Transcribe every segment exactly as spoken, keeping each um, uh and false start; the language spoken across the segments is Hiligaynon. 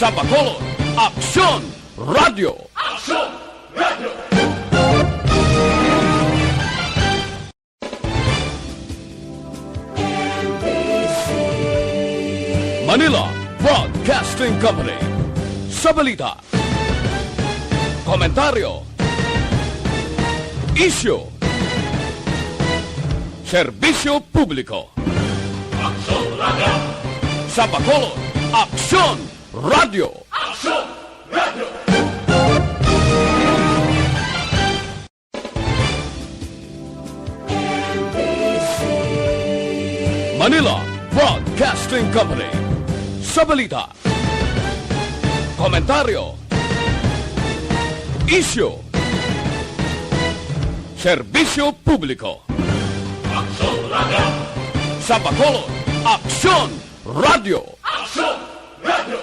Sa Bacolod, Aksyon Radyo. Aksyon Radyo. Manila Broadcasting Company. Sa balita, komentaryo, isyu, serbisyo publiko. Aksyon Radyo. Sa Bacolod, Aksyon Radyo. Aksyon Radyo. Manila Broadcasting Company. Sa balita, komentaryo, isyu, serbisyo publiko. Aksyon Radyo. Sa Bacolod, Aksyon Radyo. Aksyon Radyo.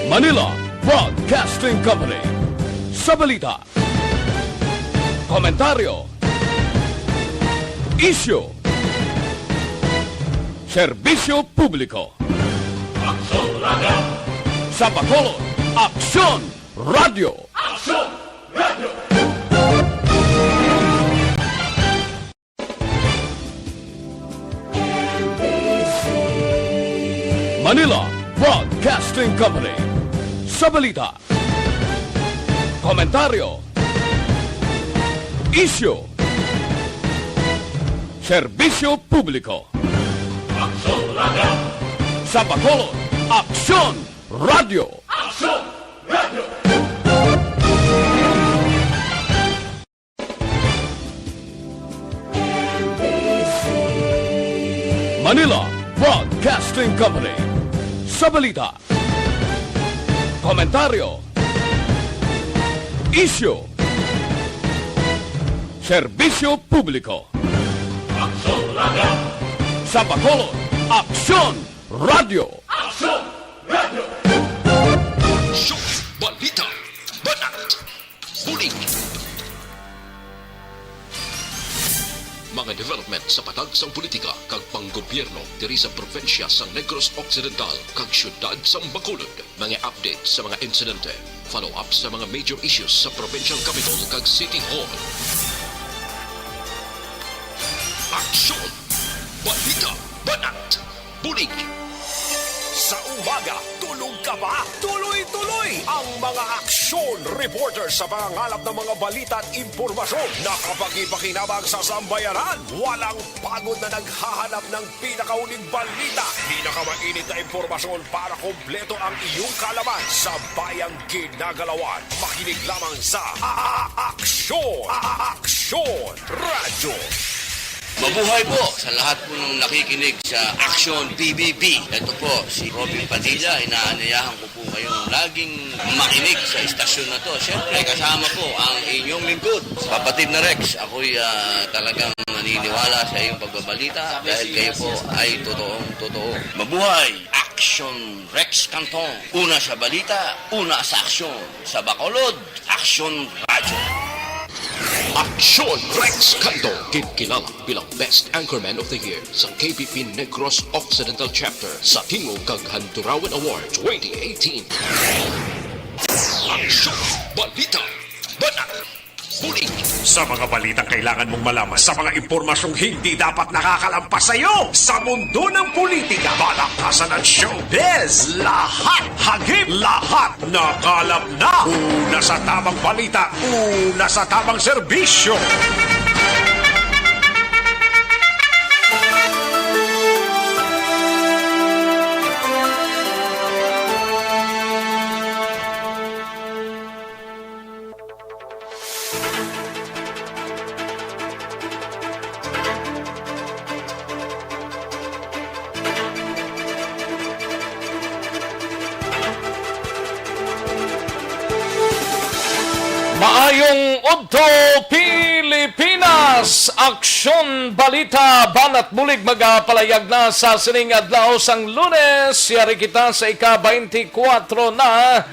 Manila Broadcasting Company. Sa balita, komentaryo, isyu, serbisyo publiko. Aksyon Radyo. Sa Bacolod, Aksyon Radyo. Aksyon Radyo. Manila Broadcasting Company. Sa balita, komentaryo, isyu, serbisyo publiko. Aksyon Radyo. Sa Bacolod, Aksyon Radyo. Aksyon Radyo. Manila Broadcasting Company. Sa balita, komentaryo, isyu, serbisyo publiko. Aksyon Radyo. Sa Bacolod, Aksyon Radyo. Aksyon Radyo. Aksyon Balita. Banat. Bulig. Mga development sa patag sang politika kag panggobyerno diri sa probinsya sang Negros Occidental kag siyudad sang Bacolod. Mga update sa mga insidente, follow-up sa mga major issues sa provincial capital kag city hall. Aksyon! Balita! Banat! Bulig! Sa umaga, tulog ka ba? Tuloy-tuloy ang mga aksyon reporter sa pangangalap ng mga balita at impormasyon na kapakipakinabang sa sambayanan. Walang pagod na naghahanap ng pinakahuling balita, pinakamainit na impormasyon para kompleto ang iyong kaalaman sa bayang ginagalawan. Makinig lamang sa A-, A-, Aksyon! A-, A-, Aksyon Radyo. Mabuhay po sa lahat po ng nakikinig sa Aksyon P B B. Ito po si Robin Padilla. Inaanyayahan ko po kayong laging makinig sa istasyon na to. Siyempre, kasama po ang inyong lingkod, kapatid na Rex. Ako'y, ah, talagang naniniwala sa iyong pagbabalita dahil kayo po ay totoong totoo. Mabuhay! Aksyon Rex Canton. Una sa balita, una sa aksyon. Sa Bacolod, Aksyon Radyo. Aksyon Rex Canto, kinkilala bilang Best Anchorman of the Year sa K P P Negros Occidental Chapter sa Tingog kag Handurawan Award twenty eighteen. Aksyon Balita. Banat. Bulig. Sa mga balitang kailangan mong malaman, sa mga impormasyong hindi dapat nakakalampas sa iyo, sa mundo ng politika, balakasan at showbiz, lahat hagip, lahat nakalap na. Una sa tamang balita, una sa tamang serbisyo. Maayong udto, Pilipinas! Aksyon, balita, banat bulig magapalayag na sa sining adlaw sang Lunes. Yari kita sa ika-twenty-four na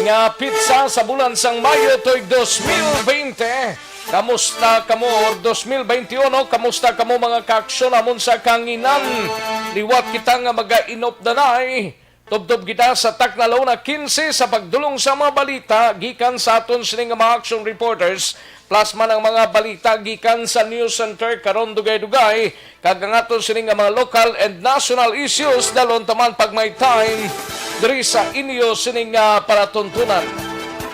nga pitsa sa bulan sang Mayo tuig dos mil bente. Kamusta kamo, or dos mil benti uno? Kamusta kamo, mga kaaksyon, amon sa kanginan? Liwat kita nga mag-inop na nay. Tubtob kita sa Taknalaw na quince sa pagdulong sa mga balita gikan sa aton sini nga mga action reporters, plus man ang mga balita gikan sa News Center karon dugay-dugay, kag ang aton sini nga mga local and national issues dalon taman pag may time diri sa inyo sini nga palatuntunan.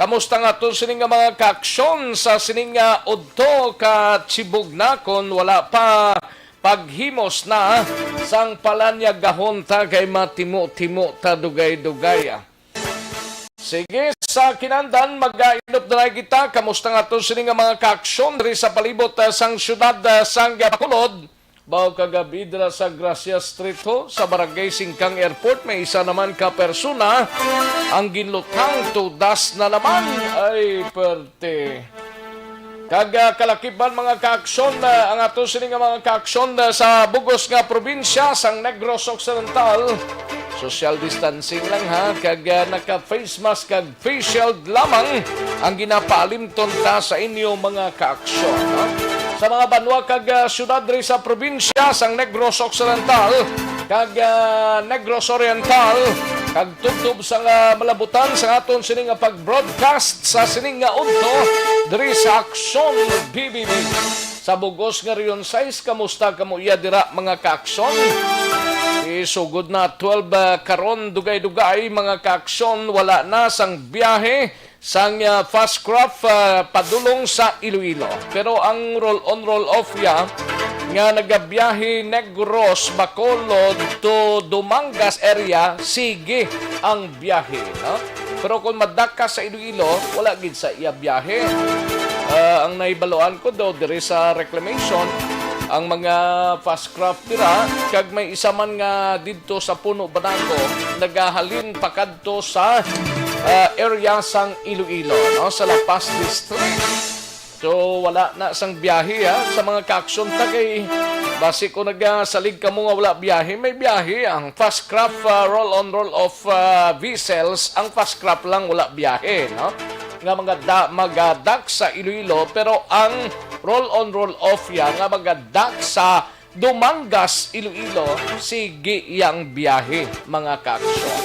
Kamusta nga aton sini nga mga kaaksyon sa sini nga udto ka Chibugna kon wala pa paghimos na sang palanyagahon ta kay matimo-timo ta dugay-dugay, ah. Sige, sa kinandan, mag-inop na lang kita. Kamusta nga to sini nga mga kaaksyon diri sa palibot, ah, sang siyudad, ah, sang Bacolod? Baw kag abidra sa Gracia Street ho, sa Barangay Singkang Airport, may isa naman ka persona ang ginlutang tudas na naman. Ay, perte. Kag, ah, kalakiban, mga kaaksyon, ah, ang ato sini nga mga kaaksyon, ah, sa bugos nga probinsya sang Negros Occidental. Social distancing lang, ha, kag, ah, naka face mask kag face shield lamang ang ginapaalimton ta sa inyo, mga kaaksyon, ha? Sa mga banwa kag, ah, syudad diri sa probinsya sang Negros Occidental kag, ah, Negros Oriental, kag tubtob sa nga malabutan sa aton sini nga pag-broadcast sa sining nga udto diri sa Aksyon B B B. Sa bugos nga Region sais, kamusta kamo iya dira, mga kaaksyon? Isugod na twelve, ah, karon, dugay-dugay, mga kaaksyon, wala na sang biyahe sang, ah, fast craft, ah, padulong sa Iloilo. Pero ang roll on, roll off ya nga nagabiyahe Negros, Bacolod to Dumangas area, sige ang biyahe, no? Pero kung madaka sa Iloilo, wala gid sa iya biyahe. Ah, ang nahibaluan ko daw diri sa reclamation, ang mga fast craft dira, kag may isa man nga didto sa Puno Banago, nagahalin pakadto sa, ah, area sang Iloilo, no, sa La Paz District. So, wala na sang biyahe, ha, sa mga kaaksyon ta, kay basi ko nagasalig kamo nga wala biyahe, may biyahe ang fast craft, ah, roll on, roll off, ah, vessels, ang fast craft lang wala biyahe, no? Nga mga da-, magadak sa Iloilo, pero ang roll on, roll off ya nga magadak sa Dumangas, Iloilo, sige yang biyahe, mga kaaksyon.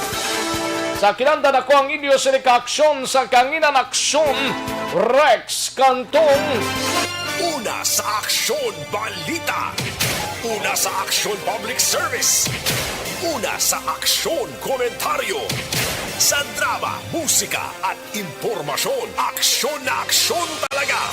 Sa kinandan, ako ang inyo sini kaaksyon sa Kanginan Aksyon, Rex Cantong. Una sa Aksyon Balita. Una sa Aksyon Public Service. Una sa Aksyon Komentaryo. Sa drama, musika, at impormasyon, aksyon na aksyon talaga.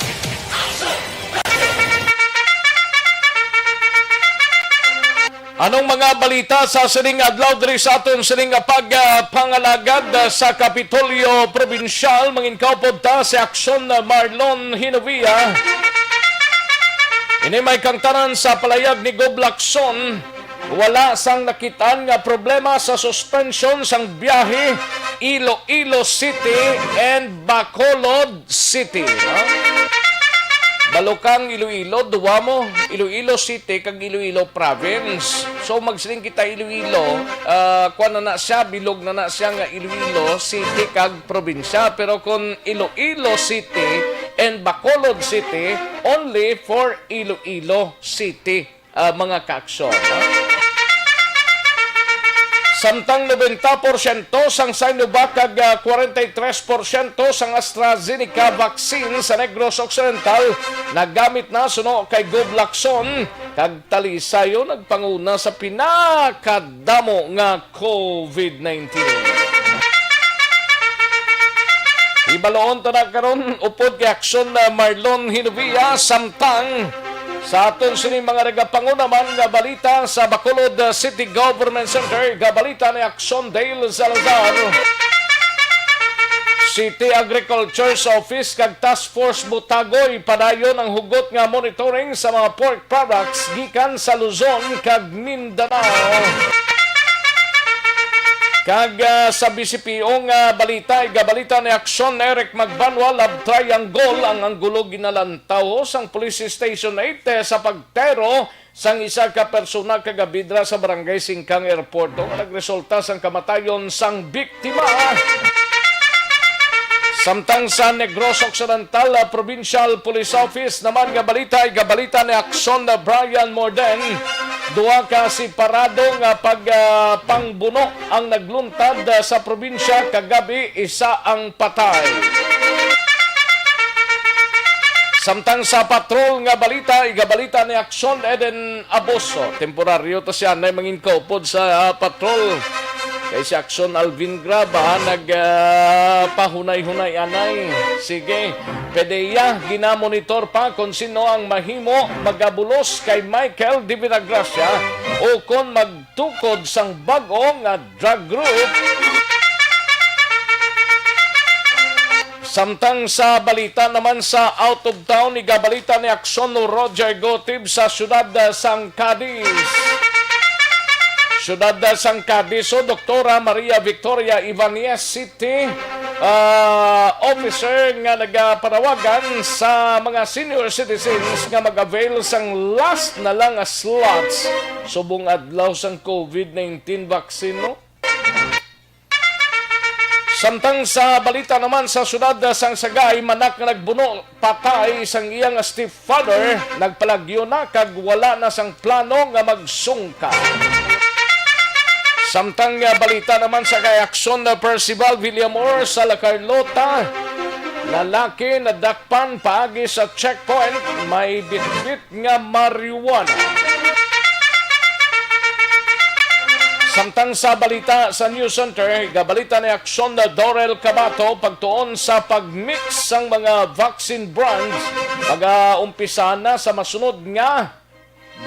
Anong mga balita sa sining adlaw diri sa aton sining pagpangalagad sa Kapitolyo Probinsyal? Mangin kaupod ta si Aksyon Marlon Hinovia. Ini may kangtanan sa palayag ni Gob Lacson. Wala sang nakitaan nga problema sa suspension sang biyahe Iloilo City and Bacolod City, no? Balukang, Iloilo, duwa mo, Iloilo City kag Iloilo Province. So, magsiling kita Iloilo, ah, kuwan na na siya, bilog na na siya nga Iloilo City kag probinsya. Pero kung Iloilo City and Bacolod City, only for Iloilo City, ah, mga kaaksyon, no? Samtang nobenta porsyento sang Sinovac kag, ah, kwarenta y tres porsyento sang AstraZeneca vaccine sa Negros Occidental nagamit na suno kay Gob Lacson, kag Talisay nagpanguna sa pinakadamo nga COVID nineteen. Ibaloon ta na karon upod kay Aksyon, ah, Marlon Hinovia, samtang sa aton sini mga nagapanguna man nga balita sa Bacolod, ah, City Government Center, gabalita ni Aksyon Dale Salazar. City Agriculture's Office kag Task Force Butagoy padayon ang hugot nga monitoring sa mga pork products gikan sa Luzon kag Mindanao. Kag, ah, sa B C P O nga balita, igabalita ni Aksyon Eric Magbanwa, Love Triangle ang anggulo ginalantaw sang Police Station eight, eh, sa pagtero sang isa ka persona kag abidra sa Barangay Singkang Airport nga nagresulta sang kamatayon sang biktima. Samtang sa Negros Occidental, ah, Provincial Police Office naman nga balita, igabalita ni Aksyon na Brian Morden, duha ka separado nga pag, ah, pangbuno ang nagluntad, ah, sa probinsya kagabi, isa ang patay. Samtang sa patrol nga balita, igabalita ni Aksyon Eden Aboso. Temporaryo to siya na mangin kaupod sa, ah, patrol. Kay si Aksyon Alvin Graba nag, ah, pahunay-hunay anay. Sige, PDEA ginamonitor pa kung sino ang mahimo magabulos kay Michael de Villagracia o kon magtukod sang bag-o nga drug group. Samtang sa balita naman sa out of town, igabalita ni Aksyon Roger Gotib sa siyudad, ah, sang Cadiz. Siyudad, ah, sang Cadiz, o Doktora Maria Victoria Ibanez City, ah, officer nga nagapanawagan sa mga senior citizens nga mag-avail sang last na lang nga slots subong adlaw sang covid nineteen vaccine, no? Samtang sa balita naman sa siyudad sang Sagay, manak nga nagbuno patay sang iya nga stepfather, nagpalagyo na kag wala na sang plano nga magsungka. Samtang nga balita naman sa kay Aksyon na Percival Villamor sa La Carlota, lalaki nadakpan paagi sa checkpoint, may bitbit nga marijuana. Samtang sa balita sa News Center, gabalita ni Aksyon na Dorel Cabato pagtuon sa pag-mix sang mga vaccine brands, mag-aumpisa na sa masunod nga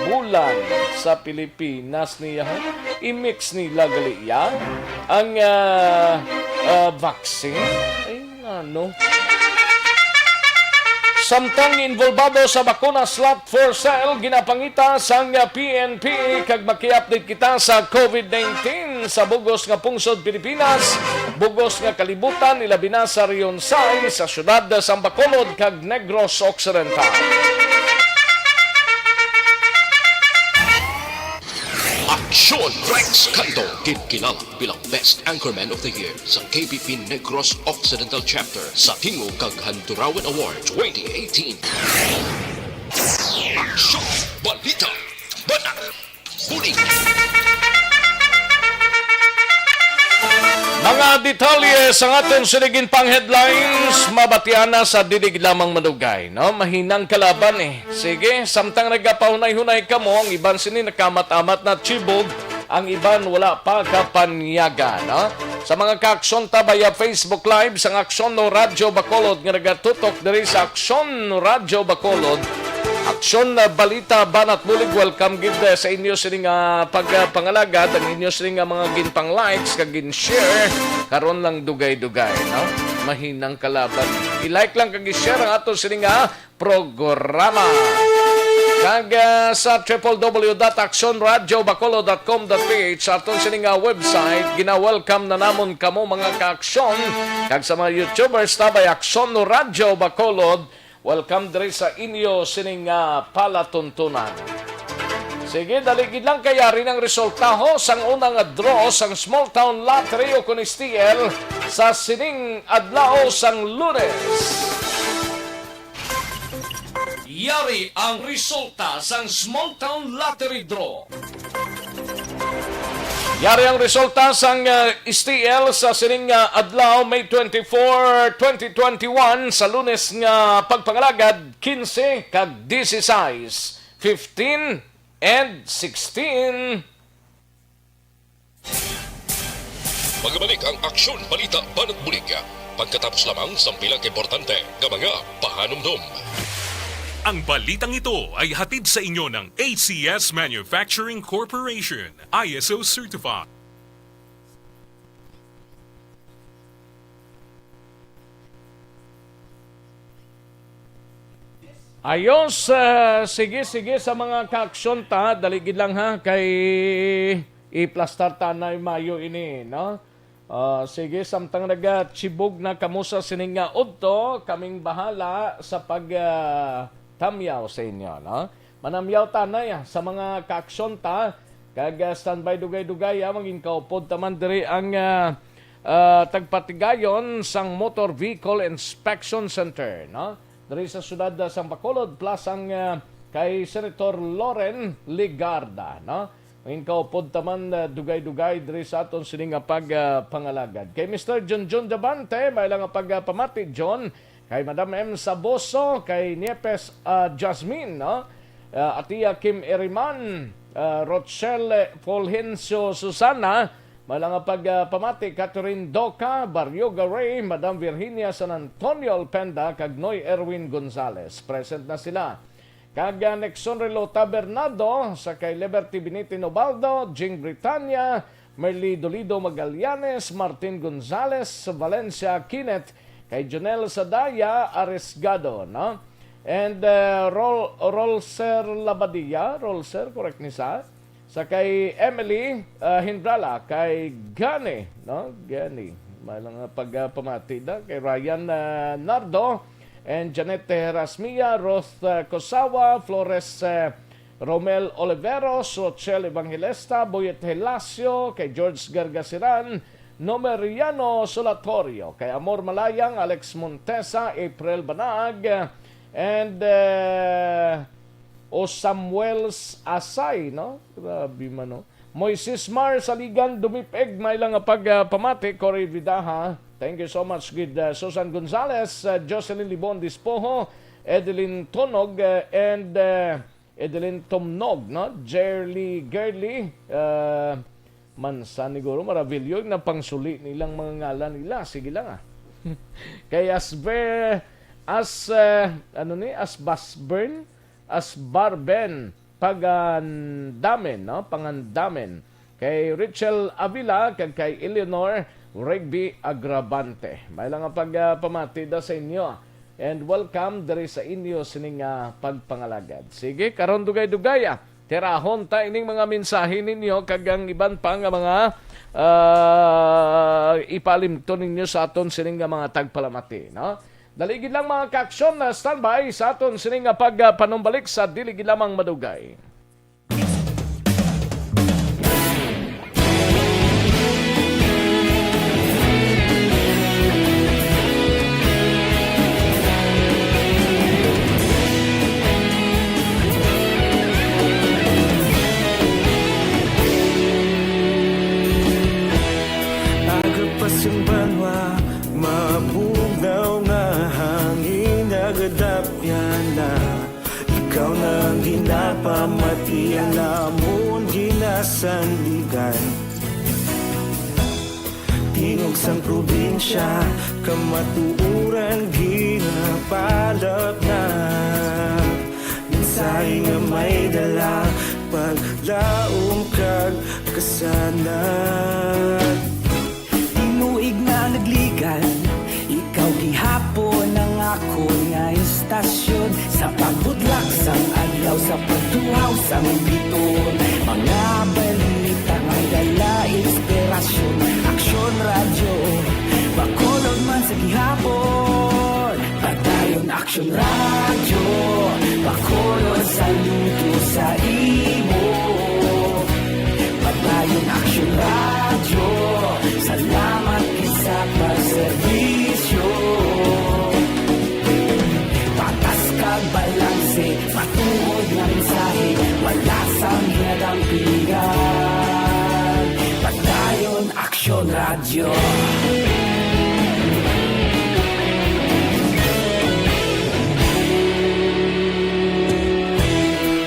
bulan sa Pilipinas niya. I-mix nila gali iya ang, ah, ah, vaccine. Ay, ano? Samtang involbado sa bakuna slot for sale, ginapangita sang P N P kag maki-update kita sa covid nineteen sa bugos nga pungsod Pilipinas, bugos nga kalibutan, ilabi na sa Rionsay, sa siyudad sang Bacolod kag Negros Occidental. Aksyon Rex Cando, ginkilala bilang Best Anchorman of the Year sa K B P Negros Occidental Chapter sa Tingog kag Handurawan Award twenty eighteen. Aksyon! Balita! Banat! Bulig! Mga detalye sa aton sining pang headlines, mabatian na sa didig lamang manugay, no? Mahinang kalaban, eh. Sige, samtang nagapahunay-hunay kamo, ang iban sini nakamat-amat na chibog, ang iban wala pa kapanyagan, no? Sa mga kaaksyon ta via Facebook Live, sang Aksyon no Radyo Bacolod nga nagatutok diri sa Aksyon Radyo Bacolod, Aksyon na Balita, Banat Bulig, welcome gid, eh, sa inyo sini nga pagpangalagad, ang inyo sini nga mga ginpang-likes kag gin-share, karon lang dugay-dugay, no? Mahinang kalaban. I-like lang kag i-share ang ato sini nga programa. Kag, ah, sa triple W dot aksyon radyo bacolod dot com dot P H, sa aton sini nga website, gina-welcome na namon kamo, mga kaaksyon, kag sa mga YouTubers ta by Aksyon no Radyo Bacolod, welcome diri sa inyo sining, ah, palatuntunan. Sige, dali gid lang kay yari nang resulta ho sang una nga draw sang Small Town Lottery o kon S T L sa sining adlaw sang Lunes. Yari ang resulta sang Small Town Lottery Draw. Yari ang resulta sang, uh, S T L sa sining, uh, adlaw, May twenty-four, twenty twenty-one, sa Lunes nga pagpangalagad, quince kag dieciséis, fifteen and sixteen. Magbalik ang Aksyon Balita Banat Bulig pagkatapos lamang sang pila ka importante nga mga pahanumdom. Ang balitang ito ay hatid sa inyo ng A C S Manufacturing Corporation, I S O certified. Ayos, ah, sige, sige sa mga kaaksyon ta, dali gid lang ha, kay iplastar ta na mayo ini, no? Ah, sige, samtang nagachibog na kamo sa sining nga udto, kaming bahala sa pag, ah, tamyaw sa inyo, no? Manamyaw ta na, ah, sa mga kaaksyon ta, kag, ah, standby dugay-dugay, ah, mangin kaupod ta man diri ang, ah, ah, tagpatigayon sang Motor Vehicle Inspection Center, no? Diri sa siyudad, ah, sang Bacolod, plus ang, ah, kay Senator Loren Legarda, no? Ang kaupod taman, ah, dugay-dugay diri sa aton sini nga pag, ah, pangalagad. Kay Mister Junjun Davante, may lang nga pag, ah, pamati, John, kay Madam M Saboso, kay Niepes, ah, Jasmine, no? Ah, Atia Kim Eriman, ah, Rochelle Fulgencio Susana, may lang nga pag, ah, pamati, Catherine Doca, Barrioga Ray, Madam Virginia San Antonio Alpenda, kag Noy Erwin Gonzalez. Present na sila. Kag, ah, Nixon Relota Bernardo, sa kay Liberty Benitez Ubaldo, Jing Britanya, Merly Dolido Magallanes, Martin Gonzalez, Valencia Kenneth, kay Jonel Sadaya Arisgado, no? And, uh, Rol-, Rolser Labadia, Rolser, correct ni sa? Sa kay Emily, uh, Hindrala, kay Gani, no? Gani. May lang pagpamati da kay Ryan, uh, Nardo, and Janet Herasmia, Roth, uh, Kosawa, Flores, uh, Romel Oliveros, Rochelle Evangelista, Boyet Helacio, kay George Gargasiran, Nomeriano Solatorio, kay Amor Malayang, Alex Montesa, April Banag, and, eh, o Samuel S-, Asay, no? Grabe man, no? Moises Mar Saligan Dumipeg, may lang nga pagpamati, Cory Vidaha. Thank you so much, good, uh, Susan Gonzalez, uh, Jocelyn Libon Dispoho, Edeline Tonog, uh, and, uh, Edeline Tumnog, no? Jerly Gerly, uh, Mansan, siguro, Maravillo, na pangsuli nilang mga ngalan nila. Sige lang, ah. Kay Asber, As, uh, ano ni? As Basbern? As Barben, Pagandamen, no? Pangandamen. Kay Rachel Avila, kag kay Eleanor Rigby Agravante. May lang nga pag, ah, pamati da sa inyo. And welcome diri sa inyo sining, ah, pagpangalagad. Sige, karon dugay-dugay, ah. Tirahon ta ining mga mensahe ninyo kag ang iban pa nga mga, ah, ipaalimton ninyo sa aton sining nga mga tagpalamati, no? Dali gid lang, mga ka-aksyon, na standby sa aton sining nga pagpanumbalik sa dili gid lamang madugay. Aga pa sing banwa, mabugnaw nga hangin nagadapyan na. Ikaw na ang ginapamati, ang amon ginasandigan. Tingog sang probinsya, kamatuoran ginapalapnag. Mensahe nga may dala, paglaom kag kasanag. Tinuig na nagligan, ikaw gihapon ang akon nga istasyon. Sa pagbutlak sang adlaw, sa pagtuhaw sang biton, mga balita may dala inspirasyon. Aksyon Radyo, Bacolod man sa gihapon. Padayon Aksyon Radyo, Bacolod, saludo sa imo. Padayon Aksyon Radyo, salamat gid sa pagserbisyo. Patas kag balanse, matuod nga mensahe, wala sang ginadampigan. Padayon Aksyon Radyo.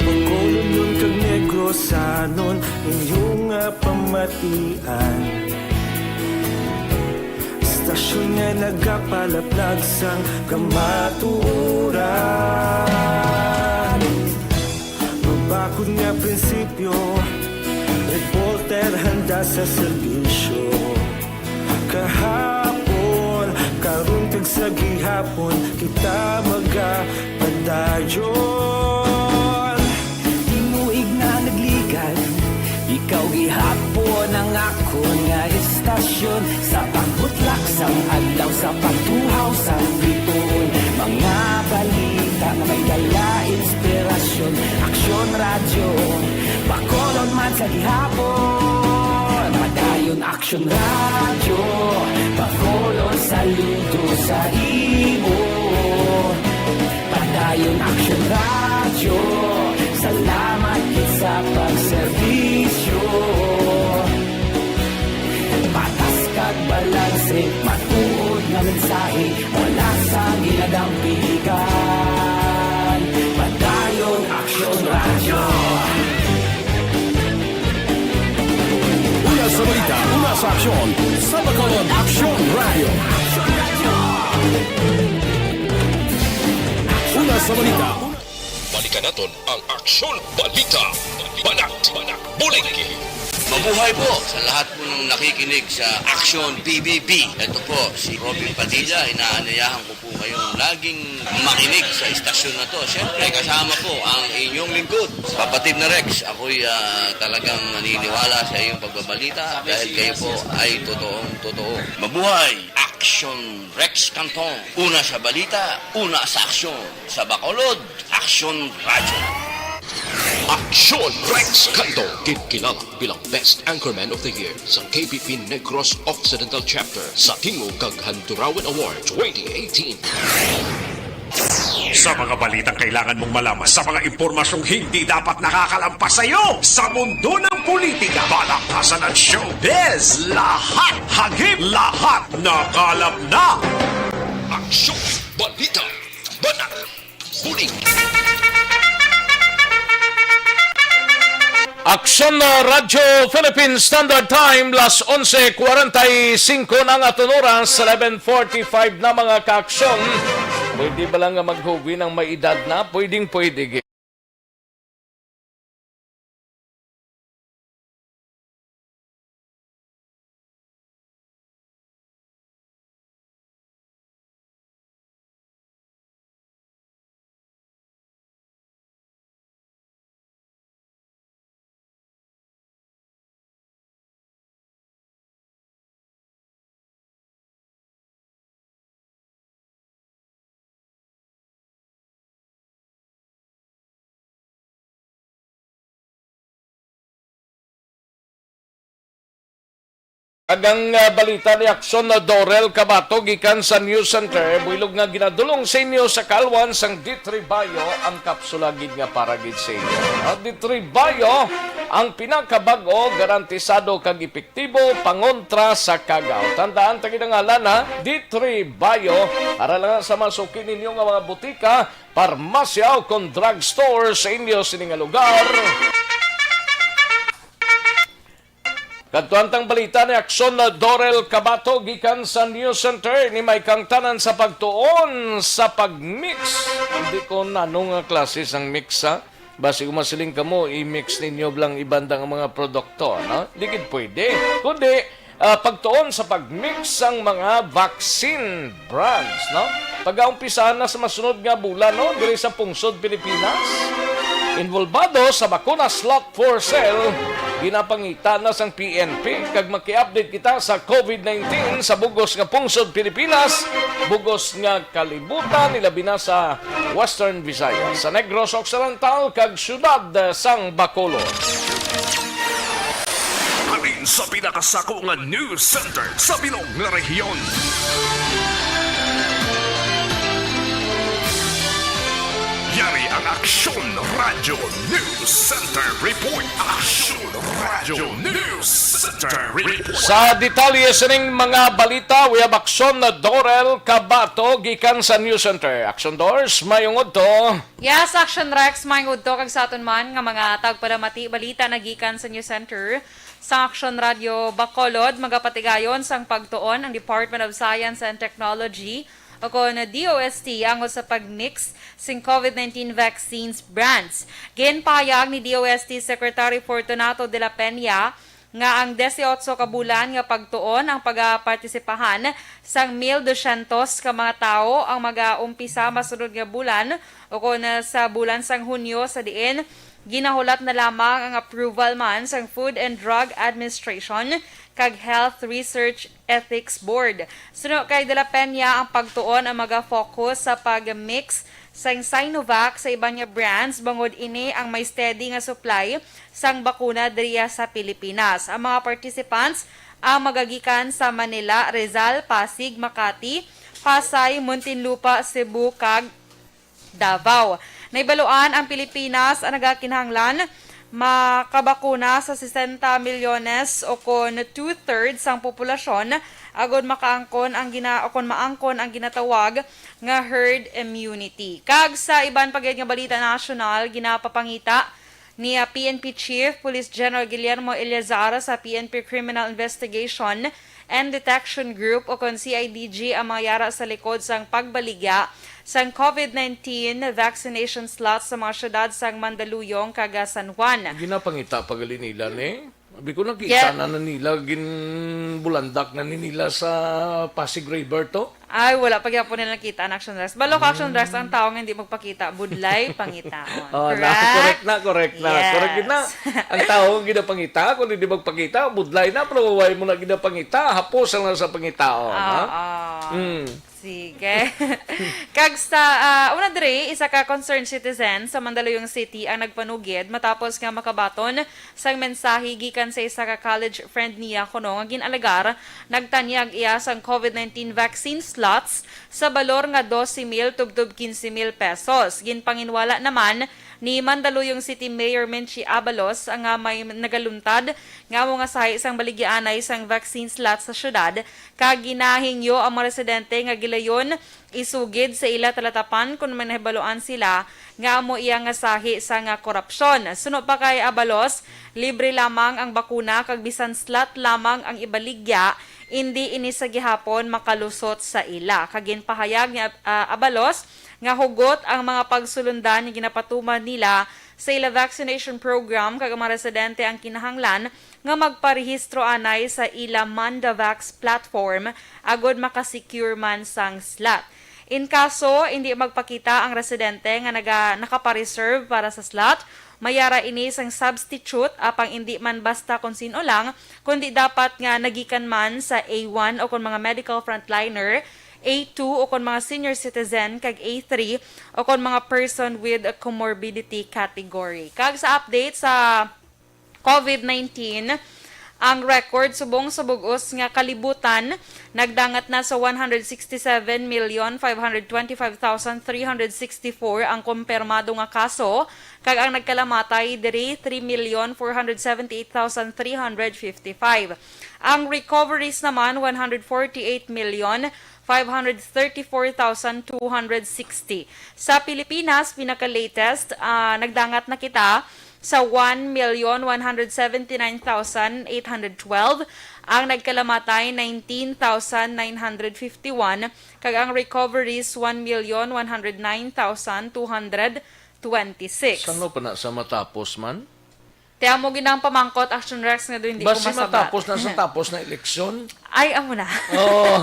Bacolod kag Negrosanon, inyo nga pamatian. Istasyon nga nagapalaplag sang kamatuoran. Mabakod nga prinsipyo, reporter handa sa serbisyo. Kahapon, karon kag sa gihapon, kita magapadayon. Tinuig na nagligan, ikaw gihapon ang akon nga istasyon. Sa pagbutlak sang adlaw, sa pagtuhaw sang biton, mga balita nga may dala inspirasyon. Aksyon Radyo, Bacolod man sa gihapon. Padayon Aksyon Radyo, Bacolod, saludo sa imo. Padayon Aksyon Radyo, salamat gid sa pagserbisyo. Patas kag balanse, matuod nga mensahe, wala sa ginadampigan. Padayon Aksyon Radyo. Una sa balita, una sa aksyon, sa Bacolod Aksyon Radio. Una sa balita, una. Balikan naton ang Aksyon Balita. Banat, banat, bulig. Mabuhay po sa lahat po ng nakikinig sa Aksyon B B B. Ito po si Robin Padilla. Inaanyayahan ko po kayong laging makinig sa istasyon na to. Siyempre, kasama po ang inyong lingkod, Kapatid na Rex. Ako'y, ah, talagang naniniwala sa iyong pagbabalita dahil kayo po ay totoong totoo. Mabuhay! Aksyon Rex Cantong. Una sa balita, una sa aksyon. Sa Bacolod, Aksyon Radyo. Aksyon Rex Cantong, kinkilala bilang Best Anchorman of the Year sa K P P Negros Occidental Chapter sa Tingog kag Handurawan Award twenty eighteen. Sa mga balitang kailangan mong malaman, sa mga impormasyong hindi dapat nakakalampas sa iyo, sa mundo ng politika, balaktasan at showbiz, lahat hagip, lahat nakalap na. Aksyon, balita, banat, bulig. Aksyon na Radyo Philippine Standard Time, las onse cuarenta y cinco na ang aton oras, eleven forty-five na, mga kaaksyon. Pwede ba lang nga maghuwi ng may edad na? Pwedeng pwede. Kag ang, ah, balita ni Aksyon na Dorel Cabato gikan sa News Center, builog nga ginadulong sa inyo sa kaalwan sang D three Bio, ang kapsula gid nga para gid sa inyo. Ah, D three Bio, ang pinakabag-o, garantisado kag epektibo pangontra sa kagaw. Tandaan ta gid ang ngalan, ha, D three Bio, para lang sa masuki ninyo nga mga butika, parmasya o kon drugstore sa inyo sini nga lugar. Kadtuan tang balita ni Aksyon na Dorel Cabato gikan sa News Center. Ni may kangtanan sa pagtuon sa pag-mix. Hindi ko nano nga klase sang mix, ha? Basi kung masiling kamo, i-mix ninyo lang ibanda ang mga produkto, no? Di gid pwede. Kundi, ah, pagtuon sa pag-mix sang mga vaccine brands, no? Pagaumpisahan na sa masunod nga bulan, no, diri sa pungsod Pilipinas. Involbado sa bakuna slot for sale, ginapangita na sang P N P, kag maki-update kita sa COVID nineteen sa bugos nga pungsod Pilipinas, bugos nga kalibutan, ilabi na sa Western Visayas, sa Negros Occidental, kag siyudad sang Bacolod. Halin sa pinakasako nga news center sa bilog nga rehiyon. Yari ang Aksyon Radyo News Center Report. Aksyon Radyo News Center Report. Sa detalye sining mga balita, we have Aksyon na Dorel Cabato gikan sa News Center. Aksyon Dors, mayong udto. Yes, Action Rex, maayong udto kag sa aton man nga mga tagpalamati. Balita na gikan sa News Center. Sa Action Radio Bacolod, magapatigayon sang pagtuon ang Department of Science and Technology o kon D O S T angot sa pag-mix sing COVID nineteen vaccines brands. Ginpahayag ni D O S T Secretary Fortunato de la Peña nga ang dieciocho ka bulan nga pagtuon ang pagapartisipahan sang mil dosyentos ka mga tawo ang magaumpisa masunod nga bulan o kon sa bulan sang Hunyo, sa diin ginahulat na lamang ang approval man sang Food and Drug Administration kag Health Research Ethics Board. Suno kay De La Peña, ang pagtuon ang maga-focus sa pag-mix sang Sinovac sa iban nga brands, bangod ini ang may steady nga supply sang bakuna diriya sa Pilipinas. Ang mga participants ang magagikan sa Manila, Rizal, Pasig, Makati, Pasay, Muntinlupa, Cebu, kag Davao. Nahibaluan ang Pilipinas ang nagakinahanglan makabakuna sa sesenta milyones o kon two-thirds sang populasyon agod makaangkon ang gina-, o kon maangkon ang ginatawag nga herd immunity. Kag sa iban pa gid nga balita nasyonal, ginapapangita ni, ah, P N P Chief Police General Guillermo Eleazar sa P N P Criminal Investigation and Detection Group o kon C I D G ang mga yara sa likod sang pagbaligya sang COVID nineteen vaccination slots sa mga syudad sang Mandaluyong kag, ah, San Juan. Ginapangita pa gali nila ni. Abi ko, nakita Yeah. na, na nila, ginbulandak na ni nila sa Pasig River to. Ay, wala pa gyapon nila nakita ang Action Rex. Balo ka, Action Rex, ang tao nga hindi magpakita, budlay pangitaon. Oh, na, Correct? correct na, correct na. Yes. Correct yun na. Ang tao nga ginapangita, kung hindi magpakita, budlay na, pero why mo na ginapangita? Hapos ang nasa pangitaon, ha? Oo. Mm. Sige. Kag sa, ah, una diri, isa ka concerned citizen sa Mandaluyong City ang nagpanugid matapos nga makabaton sang mensahe gikan sa isa ka college friend niya kuno nga gin-alegar nagtanyag iya sang COVID nineteen vaccine slots sa balor nga dose mil tubtob quince mil pesos. Ginpanginwala naman ni Mandaluyong City Mayor Menchie Abalos nga may nagaluntad nga amo nga sahi sang baligyaanay sang vaccine slots sa syudad, kag ginahingyo ang mga residente nga gilayon isugid sa ila talatapan kon may nahibaluan sila nga amo iya nga sahi sa nga korupsyon. Suno pa kay Abalos, libre lamang ang bakuna kag bisan slot lamang ang ibaligya, indi ini sa gihapon makalusot sa ila. Kag ginpahayag ni Ab-, ah, Abalos nga hugot ang mga pagsulundan nga ginapatuman nila sa ila vaccination program kag ang mga residente ang kinahanglan nga magparehistro anay sa ila MandaVax platform agod makasecure man sang slot. In kaso indi magpakita ang residente nga naga-, nakapareserve para sa slot, mayara ini sang substitute, apang indi man basta kon sin-o lang, kundi dapat nga nagikan man sa A one o kon mga medical frontliner, A two o kon mga senior citizen, kag A three o kon mga person with a comorbidity category. Kag sa update sa COVID nineteen, ang record subong sa bug-os nga kalibutan nagdangat na sa one hundred sixty-seven million five hundred twenty-five thousand three hundred sixty-four ang kumpirmado nga kaso, kag ang nagkalamatay diri three million four hundred seventy-eight thousand three hundred fifty-five. Ang recoveries naman, one hundred forty-eight million five hundred thirty-four thousand two hundred sixty. Sa Pilipinas, pinaka-latest, ah, nagdangat na kita sa one million one hundred seventy-nine thousand eight hundred twelve. Ang nagkalamatay, nineteen thousand nine hundred fifty-one, kag ang recoveries, one million one hundred nine thousand two hundred twenty-six. Sano pa na sa matapos man? Ti amo gid ang pamangkot, Action Rex, nga daw hindi ko Basi masaba. matapos na sa tapos na eleksyon. Ay, amo na. Oo.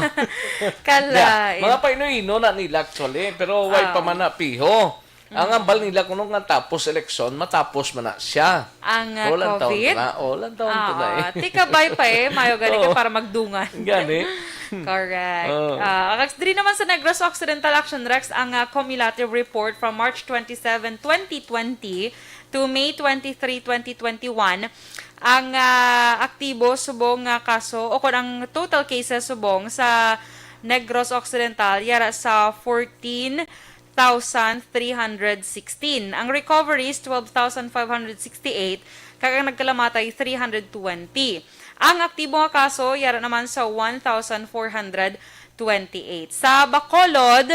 Kalay. Yeah. Mga paino-ino na nila actually, pero way pa Ah. man na piho. Ang Mm. ambal nila kuno nga tapos eleksyon, matapos man na siya. Ang, ah, Oh, lantaw COVID? na. Oh, lantaw na eh. Ah, tikabay pa eh. Mayo gani ka Oo. para magdungan. Gani. Correct. Oo. Ah, kag diri naman sa Negros Occidental, Action Rex, ang, ah, cumulative report from March twenty-seven, twenty twenty to May twenty-three, twenty twenty-one, ang, ah, aktibo subong nga kaso o kon ang total cases subong sa Negros Occidental yara sa fourteen thousand three hundred sixteen. Ang recoveries, twelve thousand five hundred sixty-eight, kag ang nagkalamatay, three hundred twenty. Ang aktibo nga kaso yara naman sa one thousand four hundred twenty-eight. Sa Bacolod,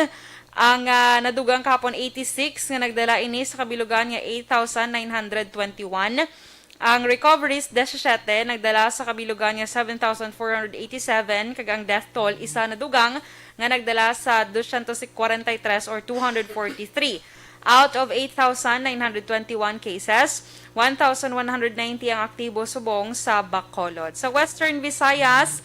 ang, ah, nadugang kahapon, eighty-six, nga nagdala ini sa kabilugan nga eight thousand nine hundred twenty-one. Ang recoveries, disisiete, nagdala sa kabilugan nga seven thousand four hundred eighty-seven, kag ang death toll, isa, nadugang nga nagdala sa dosyentos kwarenta y tres or two hundred forty-three. Out of eight thousand nine hundred twenty-one cases, one thousand one hundred ninety ang aktibo subong sa Bacolod. Sa Western Visayas,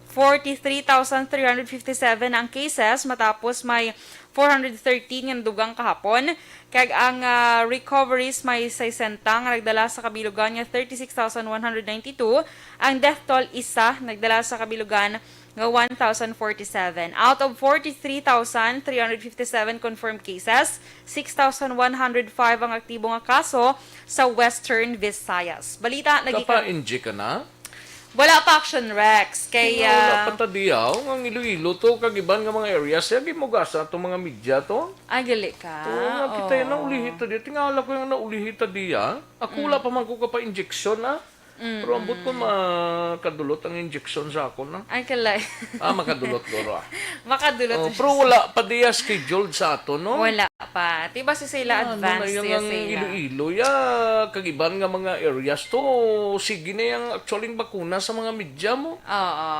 forty-three thousand three hundred fifty-seven ang cases, matapos may four hundred thirteen nga nadugang kahapon, kag ang, ah, recoveries may sesenta nga nagdala sa kabilugan nga thirty-six thousand one hundred ninety-two, ang death toll, isa, nagdala sa kabilugan nga one thousand forty-seven. Out of forty-three thousand three hundred fifty-seven confirmed cases, six thousand one hundred five ang aktibo nga kaso sa Western Visayas. Balita nagikan Kapa-N G ka na? Wala pa, Action Rex. Kay, Nga wala ah, pa ta diyaw, nga ang Iloilo to, kag iban nga mga areas, siya gimugasa atong mga media to. Ah, gali ka. Oo, nga kita yan, Oo. naulihi ta diya. Tingala ko yung naulihi ta diya. Ako, Mm. wala pa man ko kapa-injection, ah. Mm, Pero ambot ko mm. makadulot ang injection sa ako, na. Ay, kalay. Ah, makadulot, guro, ah. Makadulot Oh, ang pero wala pa diya scheduled sa ato, no? Wala pa. Ti basi sila Ano na advance yan siya ang sila. Iloilo, ya, kag iban nga mga areas to, sige na yang actually bakuna sa mga media mo. Oo.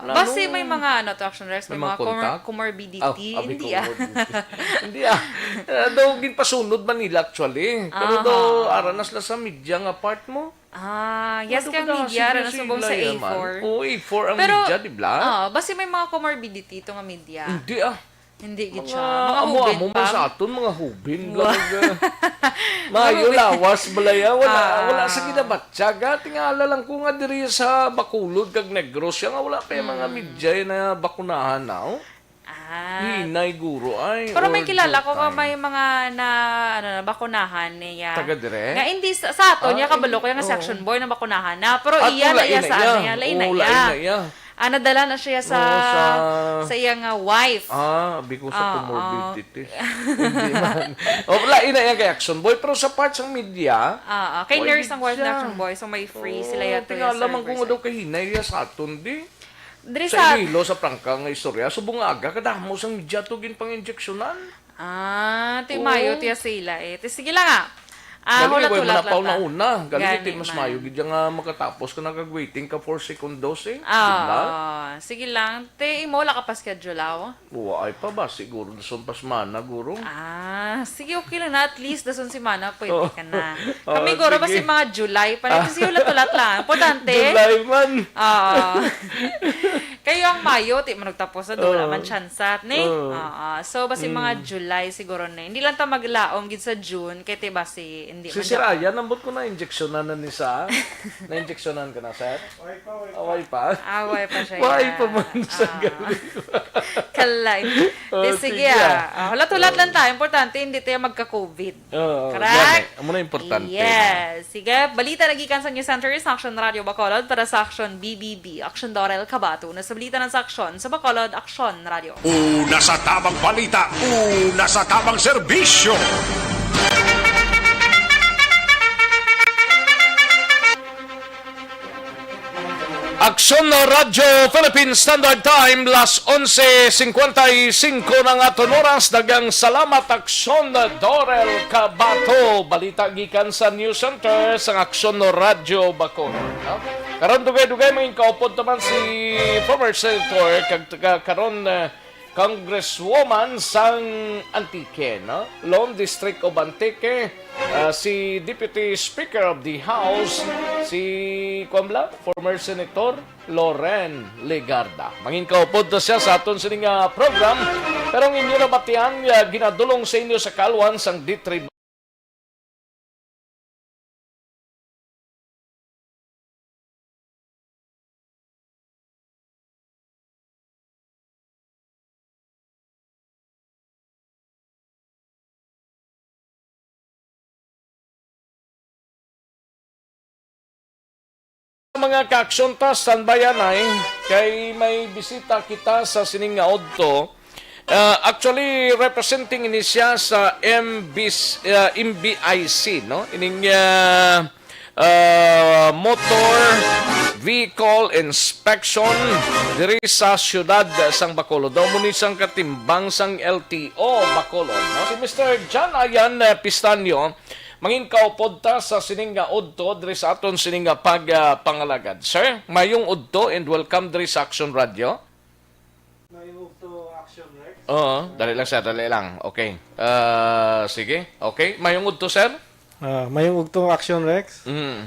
Lalo Basi may mga ano to, Action Rex, may may mga mga comor-, contact? comorbidity. Ah, abi Hindi, ah. comorbidity. Hindi, ah. Ah, daw ginpasunod man nila actually. Pero Aha. daw ara na sila sa media nga part mo. Ah, yes, Ano kang ka media, sige, ara na sige, subong sa Laya man. A four. Oo, A four ang Pero, media, di ba? ah, basi may mga comorbidity to nga media. Hindi, ah. Hindi gid Mga siya. Mga amo-amo hubin man pa. sa aton, mga hubin, Wa- bala nga. Mga Maayo hubin. lawas, balaya. Wala, Ah. wala sa ginabatyaga. Tingala lang ko nga diri sa Bacolod kag Negros siya nga wala pa yung mga Mm. media na bakunahan na, oh. Ah. Hinay, guro, ay, Pero may or kilala ko nga time. may mga na, ano, na bakunahan niya. Taga dire? Nga hindi sa, sa ato Ah, niya, kabalo ko hindi, yung sa oo. Action Boy na bakunahan na. Pero Ah, iya to, na iya lain na sa iya. ano niya, lain na Oo, lain iya. na iya. Ah, nadala na siya sa, Oo, sa sa iya nga wife. Ah, abi ko sa Oo. comorbidity. Hindi man. O, wala, ina yan kay Action Boy. Pero sa part sang media, Ah, ah. Kay Oy, nurse ang wife ni media. Action Boy, so may free sila Oo, yato tingala yung man ko nga service. daw kahinay ya sa aton, di. Diri Sa sa Iloilo, sa prangka nga istorya, subong nga aga, kadamo sang media to ginpang-injeksyonan. Ah, ti Oo. mayo, tiya sila eh. Ti sige lang, ah. Ah, Galing, hulat-hulat way lang manapaw ta. na una. Galing, Gani iti mas man. mayo gid nga makatapos ka na kag waiting ka for second dose, eh. Ah, Di ba? oo. Sige lang. Te, imo, wala ka pa schedule, aw? Wa, ay pa ba? Siguro dason pa semana, guro. Ah, sige, okay lang na. At least, dason semana, pwede Oo. ka na. Oo, Kami, guro, ba sige. si mga July pa? Ah. Kasi hulat-hulat lang. Importante. July man. Oo. Kayo ang Mayo, ti man nagtapos na, wala Oo. man chance, ni? Oo. Oo. So, basi mga Mm. July siguro na. Hindi lang ta maglaom gid sa June, kay ti basi, hindi Si man Sir dapat. Ayan, ambot ko na injeksyonan na ni sa. Na-injeksyonan ka na, sir? Away pa, away pa. Away pa. Away pa siya, Away pa yeah. man sa Ah. galing. Kalay. Oh, Di, sige, sige, ah. ah. Ah, hulat-hulat lang tayo. Importante, hindi tayo magka-covid. Oo, Correct? gani. Amo na importante, Yes. Sige, balita na gikan sa News Center sa Action Radio Bacolod para sa Action B B B. Action Dorel Cabato. Una sa balita ng sa Action sa Bacolod, Action Radio. Una sa tabang balita, una sa tabang serbisyo. Aksyon Radyo Philippine Standard Time, las onse cincuenta y cinco na nga aton oras. Daghang salamat, Aksyon Dorel Cabato. Balita gikan sa News Center sang Aksyon Radyo Bacolod. No? Karon, dugay-dugay, mangin kaupod naman si former senator, kag, kag karon, eh, Congresswoman sang Antique, no? Lone District of Antique, ah, si Deputy Speaker of the House, si, kuwan bala, former Senator Loren Legarda. Mangin kaupod to siya sa aton sini nga program. Pero ang inyo nabatian, ah, ginadulong sa inyo sa kalwan sang D three Mga kaaksyon ta, standby anay, kay may bisita kita sa sining nga udto. Ah, actually, representing ini siya sa M B C, ah, M V I C, no? Ining, ah, ah, Motor Vehicle Inspection diri sa siyudad sang Bacolod. Daw mo ni sang katimbang sang L T O Bacolod, no? Si Mister John Ayan, ah, Pistanyo, mangin kaupod ta sa sining nga udto diri sa aton sining nga pag, ah, pangalagad. Sir, mayong udto and welcome diri sa Action Radio. Mayong udto, Action Rex. Oo, dali lang, sir, dali lang. Okay. Ah, sige. Okay, mayong udto, sir. Ah, mayong udto, Action Rex. Mm.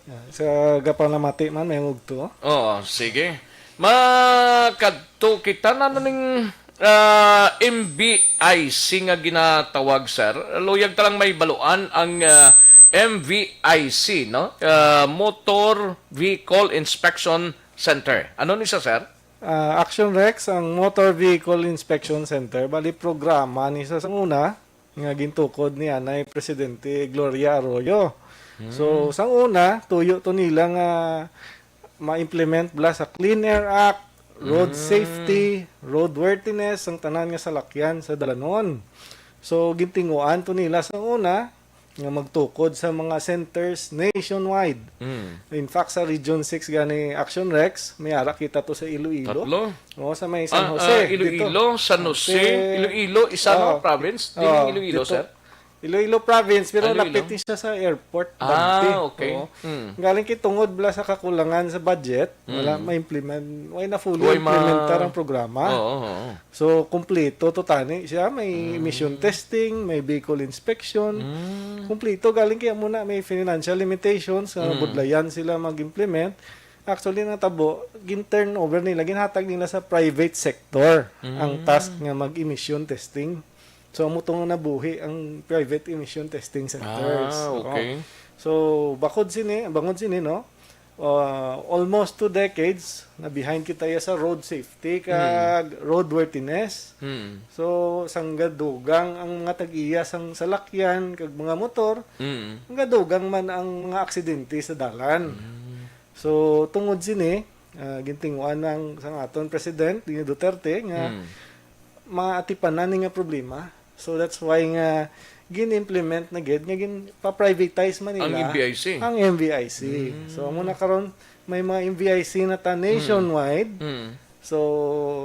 Ah, sa gapanamati man, mayong udto. Oo, sige. Makadto kita na ning, ah, M V I C nga ginatawag, sir. Luyag ta lang may baluan ang, ah, M V I C, no? Ah, Motor Vehicle Inspection Center. Ano ni siya, sir? Ah, Action Rex, ang Motor Vehicle Inspection Center, bali programa ni sa, sa una nga gintukod ni anay Presidente Gloria Arroyo. So, Hmm. sang una, tuyo to nila nga ma-implement bala sa Clean Air Act, road Mm. safety, roadworthiness, ang tanan nga salakyan sa dalanon. So, gintinguan to nila sa una nga magtukod sa mga centers nationwide. Mm. In fact, sa Region six gani, Action Rex, may ara kita to sa Iloilo. Tatlo? Oo, sa may San Ah, Jose, ah, dito. Iloilo, San Jose, Jose. Iloilo, isa, no, Oo. province? Di Oo, Iloilo, dito. sir? Iloilo province, pero Iloilo? lapit ni siya sa airport, Ah, Dante. okay. Oo. Mm. Galing kay tungod bala sa kakulangan sa budget, wala Mm. ma-implement, wala na fully Way ma- implementar ang programa. Oo, oo. So, kumpleto to tani siya. May Mm. emission testing, may vehicle inspection. Mm. Kumpleto. Galing kaya muna may financial limitations nga Mm. budlayan sila mag-implement. Actually, natabo, gin-turn over nila, ginhatag nila sa private sector ang Mm. task nga mag-emission testing. So, amo to nga nabuhi ang private emission testing centers. Ah, Oo. okay. So, bakod sini, bangod sini, no? Uh, almost two decades na behind kita ya sa road safety kag Mm. roadworthiness. Mm. So, sanggadugang ang mga tag-iya sang salakyan kag mga motor, Mm. sanggadugang man ang mga aksidente sa dalan. Mm. So, tungod sini, ah, gintinguan ng sang aton president, ni Duterte, nga Mm. maatipanan ni nga problema. So, that's why nga gin-implement na gid nga gin-pa-privatize man Ang nila M V I C. ang M V I C. Mm. So, amo na karon, may mga M V I C na ta Mm. nationwide. Mm. So,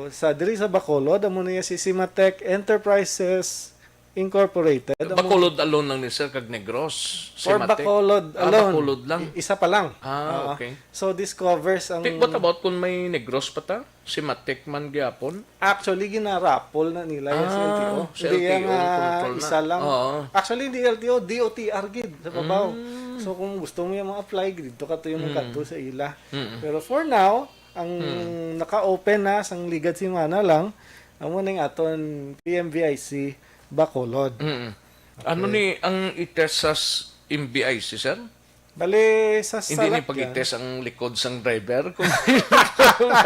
sa diri sa Bacolod, amo na si Simatech Enterprises Incorporated. Amo Bacolod alone lang ni sir kag Negros. For Simatech? Bacolod Ah, alone, Bacolod lang. i-, isa pa lang. Ah, Oo. okay. So, this covers ang Ti-, what about kung may Negros pa ta? Simatech man gyapon? Actually, ginarapol na nila yung sa Ah, L T O. sa Hindi L T O, yan, ah, control na. isa lang. Oo. Actually, hindi L T O, D O T R gid sa babaw. Mm. So, kung gusto mo yung ma-apply, dito ka to yung Mm. magkadto sa ila. Mm. Pero for now, ang Mm. naka-open na sang ligad semana lang, amo ning aton P M V I C Bacolod. Mm. Ano Okay. ni ang i-test sa s-, M V I C, sir? Bale, sa Hindi ni salakyan. pag-i-test ang likod sang driver kung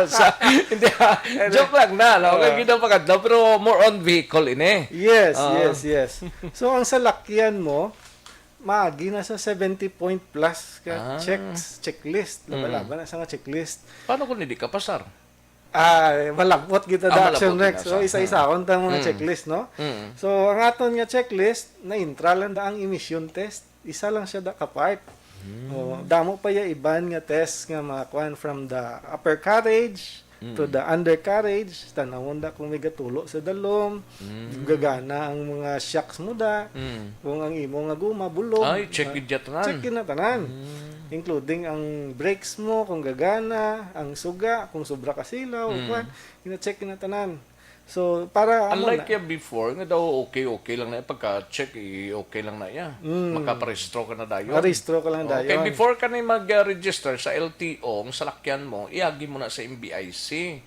sa, hindi, ah, Ano? joke lang na, no? Oo. Kaya ginapakadlaw, pero more on vehicle ini. Yes, Ah. yes, yes. So, ang salakyan mo, maagi na sa seventy point plus ka Ah. checks, checklist. Mm. Laban-laban na sa nga checklist. Paano kung hindi ka pasar? Ah, malabot kita Ah, da Action malabot Rex. na So, sa isa-isahon ta mga Mm. checklist, no? Mm. So, ang aton nga checklist, na-intra lang da ang emission test. Isa lang siya da ka part. Mm. Oh, damo pa ya iban nga test nga mga kuan from the upper carriage to Mm. the undercarriage. Tanawon da kung may gatulo sa dalom, Mm. gagana ang mga shocks mo da, Mm. kung ang imo nga guma bulog. Ay, check Ah, gid ya tanan. check gid na tanan. Mm. Including ang brakes mo, kung gagana, ang suga, kung sobra ka silaw, Mm. kuwan, gina-check na tanan. So, para amo Unlike na. ya before, nga daw okay, okay lang na, pagka-check, i-, okay lang na ya. Mm. Makaparehistro ka na dayon. Parehistro ka lang Okay, dayon. before ka na mag-register sa L T O, ang salakyan mo, iagi mo na sa M V I C.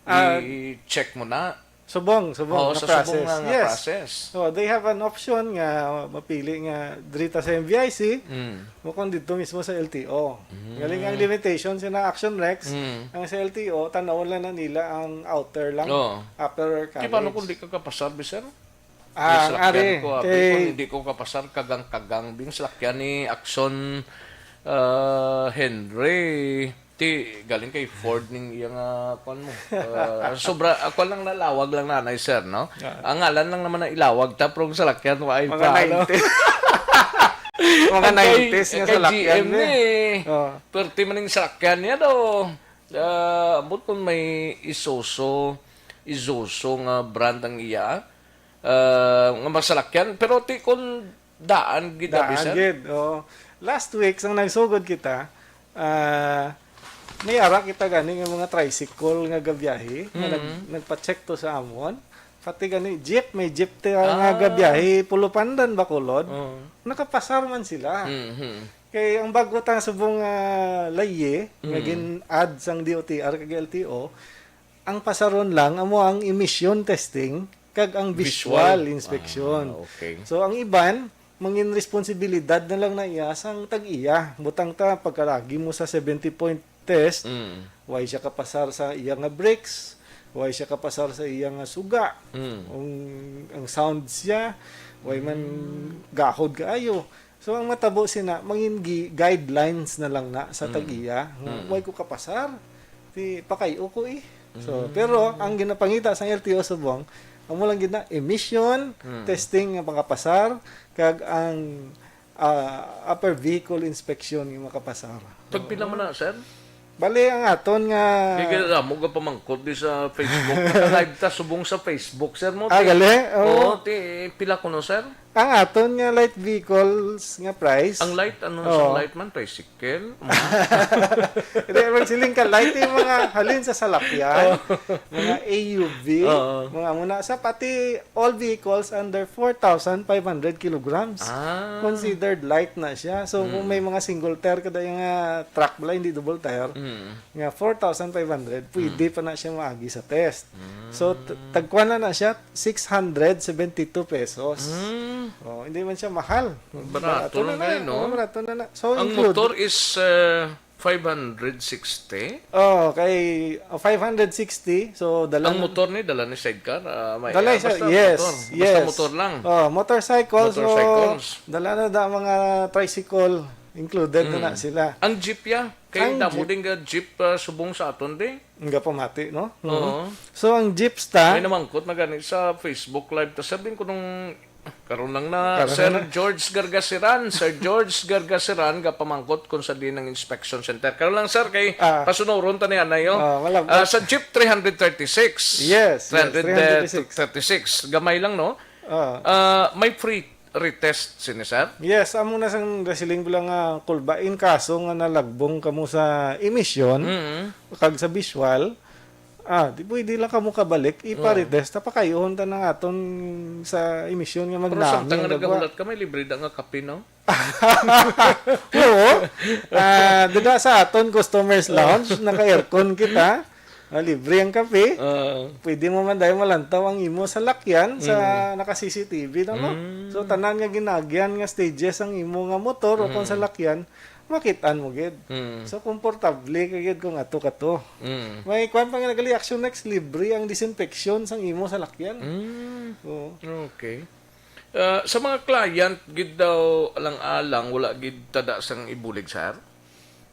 Ah, I-check mo na. Subong, subong Oo, nga sa subong process. nga, nga Yes. process. So, they have an option nga mapili nga diri ta sa M V I C, Mm. o kung dito mismo sa L T O. Mm. Galing ang limitation sa na Action Rex, Mm. ang sa L T O, tanawon lang na nila ang outer lang, Oo. upper Di paano carriage. kung di ka kapasar, sir? Ah, May salakyan ari, ko, abi kay ko, hindi ko kapasar, kagang-kagang, bing salakyan ni Action, ah, Henry. Ti, galing kay Ford ning iya nga, kuwan mo. Ah, sobra, ah, kuwan lang na, lawag lang na, nay, sir, no? Ah. Ang ngalan lang naman na ilawag, ta, pero ang salakyan, wa ay Mga pa, ano? nineties. Mga Ang kay, nineties nga kay salakyan, G M eh. eh. Oh. Perti man yung salakyan niya, do. Ah, ambot kung may Isuzu, Isuzu nga brand ang iya, ah, nga masalakyan. Pero ti, kung daan gid, abi, Daan sir? gid, oo. Last week, sang nagsugod kita, ah, may ara kita gani nga mga tricycle nga gabiyahe, nga nag-, Mm. nagpa-check to sa amon. Pati gani, jeep, may jeep ti-, nga Ah. gabiyahe, Pulupandan, Bacolod. Oo. Nakapasar man sila. Mhm. Kay ang bago ta subong, ah, layi, nga Mm. gin-add sang D O T R kag L T O, ang pasaron lang amo ang emission testing kag ang visual Visual. inspection. Ah, okay. So, ang iban, mangin responsibilidad na lang na iya sang tag-iya. Butang ta, pagkalagi mo sa seventy point test, Mm. why siya kapasar sa iya nga brakes, why siya kapasar sa iya nga suga, Mm. ang, ang sound siya, why man Mm. gahod kaayo. So, ang matabo sina, mangin gi-, guidelines na lang na sa Mm. tag-iya. Mm. Way ko kapasar, di, pakayo ko eh. So, Mm. pero ang ginapangita sa L T O subong, amo lang gid na, emission, Mm. testing nga makapasar, kag ang, ah, upper vehicle inspection nga makapasar. Tagpila man na, sir? Bali, ang aton nga Kaya gid mo gapamangkot di sa Facebook. Naka-live ta subong sa Facebook, sir, mo, Ah, ti-, gali? Oo. Oo, ti-, pila kuno, sir? Ang aton nga light vehicles nga price. Ang light, ano Oo. sa light man? Tricycle? Hindi, magsiling ka, light yung mga halin sa salakyan, Oo. mga A U V, Oo. mga muna, sa pati all vehicles under four thousand five hundred kilograms. Ah. Considered light na siya. So, kung Mm. may mga single tire ka dahil nga truck bala, hindi double tire, Mm. nga four thousand five hundred, pwede Mm. pa na siya maagi sa test. Mm. So, t-, tagkuan na na siya, six hundred seventy-two pesos. Mm. Oh, hindi man siya mahal. Barato Barato lang na na, eh, no? Oh, barato na na. So, Ang include motor is, uh, five hundred sixty? Oh, kay, oh, five hundred sixty. So, dala Ang na motor ni, dala ni sidecar? Ah, may, Dala ah, siya, basta yes, motor. Basta yes. motor lang. Oh, motorcycle, so, Motorcycles. dala na da mga tricycle, included na na Mm. sila. Ang jeep ya? Kay Ang damo jeep. din nga jeep, ah, subong sa aton, di? Nga pamati, no? Oo. Mhm. So, ang jeeps ta May namangkot na gani sa Facebook Live. Ta, sabihin ko nung, karon lang na, Karon Sir na. George Gargasiran. Sir George Gargasiran, gapamangkot kung sa din ang inspection center. Karon lang, sir, kay Ah. pasunuron ta ni anay, oh. Ah, wala, Ah, wala. sa Jeep three hundred thirty-six. Yes, yes, Three hundred thirty-six. thirty-six. Gamay lang, no? Ah. Ah, may free retest sini, sir? Yes, amo na sang gasiling ko lang nga kulba. In kaso nga nalagbong kamo sa emission, Mm. kag sa visual, ah, di pwede lang kamo kabalik, Oo. ipa-retest, ta pakayuhon ta nang aton sa emission nga Pero magnami samtang ang nga dagwa. nagahulat ka, may libre da nga kape, no? Oo. Ah, dida sa aton customers lounge, naka-aircon kita. Ah, libre ang kape. Ah. Pwede mo man dahil malantaw ang imo salakyan sa Mm. naka-C C T V na, no? Mm. So, tanan nga ginagyan nga stages ang imo nga motor o kung Mm. salakyan, makitaan mo gid. Mm. So, komportable ka gid kung ato ka to. Mm. May kwan pa nga nagali, Action Next, libre ang disinfection sang imo salakyan. Mm. Oo. Okay. Ah, sa mga client gid daw alang-alang, wala gid tada sang ibulig, sir?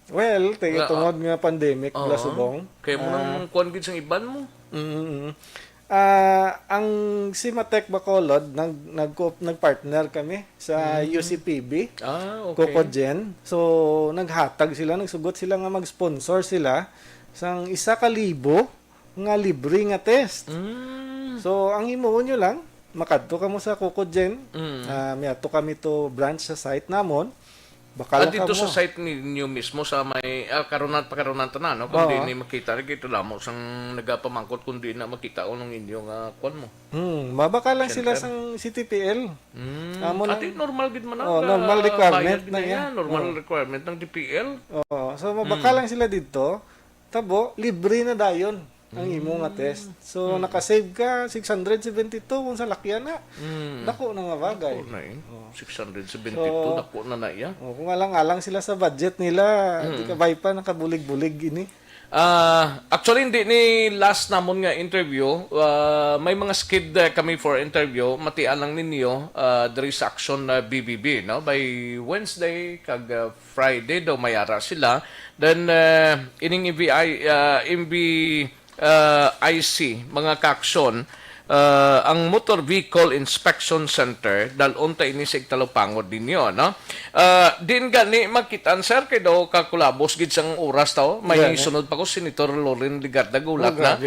Well, tayo Wala, tungod ah, nga pandemic, oo. bala subong. Kaya mo Ah. nang kuwan gid sang iban mo. Mm, mm. Ah, ang Simatech Bacolod, nag-, nag-, nag-partner kami sa Mm. U C P B, Ah, okay. Cocogen. So, naghatag sila, nagsugot sila nga mag-sponsor sila sang isa ka libo nga libre nga test. Mm. So, ang himuon nyo lang, makadto kamo sa Cocogen. Mm. Ah, may ato kami to branch sa site namon. Baka Ah, lang dito kamo. sa site ninyo mismo sa may, ah, karunan, pakarunan tanan, no? Kung Oo. di ni makita, rin ito lamo sang nagapamangkot kung di na makita o nung inyo nga kwan mo. Hmm, mabaka lang sila Center. sang C T P L. Mm. Amo Ati, lang. normal gid man ang, Oh, normal ah, requirement bayad na na iya. yan. Normal Oh. requirement ng D P L. Oo. So, mabaka Mm. lang sila dito. Tabo, libre na dayon ang Mm. imo nga test. So, Mm. nakasave ka six hundred seventy-two kung sa lakyan na. Mm. Dako na nga bagay. Dako na eh. Oh. Six hundred seventy-two, So, dako na na iya. Oh, kung alang-alang sila sa budget nila, Mm. di ka bay pa nakabulig-bulig ini. Ah, actually, hindi ni last namon nga interview. Ah, may mga skid, eh, kami for interview. Matian lang ninyo, ah, diri sa Action, ah, B B B, no? By Wednesday, kag, ah, Friday daw may ara sila. Then, eh, ining M V I, ah, M V, ah, I C, mga ka-aksyon, ah, ang Motor Vehicle Inspection Center, dalon ta ini sa Igtalupangod ninyo, no? Ah, din gani makitaan, sir, kay daw kakulabos gid sang oras ta, oh. May Gani. sunod pa ko, Senator Loren Legarda, gulat Oh, na. grabe.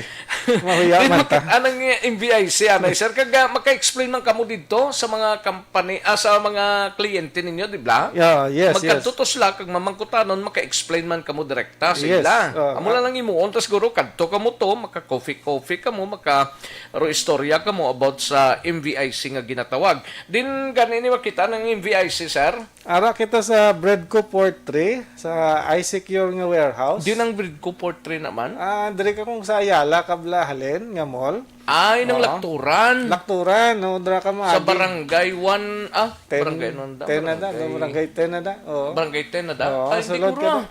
Mahuya Din man ta. makitaan ang M V I C, anay, sir, kag, ah, maka-explain man kamo didto sa mga company, ah, sa mga kliyente ninyo, di ba? Yeah, yes, Magkadto yes. to sila kag mamangkutanon, maka-explain man kamo direkta sa Yes, ila. ah, Amo ah. lang ang imuon, tas siguro kadto kamo to, maka-coffee-coffee kamo, maka-ro istorya kamo about sa M V I C nga ginatawag. Din gani ni makita ng M V I C, sir? Ara kita sa Breadco Port Three, sa I Secure nga warehouse. Din ang Breadco Port Three naman? Ah, diri ka kung sa Ayala, Kabla, halin, nga mall. Ay, nang Oo. Lakturan. Lakturan, no, dira ka Sa maagi. Barangay One, ah, Ten, Barangay One da, Ten na da, Barangay no, Barangay Ten na da. Oo. Barangay Ten na da? Oo, Ay, hindi sulod ko ka ra. na.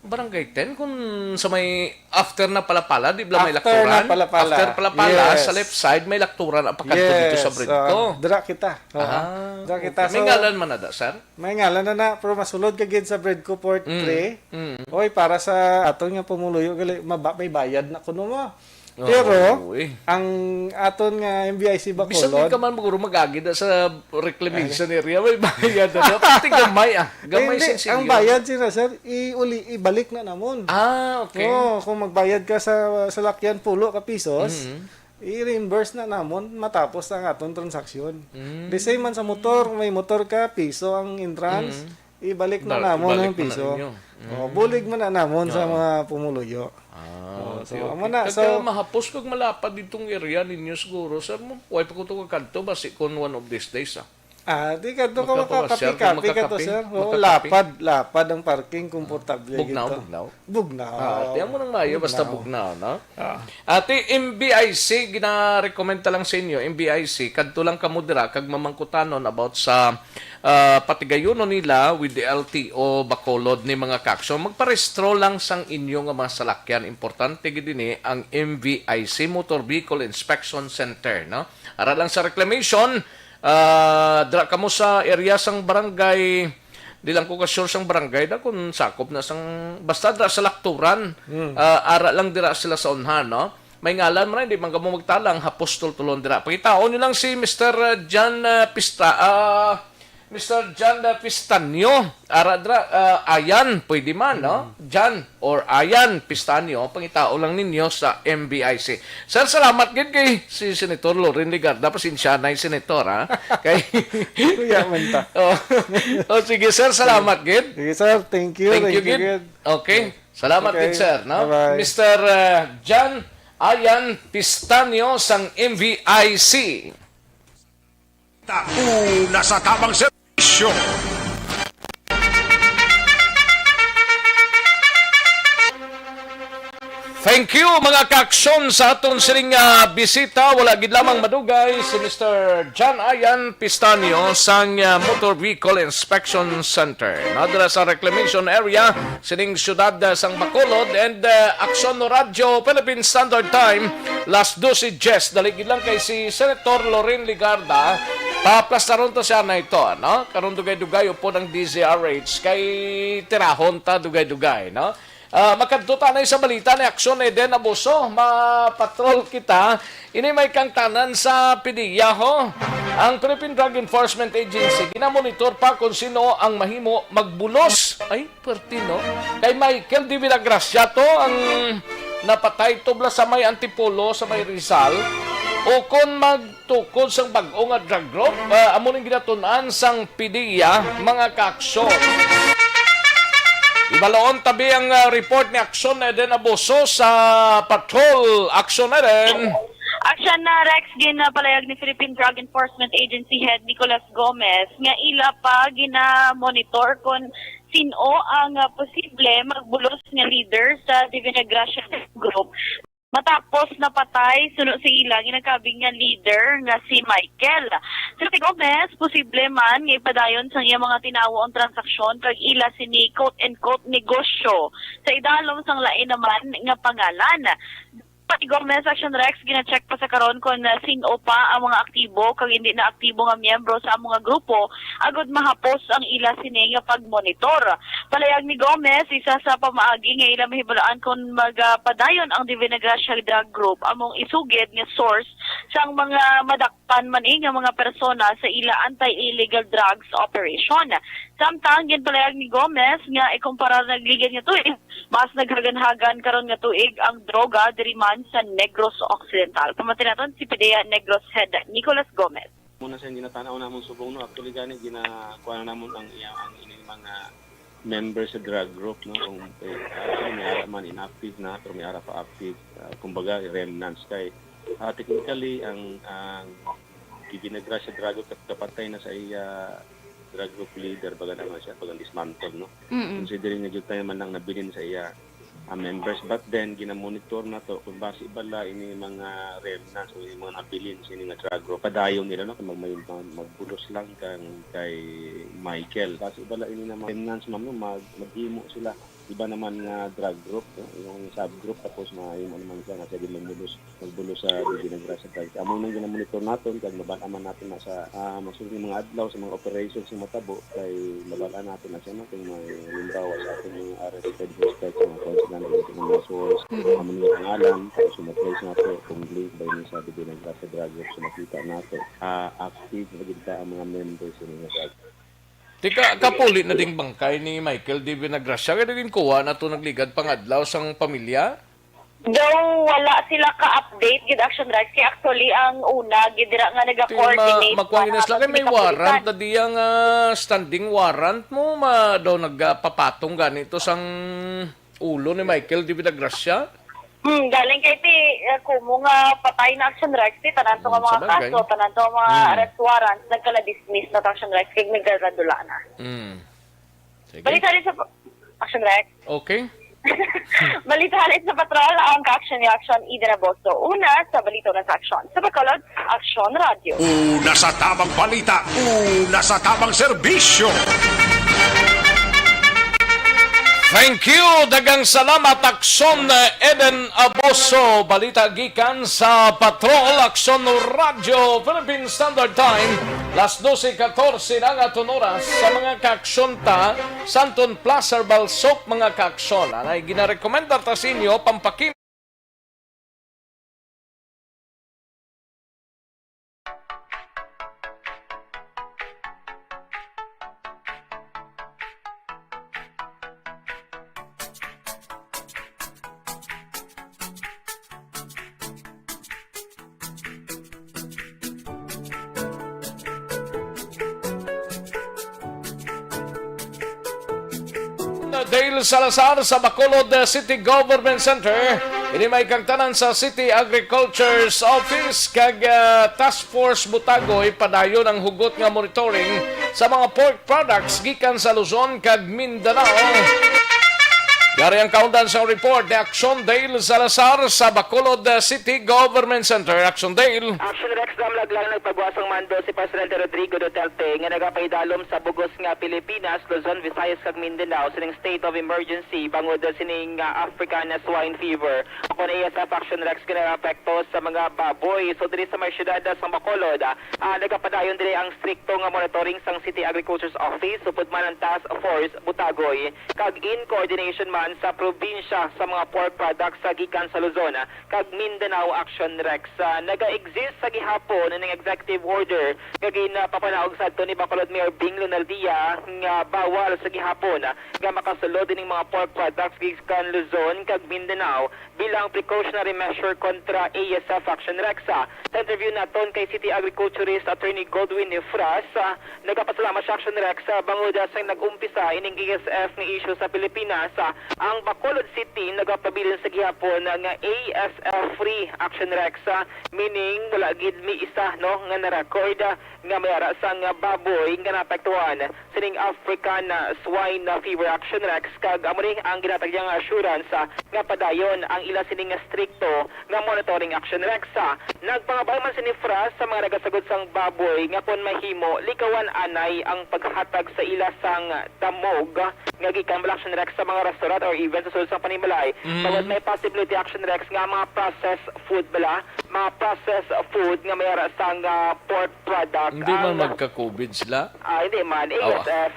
Barangay ten, kung sa may after na Palapala, di ba may After na Lakturan? Palapala. After Palapala, Yes. sa left side, may Lakturan, ang pakanto dito sa Yes, Bredco. ah, dira kita. Oo. Ah, Dira kita. okay. May So, ngalan man na da, sir? May ngalan na na, pero masulod ka gid sa Bredco Port Mm, three. mm. Oy, para sa ato nga pumuluyo, gali, maba, may bayad na kuno mo. Oo, Pero, eh. ang aton nga M V I C Bisan di Bacolod, ka man maguro mag-agi na sa reclamation area, may bayad na. Pati gamay, ah. Gamay hindi, sin ang senior. Bayad sila, sir, iuli, ibalik na namon. Ah, okay. Oo, kung magbayad ka sa salakyan pulo ka pisos, Mhm. i-reimburse na namon matapos ang aton transaksyon. Mm. The same man sa motor, kung may motor ka, piso ang entrance, Mm. ibalik na Ba- namon ibalik ang mo na piso. ninyo. Mm. Oh, bulig man na namon sa Oo. mga pumuluyo. Ah, Oh, okay, so, okay. amo na. Kag, So, ah, mahapos kag malapad ditong area ninyo siguro, sir, mo, way pa ko to kakanto, basi kung one of these days, ah. Ah, di ka to ka Magkapasyal, makakapi-kapi ka to, magkakapi, sir. Oo, magkakapi. lapad, lapad ang parking, komportable Bugnaw, gito. bugnaw. Bugnaw. Ah, tiyan mo nang maayo, basta bugnaw, no? Ah. Ati, M B I C, gina-recommend ta lang sa inyo, M B I C, kadto lang kamo dira kag mamangkutanon about sa ah, patigayunon nila with the L T O Bacolod ni mga kaaksyon. Magparehistro lang sang inyo nga mga salakyan. Importante gid ini ang M V I C, Motor Vehicle Inspection Center, no? Ara lang sa reclamation, ah, dira kamo sa area sang barangay, di lang ko ka-sure sang barangay da kung sakop na sang, basta dira sa Lakturan, ah, ara lang dira sila sa unhan, no? May ngalan man, hindi man kamo magtalang, hapos tultulon dira. Pangitaon nyo lang si Mister John, ah, Pista, ah, Mister John, ah, Pistanyo. Ara dira, ah, Ayan, pwede man, no? John or Ayan Pistanyo, pangitaon lang ninyo sa M V I C. Sir, salamat gid kay si Senator Loren Legarda, pasensya na yung senator, ha? Kay Kuya man ta. Oh. Oh, sige, sir, salamat gid. Sige, sir. Thank you. Thank you, Thank you, gid. gid. Okay. Salamat Okay. gid, sir, no? Bye-bye. Mister, uh, John Ayan Pistanyo sang M V I C. Una sa tamang serbisyo. Thank you, mga kaaksyon, sa aton sining, ah, bisita. Wala gid lamang madugay si Mister John Ayan Pistanyo sang, ah, Motor Vehicle Inspection Center. Nadala sa reclamation area sining siyudad, ah, sang Bacolod, and, ah, Aksyon Radyo Philippine Standard Time, las doce diez. Dali gid lang kay si Senator Loren Legarda, paplastaron to siya na ito, no? Karon dugay-dugay upod ang D Z R H, kay tirahon ta dugay-dugay, no? Ah, makadto ta na sa balita ni Aksyon Eden Abuso. Mapatrol kita. Ini may kangtanan sa PDEA, ho. Ang Philippine Drug Enforcement Agency ginamonitor pa kung sino ang mahimo magbulos. Ay, perti, no? Kay Michael de Villagracia to ang napatay tubla sa may Antipolo, sa may Rizal. O kung mag tukod sang bag-o nga drug group, ah, amo ning ginatun-an sang PDEA, mga kaaksyon. Ibaloon tabi ang, ah, report ni Aksyon Eden Abuso sa Patrol. Aksyon Eden. Aksyon na, Rex, ginapalayag ni Philippine Drug Enforcement Agency Head Nicolas Gomez nga ila pa gina-monitor kon sin-o ang, ah, posible magbulos nga leader sa Divina Gracia Group. Matapos napatay, suno sa ila, ginakabig nga leader nga si Michael. Si Gomez, posible man nga ipadayon sang iya mga tinawo ang transaksyon kag ila sini quote-unquote negosyo sa idalom sang lain naman nga pangalan. Pati Gomez, Action Rex, gina-check pa sa karon kon, ah, sin-o pa ang mga aktibo kag hindi na aktibo nga miyembro sa amo nga grupo agod mahapos ang ila sini nga pagmonitor. Palayag ni Gomez, isa sa pamaagi nga ila mahibalaan kon magapadayon ang Divina Gracia Drug Group among isugid nga source sang mga madakpan man, eh, nga mga persona sa ila anti-illegal drugs operation. Samtang ginpalayag ni Gomez nga ikumpara nagligid nga tuig, mas naghaganhagan karon nga tuig ang droga diri man sa Negros Occidental. Pamati naton si PDEA Negros Head Nicolas Gomez. Muna sa ginatanaw namon subong, no, actually gani ginakuha na namon ang iya, ang ining mga member sa drug group, no, kung, eh, actually may ara man inactive na pero may ara pa active, ah, kumbaga remnants kay, ah, technically ang, ang Divina Gracia drug group kapatay na sa iya drug group leader, baga naman siya, bagang dismantle, no. Mm-mm. Considering nga jud tayo man lang nabilin sa iya ah, members. But then, ginamonitor nato kung basi bala ini mga remnants o ini mga nabilin sa ini nga drug group. Padayon nila, no, kung mag-, may mag-, magbulos lang kang kay Michael. Basi bala ini na mga remnants, ma'am, no, mag-, maghimo sila iba naman nga drug group, no, yung subgroup, tapos mahimo naman siya nga siya din magbulos, magbulos sa Dibina Gracia drugs. Amo nang ginamonitor naton, kag mabal-an man naton na sa, ah, masunod nga mga adlaw sa mga operations nga matabo, kay mabal-an naton na siya, no, kung may halimbawa sa ating mga arrested suspects, mga council and mga source, Mm. amo nga pangalan, tapos ma-trace nato kung link ba yun sa Dibina Gracia drug group sa makita nato. Ah, active na gid ka ang mga members sa mga drug. Tika, kapuli na ding bangkay ni Michael D. Vinagracia, kaya naging kuha na to nagligad pangadlaw sang pamilya? Daw wala sila ka-update gid, Action Rex. Kay actually, ang una, gid dira nga Ti ma-, nag-coordinate magkuha para na sila sa kay may sindikapulitan. Warrant na diya nga standing warrant mo, ma-, daw nagpapatong gani to sang ulo ni Michael D. Vinagracia? Hmm, galing kay ti, eh, kumo nga patay na, Action Rex, ti tanan to nga Hmm, mga sabagay. Kaso, tanan to nga mga Hmm. arrest warrants, nagkala-dismiss na to, Action Rex, kay nagkaradula na. Hmm. Sige. Balita rin sa pa-, Action Rex. Okay. Balita rin sa patrol, ang ka-action ni Action Eden Aboso. Una sa balita na sa aksyon. Sa Bacolod, Aksyon Radio. Una sa tamang balita, una sa tamang serbisyo. Thank you. Daghang salamat, Aksyon, eh, Eden Aboso. Balita gikan sa Patrol, Aksyon Radio, Philippine Standard Time. Las doce katorse na nga aton oras sa mga kaaksyon ta. Santon Plaza, Balsok, mga kaaksyon. Anay ginarekomendar ta sa inyo, pampakin- Dale Salazar sa Bacolod City Government Center. Ini may kagtanan sa City Agriculture's Office kag, ah, Task Force Butagoy padayon ang hugot nga monitoring sa mga pork products gikan sa Luzon kag Mindanao. Yari ang kaundan sa report ni Action Dale Salazar sa Bacolod City Government Center. Action Dale. Action Rex, damlag lang nagpabuas ang mando si Presidente Rodrigo Duterte nga nagapaidalom sa bugos nga Pilipinas, Luzon, Visayas kag Mindanao sining state of emergency bangod sining, ah, African swine fever. Kon A S F, Action Rex, nga nag-apekto sa mga baboy. So, diri sa may siyudad sa Bacolod, ah, ah, nagapadayon diri ang strikto nga monitoring sang City Agriculture's Office, upod man ang Task Force Butagoy, kag in coordination man sa probinsya sa mga pork products sa gikan sa Luzon, ah, kag Mindanao. Action Rex, ah, naga-exist sa gihapon ning executive order nga ginapapanaog sadto ni Bacolod Mayor Bing Lunardia nga bawal sa gihapon, ah, nga makasulod ining mga pork products gikan Luzon kag Mindanao bilang precautionary measure kontra A S F. Action Rex. Sa interview naton kay City Agriculturist Attorney Godwin Efras, ah, nagapasalamat siya, Action Rex, ah, bangod, ah, sa nag-umpisa ining A S F nga issue sa Pilipinas, ah, ang Bacolod City nagapabilin sa gihapon, ah, nga A S F free. Action Rex, ah, meaning wala gid may isa, no, nga na-record, ah, nga may ara sang, ah, baboy nga naapektuhan sining African, ah, swine, ah, fever. Action Rex, kag amo ni ang ginatagya nga assurance, ah, nga padayon ang ila sining nga strikto nga monitoring. Action Rex, ah, nagpangabay man si Efras sa mga nagasagod sang baboy nga kon mahimo, likawan anay ang paghatag sa ila sang damog nga gikan bala, Action Rex, sa mga restaurant or even sa sulod sang panimalay. Mm. Bangod may possibility, Action Rex, nga mga processed food bala, mga processed food nga may ara sang, ah, pork product Hindi man ang magka-covid sila? Ah, hindi man. Awa. A S F.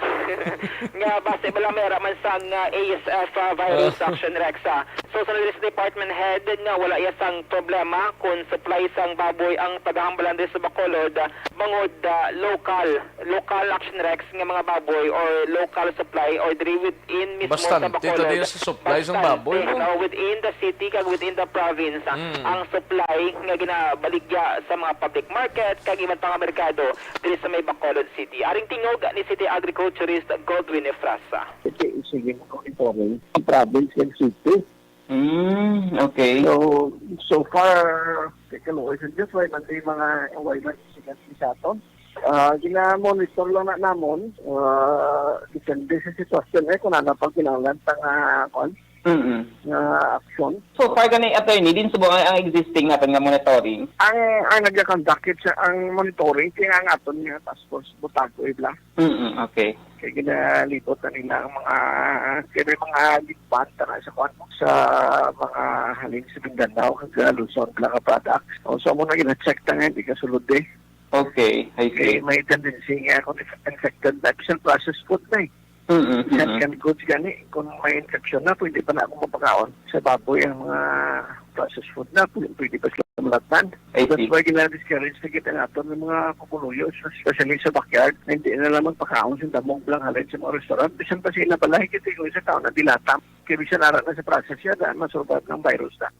Nga base bala may ara man sang, ah, A S F, ah, virus. Ah. Action Rex, ah. So, sa Nagris Department Head nga wala iya sang problema kung supply sang baboy ang paghambalan diri sa Bacolod, ah, bangod, ah, local, local, Action Rex, nga mga baboy or local supply or diri within mismo sa Bastante ta Bacolod. Diya sa supply sang baboy, Bastante, no? No, within the city kag within the province, ah, Mm. ang supply nga ginabaligya sa mga public market kag iban pa nga merkado diri sa may Bacolod City. Aring tingog ni City Agriculturist Godwin Efrasa. Sige, sige, monitoring ang province and city. Mm, okay. So, so far, kay kaluoy sa Diyos, way man di mga, way man sikat sa aton. Ah, gina-monitor lang na namon, ah, depende sa sitwasyon, eh, kung ano pag kinahanglan sa nga, kuwan, Mm. nga aksyon. So far gani, attorney, din subong ang, ang existing natin nga monitoring. Ang, ang nagakonduct sa, ang monitoring, kaya nga aton nga task force, Butagoy, bla. Mm, okay. Kaya ginalibot na nila ang mga, kaya may mga lipat na sa kwan mo, sa mga halin sa Mindanao, kag Luzon, bla nga product. O, so, mo na gina-check na nga, hindi ka sulod eh. Okay, I Kaya see. may tendency nga kung infected na, bisan processed food na eh. Mm, Yan mm. Kan goods gani, kung may infection na, pwede pa na akong mapakaon sa baboy ang mga processed food na, pwede, pwede pa sila malatnan. I That's see. Why gina-discourage na kita nato ng mga pumuluyo, especially sa backyard, na hindi na lang magpakaon sa damog lang halin sa mga restaurant. Bisan pa sila balay, kita yung isa tao na dilata. Kaya bisan ara na sa process yan, dahil masurbat ng virus na.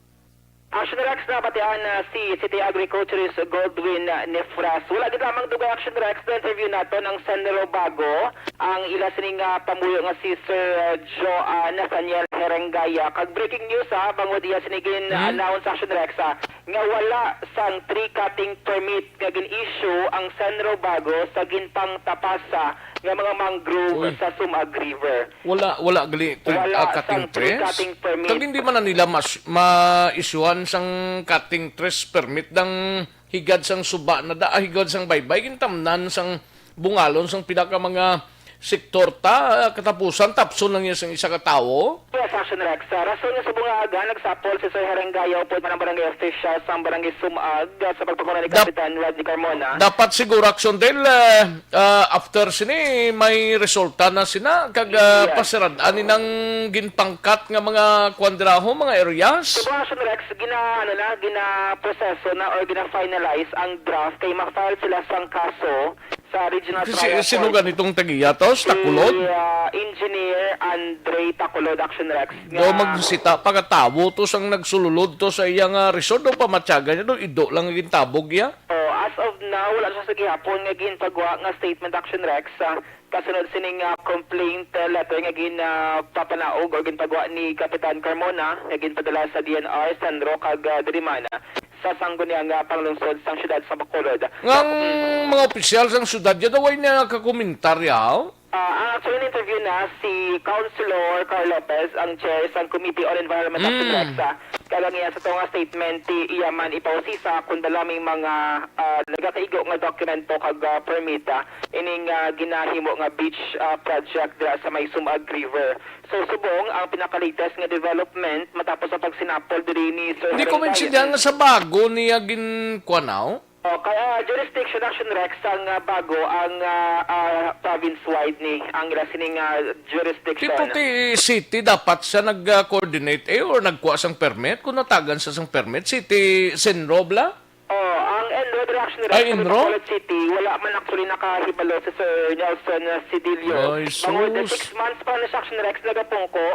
Action Rex, nabatian na si City Agriculturist Godwin Nefras. Wala gid lamang dugay, Action Rex, na-interview naton ang Senro Bago, ang ila sini nga pamuyo nga si Sir, uh, Jo, uh, Nathaniel Herengaya. Kag breaking news, ha, bangod iya sini gin-announce, Action Rex, ha, nga wala sang tree cutting permit nga gin-issue ang Senro Bago sa ginpangtapasa nga mga mangrove Uy. Sa Sumag River. Wala, wala gali to, Wala ah, cutting sang tree trees. Cutting permit. Kag hindi man na nila mas, ma-issuehan sang cutting trees permit dang higad sang suba na da, ah, higad sang baybay, gintamnan sang bungalon sang pila ka mga sektor ta, ah, katapusan, tapson lang niya sang isa ka tawo. Yes, Action Rex. Sa rason nga sa bungaga, nagsapol si Sir Herengaya upod man ang barangay official sang barangay Sumag, ah, sa pagpanguna ni Dap- Kapitan Rodney Carmona. Dapat siguro, Action Del, ah, ah, after sini, may resulta na sina, kag, ah, Yes. pasirad-an ni nang ginpangkat nga mga kuan dira ho, mga areas. Sa mga Action Rex, gina-, ano na, ginaproseso na or gina-finalize ang draft kay ma-file sila sang kaso sa Regional Kasi Trial sino Court. Ganitong tagiya to? Si Takulod? Si, ah, Engineer Andre Takulod, Action Rex, Daw nga magsita pa ka tawo to sang nagsululod to sa iya nga resort, daw pamatyagan niya, daw ido lang ang gintabog iya. Oh, as of now, wala siya sa gihapon nga gintagwa nga statement, Action Rex, ah, kasunod sining, ah, complaint, ah, letter nga gin, ah, papanaog o gintagwa ni Kapitan Carmona nga ginpadala sa D N R, Senro, kag, ah, diri man, ah, sa sangguniang, ah, panglungsod sang siyudad sa Bacolod. Nga ang Mm. mga opisyal sang siyudad, ya daw ay niya kakomentarya, oh? Ah, ang actually na-interview na si Councilor Carl Lopez, ang chair sang Committee on Environment Action Mm. Rex, ah. Kag ang iya sa tunga statement, ti iya man ipausisa kung dala may mga, ah, nagakaigo nga dokumento kag, ah, permit, ah, ining, ah, ginahimo nga beach, ah, project dira sa may Sumag River. So, subong ang pinaka-latest nga development matapos ang pagsinapol diri ni Sir Hindi ko Herendaya. Maintindihan nga sa bago niya gin-, kuan, aw? Oh, kaya jurisdiction, Action Rex, ang, ah, bago ang, ah, ah, province-wide ni ang ila sining, ah, jurisdiction. Tipo ti city dapat siya nag-coordinate, eh, or nagkuha sang permit. Kung natagan sa sang permit, city, Senro bala? Oh, ang ENRO dira, Action Rex, Ay, sa ENRO? Bacolod City, wala man actually nakahibalo si Sir Nelson, ah, Cedillo. Ay, Bangod na sus. Six months pa na siya, Action Rex, nagapungko.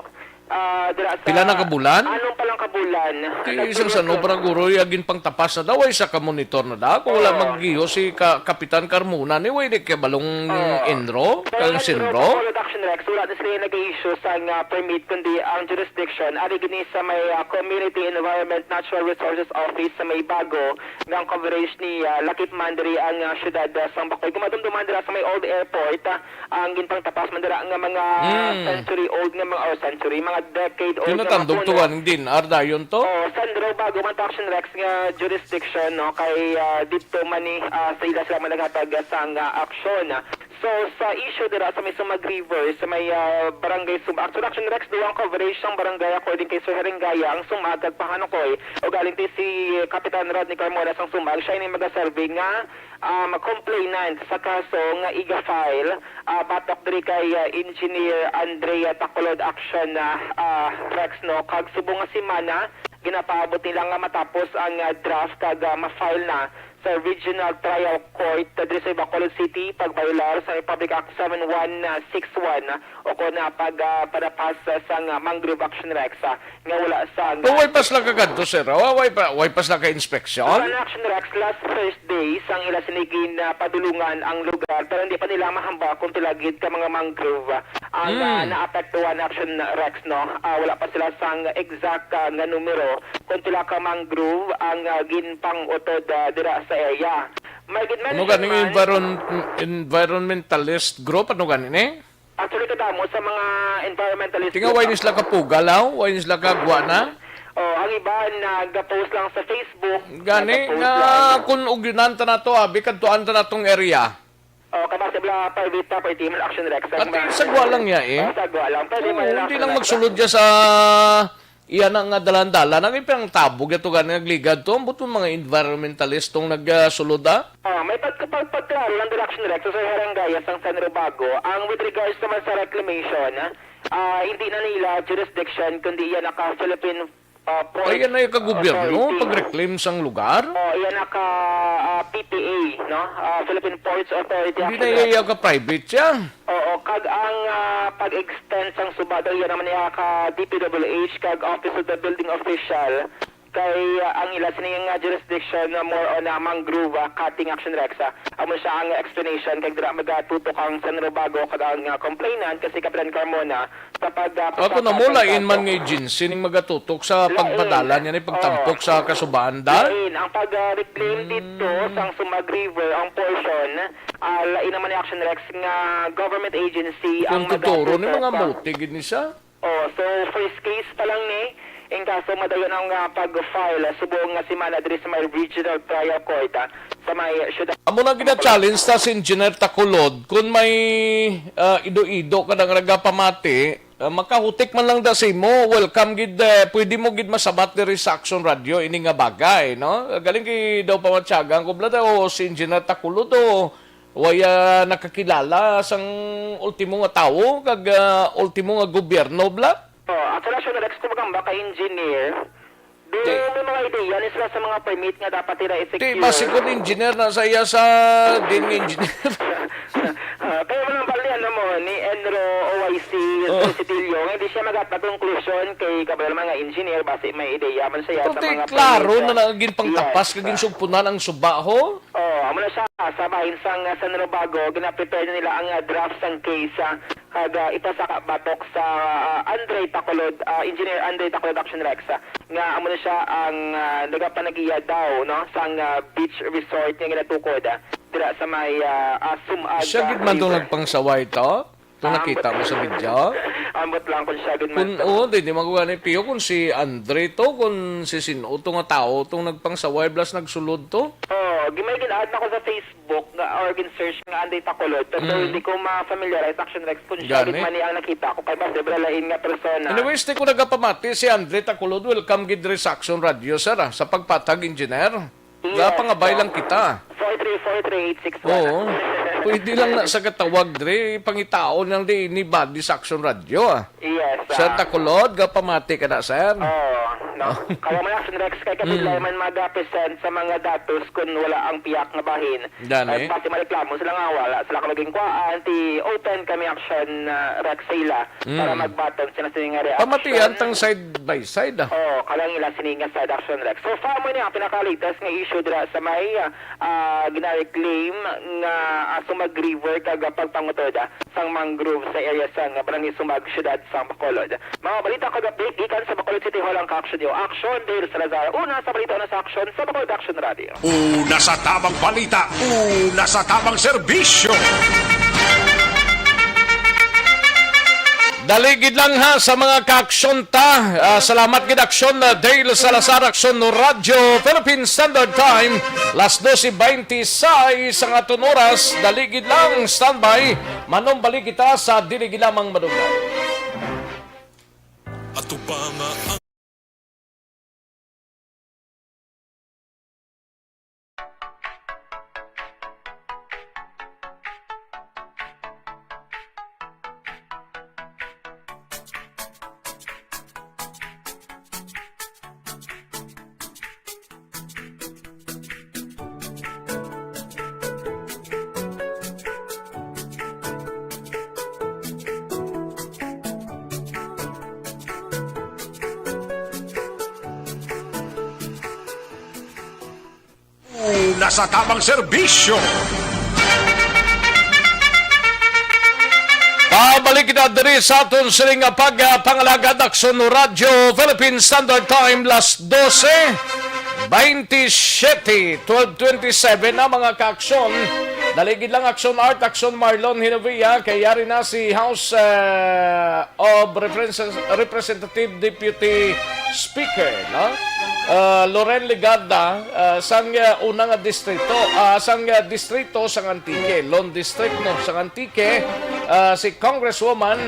Ah, dira sa Pila na ka bulan? Anong palang ka bulan? Ti, isang Nagsulod sa no, ka para guro, ya ginpangtapas na daw, ay sa ka monitor na daw. Kung wala Oo. Maggiho si ka-, Kapitan Carmona, ni, way di kay balong Oo. ENRO, Pero kang ENRO, Senro. Bacolod Action Rex, wala na sila nag-issue sa nga permit, kundi ang jurisdiction, ari gini sa may, ah, Community Environment Natural Resources Office sa may Bago, nga ang coverage ni, ah, lakip man diri ang, ah, syudad, ah, sang Bacolod. Kung madumduman dira sa may Old Airport, ah, ang ginpangtapas man dira nga mga Mm. century old nga mga, or century, mga decade old Yun nga mga natandog puno. Tuwan din, Ardayon to? Oh, Senro, Bago man to, Action Rex, nga jurisdiction, no, kay, ah, dito man ni, ah, sa ila sila man naghatag sang, ah, aksyon. So, sa issue dira sa may Sumag River, sa may, ah, barangay Sumag, actually, Action Rex, duwang coverage sang barangay, according kay Sir Herengaya, ang Sumag kag Pahanukoy. O galing ti si Kapitan Rodney Carmona sang Sumag, siya ini magaserve nga um, complainant sa kaso nga iga-file, ah, batok diri kay, ah, Engineer Andrea Tacolod Action, ah, ah, Rex, no? Kag subong nga semana, ginapaabot nila nga matapos ang, ah, draft kag, ah, ma-file na sa Regional Trial Court, ah, diri sa Bacolod City, pagbayolar sa Republic Act seven one six one, ah, o kon, ah, pag, ah, panapas, ah, sang, ah, Mangrove Action Rex, ah, nga wala sa Pero way pa sila kagadto, sir? Wa-, way pa, way pa sila ka-inspeksyon? Sa Action Rex, last Thursday, sang ila sini gin, ah, padulungan ang lugar, pero hindi pa nila mahambal kung pila gid ka mga mangrove, ah, ang, ah, Hmm. naapektuhan, Action Rex, no? Ah, wala pa sila sang exact, ah, nga numero kung pila ka mangrove ang, ah, ginpang-utod, ah, dira sa area. May gid Ano mention gani man environ-, environmentalist group? Ano gani ni? Actually, kadamo sa mga environmentalist Tinga, why group ni sila kapugal, aw? Why ni sila kagwa na? Oh, ang iba nag-post lang sa Facebook, Gani nag-post nga lang. Kung ugyunan ta na to, abi, kadtuan ta na tong area. Oh, kabase bala private property man, Action Rex. Ang Ate, mga sagwa lang niya, eh. Oh, sagwa lang. Pwede Oo, man lang hindi Action lang Rex. Magsulod siya sa iya na nga dalan-dalan. Ang ipang tabog ito gani nagligad to. Ang buto mga environmentalist tong nagsulod, ah. Ah, may pagkapagpagklaro ng Direction Rex sa Sarangay sang San Robago ang with regards naman sa reclamation, ah, hindi na nila jurisdiction kundi yan naka Philippine, ah, Ports Ay, yan ay kagobyerno, Authority. Pag-reclaim sang lugar? Oh, yan naka, ah, P P A, no? Ah, Philippine Ports Authority Hindi na Action Rex. Iya ka private siya. Oo, kag ang, ah, pag-extend sang suba daw yan naman niya ka D P W H kag Office of the Building Official. Kay, ah, ang ila sini nga jurisdiction na more on, ah, mangrove, ah, cutting Action Rex, ah. Amo siya ang explanation kag dira magatutok ang San Robago kag ang, ah, complainant kasi Kapitan Carmona sa pag, ah, Ako na mo, pagkakatang lain man kaso. Nga agency ning magatutok sa Lain. Pagpadala niya ni pagtampok Oo. Sa kasubaan, da? Lain. Ang pag, ah, reclaim dito Mm. Sang Sumag River, ang portion, ah, lain naman ni Action Rex nga government agency ang Kung tuturo ni magatutok mga sa multi, gid ni siya? Oh, so first case pa lang ni, in kaso madayon ang, ah, pag-file, ah, subong nga semana diri sa may Regional Trial Court, ah, sa may syudad. Amo na gina-challenge ta si Engineer Takulod, kung may, ah, ido-ido ka nang nagapamati, ah, makahutik man lang da sa imo, welcome gid, eh, pwede mo gid masabat diri sa Action Radio, ini nga bagay, no? Galing kay daw pamatyagan ko, bla daw, si Engineer Takulod, o Way, ah, nakakilala sang ultimo nga tawo kag, ah, ultimo nga gobyerno, bla? Oh, actually, Action Rex, kung magamba ka engineer, do Di. May mga ideya ni sila sa mga permit nga dapat nila i-secure. Di, basi kung engineer na sa iya sa din nga engineer. Ah, kaya mo lang bali, ano mo, ni Enro O Y C Oh. Presidio, nga hindi siya magat na conclusion kay kabalo mga engineer, basi may ideya man siya sa Di, mga klaro permit, na ah. Naging pangtapas, Yes, kaging ah. Sugpunan ang suba, ho? Oh, amo na siya. Sa bahin sang, ah, San Robago, gina-prepare na nila ang, ah, draft sang case, ah, kag, ah, ipasaka batok sa, ah, Andre Tacolod, ah, Engineer Andre Tacolod Action Rex, ah, nga amo na siya ang, ah, nagapanagiya daw, no, sang, ah, beach resort nga ginatukod, ah, dira sa may, ah, ah, Sumag, Siya ah, gid man tong River. Nagpangsaway to? Itong Ambot. Nakita mo sa video? Ambot lang kung siya gid man Kung, to. Oo, di, di magkuha ni Pio kung si Andre to, kung si sino to nga tao tong nagpangsaway, blas nagsulod to. Oo, gi-, may gin-add na ko sa Facebook nga, or gin-search nga Andre Tacolod, pero Mm. hindi ko ma-familiarize, Action Rex, kung siya Gani. Gid man ni ang nakita ko, kay mas sobra lain nga persona. Anyways, di ko nagapamati si Andre Tacolod. Welcome gid diri sa Action Radio, sir, ah, sa pagpatag, engineer. Yes, Napangabay po. Lang kita. Four three four three eight six one. Oo. Pwede lang na sa katawag, Dre. Pangitaon lang di ni Body sa Action Radio, ah. Yes, Sir ah. Tacolod, gapamati ka na, sir. Oo, no. Kaya mo na, Action Rex, kay kapit Mm. lang man mag-present sa mga datos kung wala ang piyak nga bahin. Gani. Ay, basi mareklamo sila nga wala sila kamaging kuhaan, ti open kami Action, ah, Rex sa ila para Mm. magbaton sila sa nga reaction. Pamatian tang side by side, ah. Oh, kalang ila sini nga side Action Rex. So, far mo ni ang pinaka-latest nga issue dira sa may, ah, ah, gina-reclaim nga, ah, Sumag River kag, ah, pagpangutod, ah, sang mangrove sa area sang Barangay Sumag, Siyudad sang Bacolod. Mga balita kag update gikan sa Bacolod City Hall ang ka-action niyo. Action, Dale Salazar. Una sa balita, una sa action sa Bacolod Action Radio. Una sa tabang balita, una sa tabang serbisyo. Dali gid lang ha sa mga ka-aksyon ta. Ah, salamat gid aksyon, ah, Dale Salazar, aksyon no Radyo Philippine Standard Time. Las doce veintiséis ang aton oras. Dali gid lang, standby. Manumbalik kita sa dili gid lamang madugay. Ato pa nga ang Una sa tabang serbisyo. Pabalik kita diri sa aton sining nga pag, ah, pangalagad, Aksyon Radyo Philippine Standard Time, las doce. Twenty-seven, twelve twenty-seven na, mga ka-aksyon. Daligid lang, Aksyon Art, Aksyon Marlon Hinovia, kay yari na si House, uh, of Represent-, Representative Deputy Speaker, no? Uh, Loren Legarda, uh, sang, uh, una nga distrito, uh, sang, uh, distrito sang Antique, Lone District, no, sang Antique, uh, si Congresswoman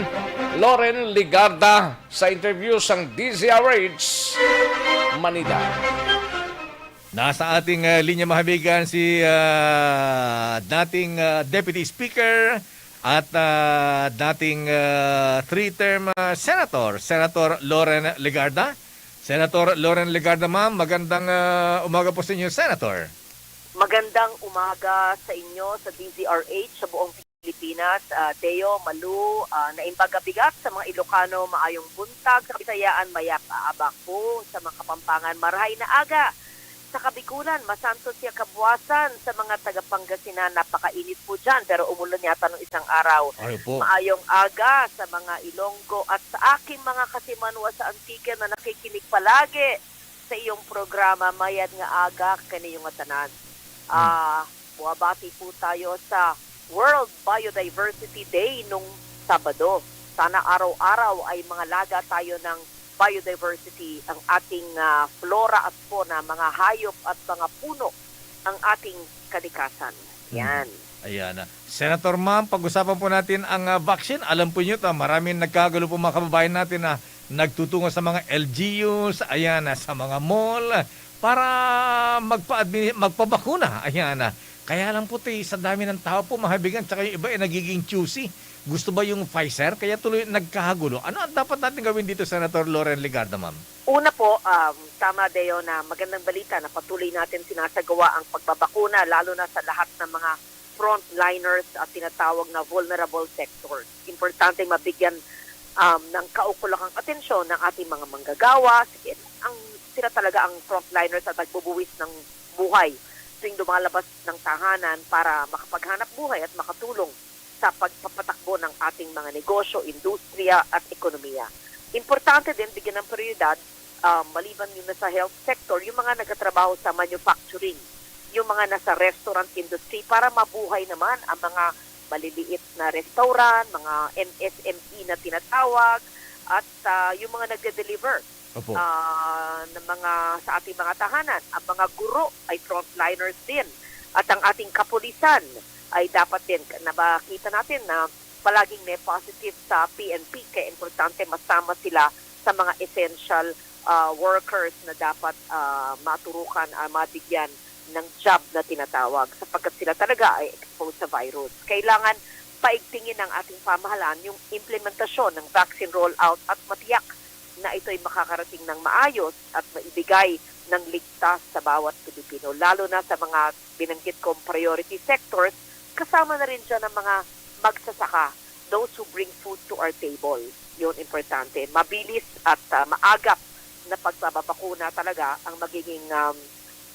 Loren Legarda sa interview sang D Z R H Manila. Nasa ating, ah, linya, mahabigan, si, ah, dating, ah, Deputy Speaker at, ah, dating, ah, three-term, ah, Senator, Senator Loren Legarda. Senator Loren Legarda, ma'am, magandang, ah, umaga po sa inyo, Senator. Magandang umaga sa inyo sa D Z R H, sa buong Pilipinas, ah, Deo, Malu, ah, naimbaga bigat sa mga Ilocano, maayong buntag, sa Bisayaan, mayap abak po, sa mga Kapampangan, marahay na aga, sa Kabikulan, masantos siya kabuwasan, sa mga taga Pangasinan, napakainit po dyan, pero umulan yata nung isang araw. Ay, po. Maayong aga sa mga Ilonggo at sa aking mga kasimanwa sa Antique na nakikinig palagi sa iyong programa, mayad nga aga kaninyo nga tanan. Hmm. Ah, buwabati po tayo sa World Biodiversity Day nung Sabado. Sana araw-araw ay mangalaga tayo ng biodiversity, ang ating, ah, flora at fauna, mga hayop at mga puno, ang ating kalikasan. Hmm. Yan. Ayan. Senator, ma'am, pag-usapan po natin ang, ah, vaccine. Alam po niyo, ta, maraming nagkagulo po, mga kababayan natin, na nagtutungo sa mga L G Us, ayan, ah, sa mga mall, para magpa-admi-, magpabakuna. Ayan, ah. Kaya lang po, ti, sa dami ng tao po, mahabigan, tsaka yung iba, eh, nagiging choosy. Gusto ba yung Pfizer? Kaya tuloy nagkagulo. Ano ang dapat natin gawin dito, Senator Loren Legarda, ma'am? Una po, um, tama, Deo, na magandang balita na patuloy natin sinasagawa ang pagbabakuna, lalo na sa lahat ng mga frontliners at tinatawag na vulnerable sectors. Importante mabigyan, um, ng kaukulakang atensyon ng ating mga manggagawa. Sige, ang, sila talaga ang frontliners at nagbubuwis ng buhay tuwing lumalabas ng tahanan para makapaghanap buhay at makatulong sa pagpapatakbo ng ating mga negosyo, industriya at ekonomiya. Importante din bigyan ng prioridad, ah, maliban yun na sa health sector, yung mga nagtatrabaho sa manufacturing, yung mga nasa restaurant industry para mabuhay naman ang mga maliliit na restaurant, mga M S M E na tinatawag, at, ah, yung mga nagde-deliver, Opo. ah, ng mga, sa ating mga tahanan. Ang mga guro ay frontliners din. At ang ating kapulisan ay dapat din, nabakita natin na palaging may positive sa P N P, kaya importante masama sila sa mga essential, ah, workers na dapat, ah, maturukan, ah, mabigyan ng job na tinatawag, sapagkat sila talaga ay exposed sa virus. Kailangan paigtingin ng ating pamahalaan yung implementasyon ng vaccine rollout at matiyak na ito'y makakarating ng maayos at maibigay ng ligtas sa bawat Pilipino, lalo na sa mga binanggit kong priority sectors, kasama na rin dyan ang mga magsasaka, those who bring food to our table. Yun, importante. Mabilis at, ah, maagap na pagbabakuna talaga ang magiging, um,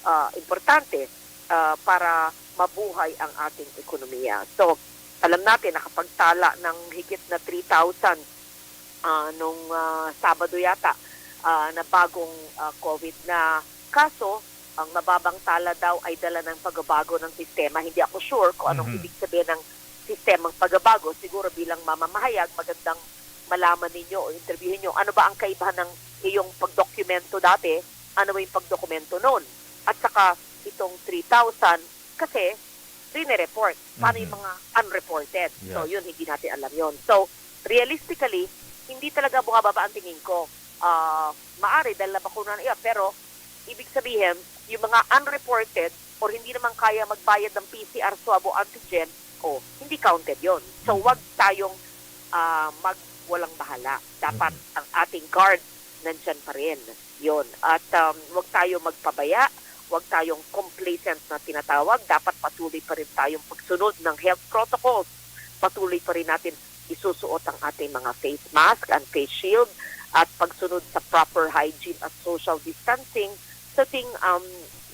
ah, importante, ah, para mabuhay ang ating ekonomiya. So, alam natin, nakapagtala ng higit na three thousand, ah, nung, ah, Sabado yata, ah, na bagong, ah, COVID na kaso. Ang mababang tala daw ay dala ng pagbabago ng sistema. Hindi ako sure kung anong Mhm. ibig sabihin ng sistemang pagbabago. Siguro bilang mamamahayag, magandang malaman ninyo o interviewin nyo, ano ba ang kaibahan ng iyong pagdokumento dati? Ano ba yung pagdokumento noon? At saka itong three thousand, kasi rine-report. Paano yung Mhm. mga unreported? So, Yes. yun, hindi natin alam yun. So, realistically, hindi talaga bumababa ang tingin ko. Ah, maari dahil nabakuna na iya, pero ibig sabihin, yung mga unreported or hindi naman kaya magbayad ng P C R swab o antigen, oh, hindi counted yon. So, Mhm. wag tayong, ah, magwalang bahala. Dapat Mhm. ang ating guard nandyan pa rin. Yon. At, um, wag tayo magpabaya, wag tayong complacent na tinatawag. Dapat patuloy pa rin tayong pagsunod ng health protocols. Patuloy pa rin natin isusuot ang ating mga face mask and face shield at pagsunod sa proper hygiene at social distancing. Sa ting, um,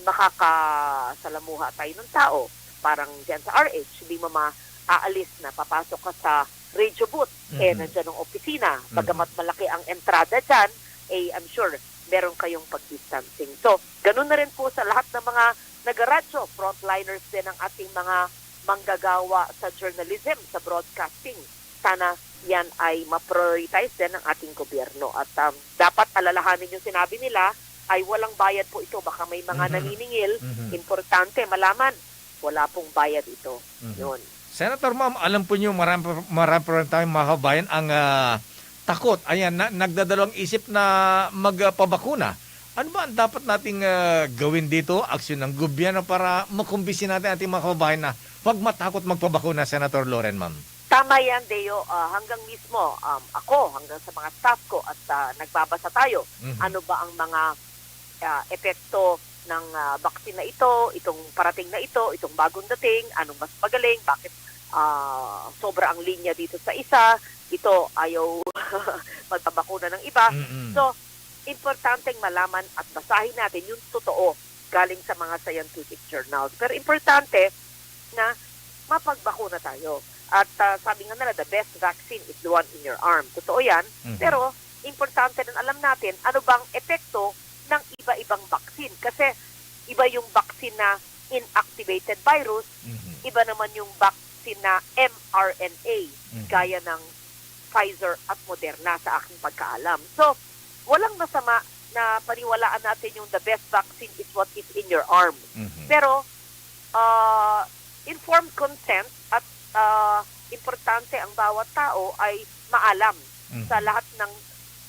makakasalamuha tayo ng tao. Parang dyan sa R H, hindi mo maaalis na papasok ka sa radio booth, eh, Mhm. nandyan ang opisina. Mhm. Bagamat malaki ang entrada dyan, eh, I'm sure meron kayong pag-distancing. So, ganun na rin po sa lahat ng mga nagaradyo, frontliners din ang ating mga manggagawa sa journalism, sa broadcasting. Sana yan ay ma-prioritize din ng ating gobyerno. At, um, dapat alalahanin yung sinabi nila ay walang bayad po ito. Baka may mga Mhm. naniningil, Mhm. importante malaman, wala pong bayad ito. Mhm. Yun. Senator, ma'am, alam po niyo, marami pa, marami pa rin tayong mga kabayan ang, ah, takot. Ayan, na, nagdadalawang isip na magpabakuna. Ano ba ang dapat nating, ah, gawin dito? Aksyon ng gobyerno para makumbinsi natin ating mga kababayan na huwag matakot magpabakuna, Senator Loren, ma'am. Tama yan, Deo. Ah, hanggang mismo, um, ako, hanggang sa mga staff ko at, ah, nagbabasa tayo, Mhm. ano ba ang mga, ah, epekto ng, ah, vaccine na ito, itong parating na ito, itong bagong dating, anong mas magaling, bakit, ah, sobra ang linya dito sa isa, ito ayaw magpabakuna ng iba. Mm-mm. So, importanteng malaman at basahin natin yung totoo galing sa mga scientific journals. Pero importante na mapagbakuna tayo. At, ah, sabi nga nila, "The best vaccine is the one in your arm." Totoo yan. Mhm. Pero importante rin alam natin ano bang epekto ng iba-ibang vaccine. Kasi iba yung vaccine na inactivated virus, Mhm. iba naman yung vaccine na M R N A, Mhm. gaya ng Pfizer at Moderna sa aking pagkaalam. So, walang masama na paniwalaan natin yung the best vaccine is what is in your arm. Mhm. Pero, ah, informed consent at, ah, importante ang bawat tao ay maalam Mhm. sa lahat ng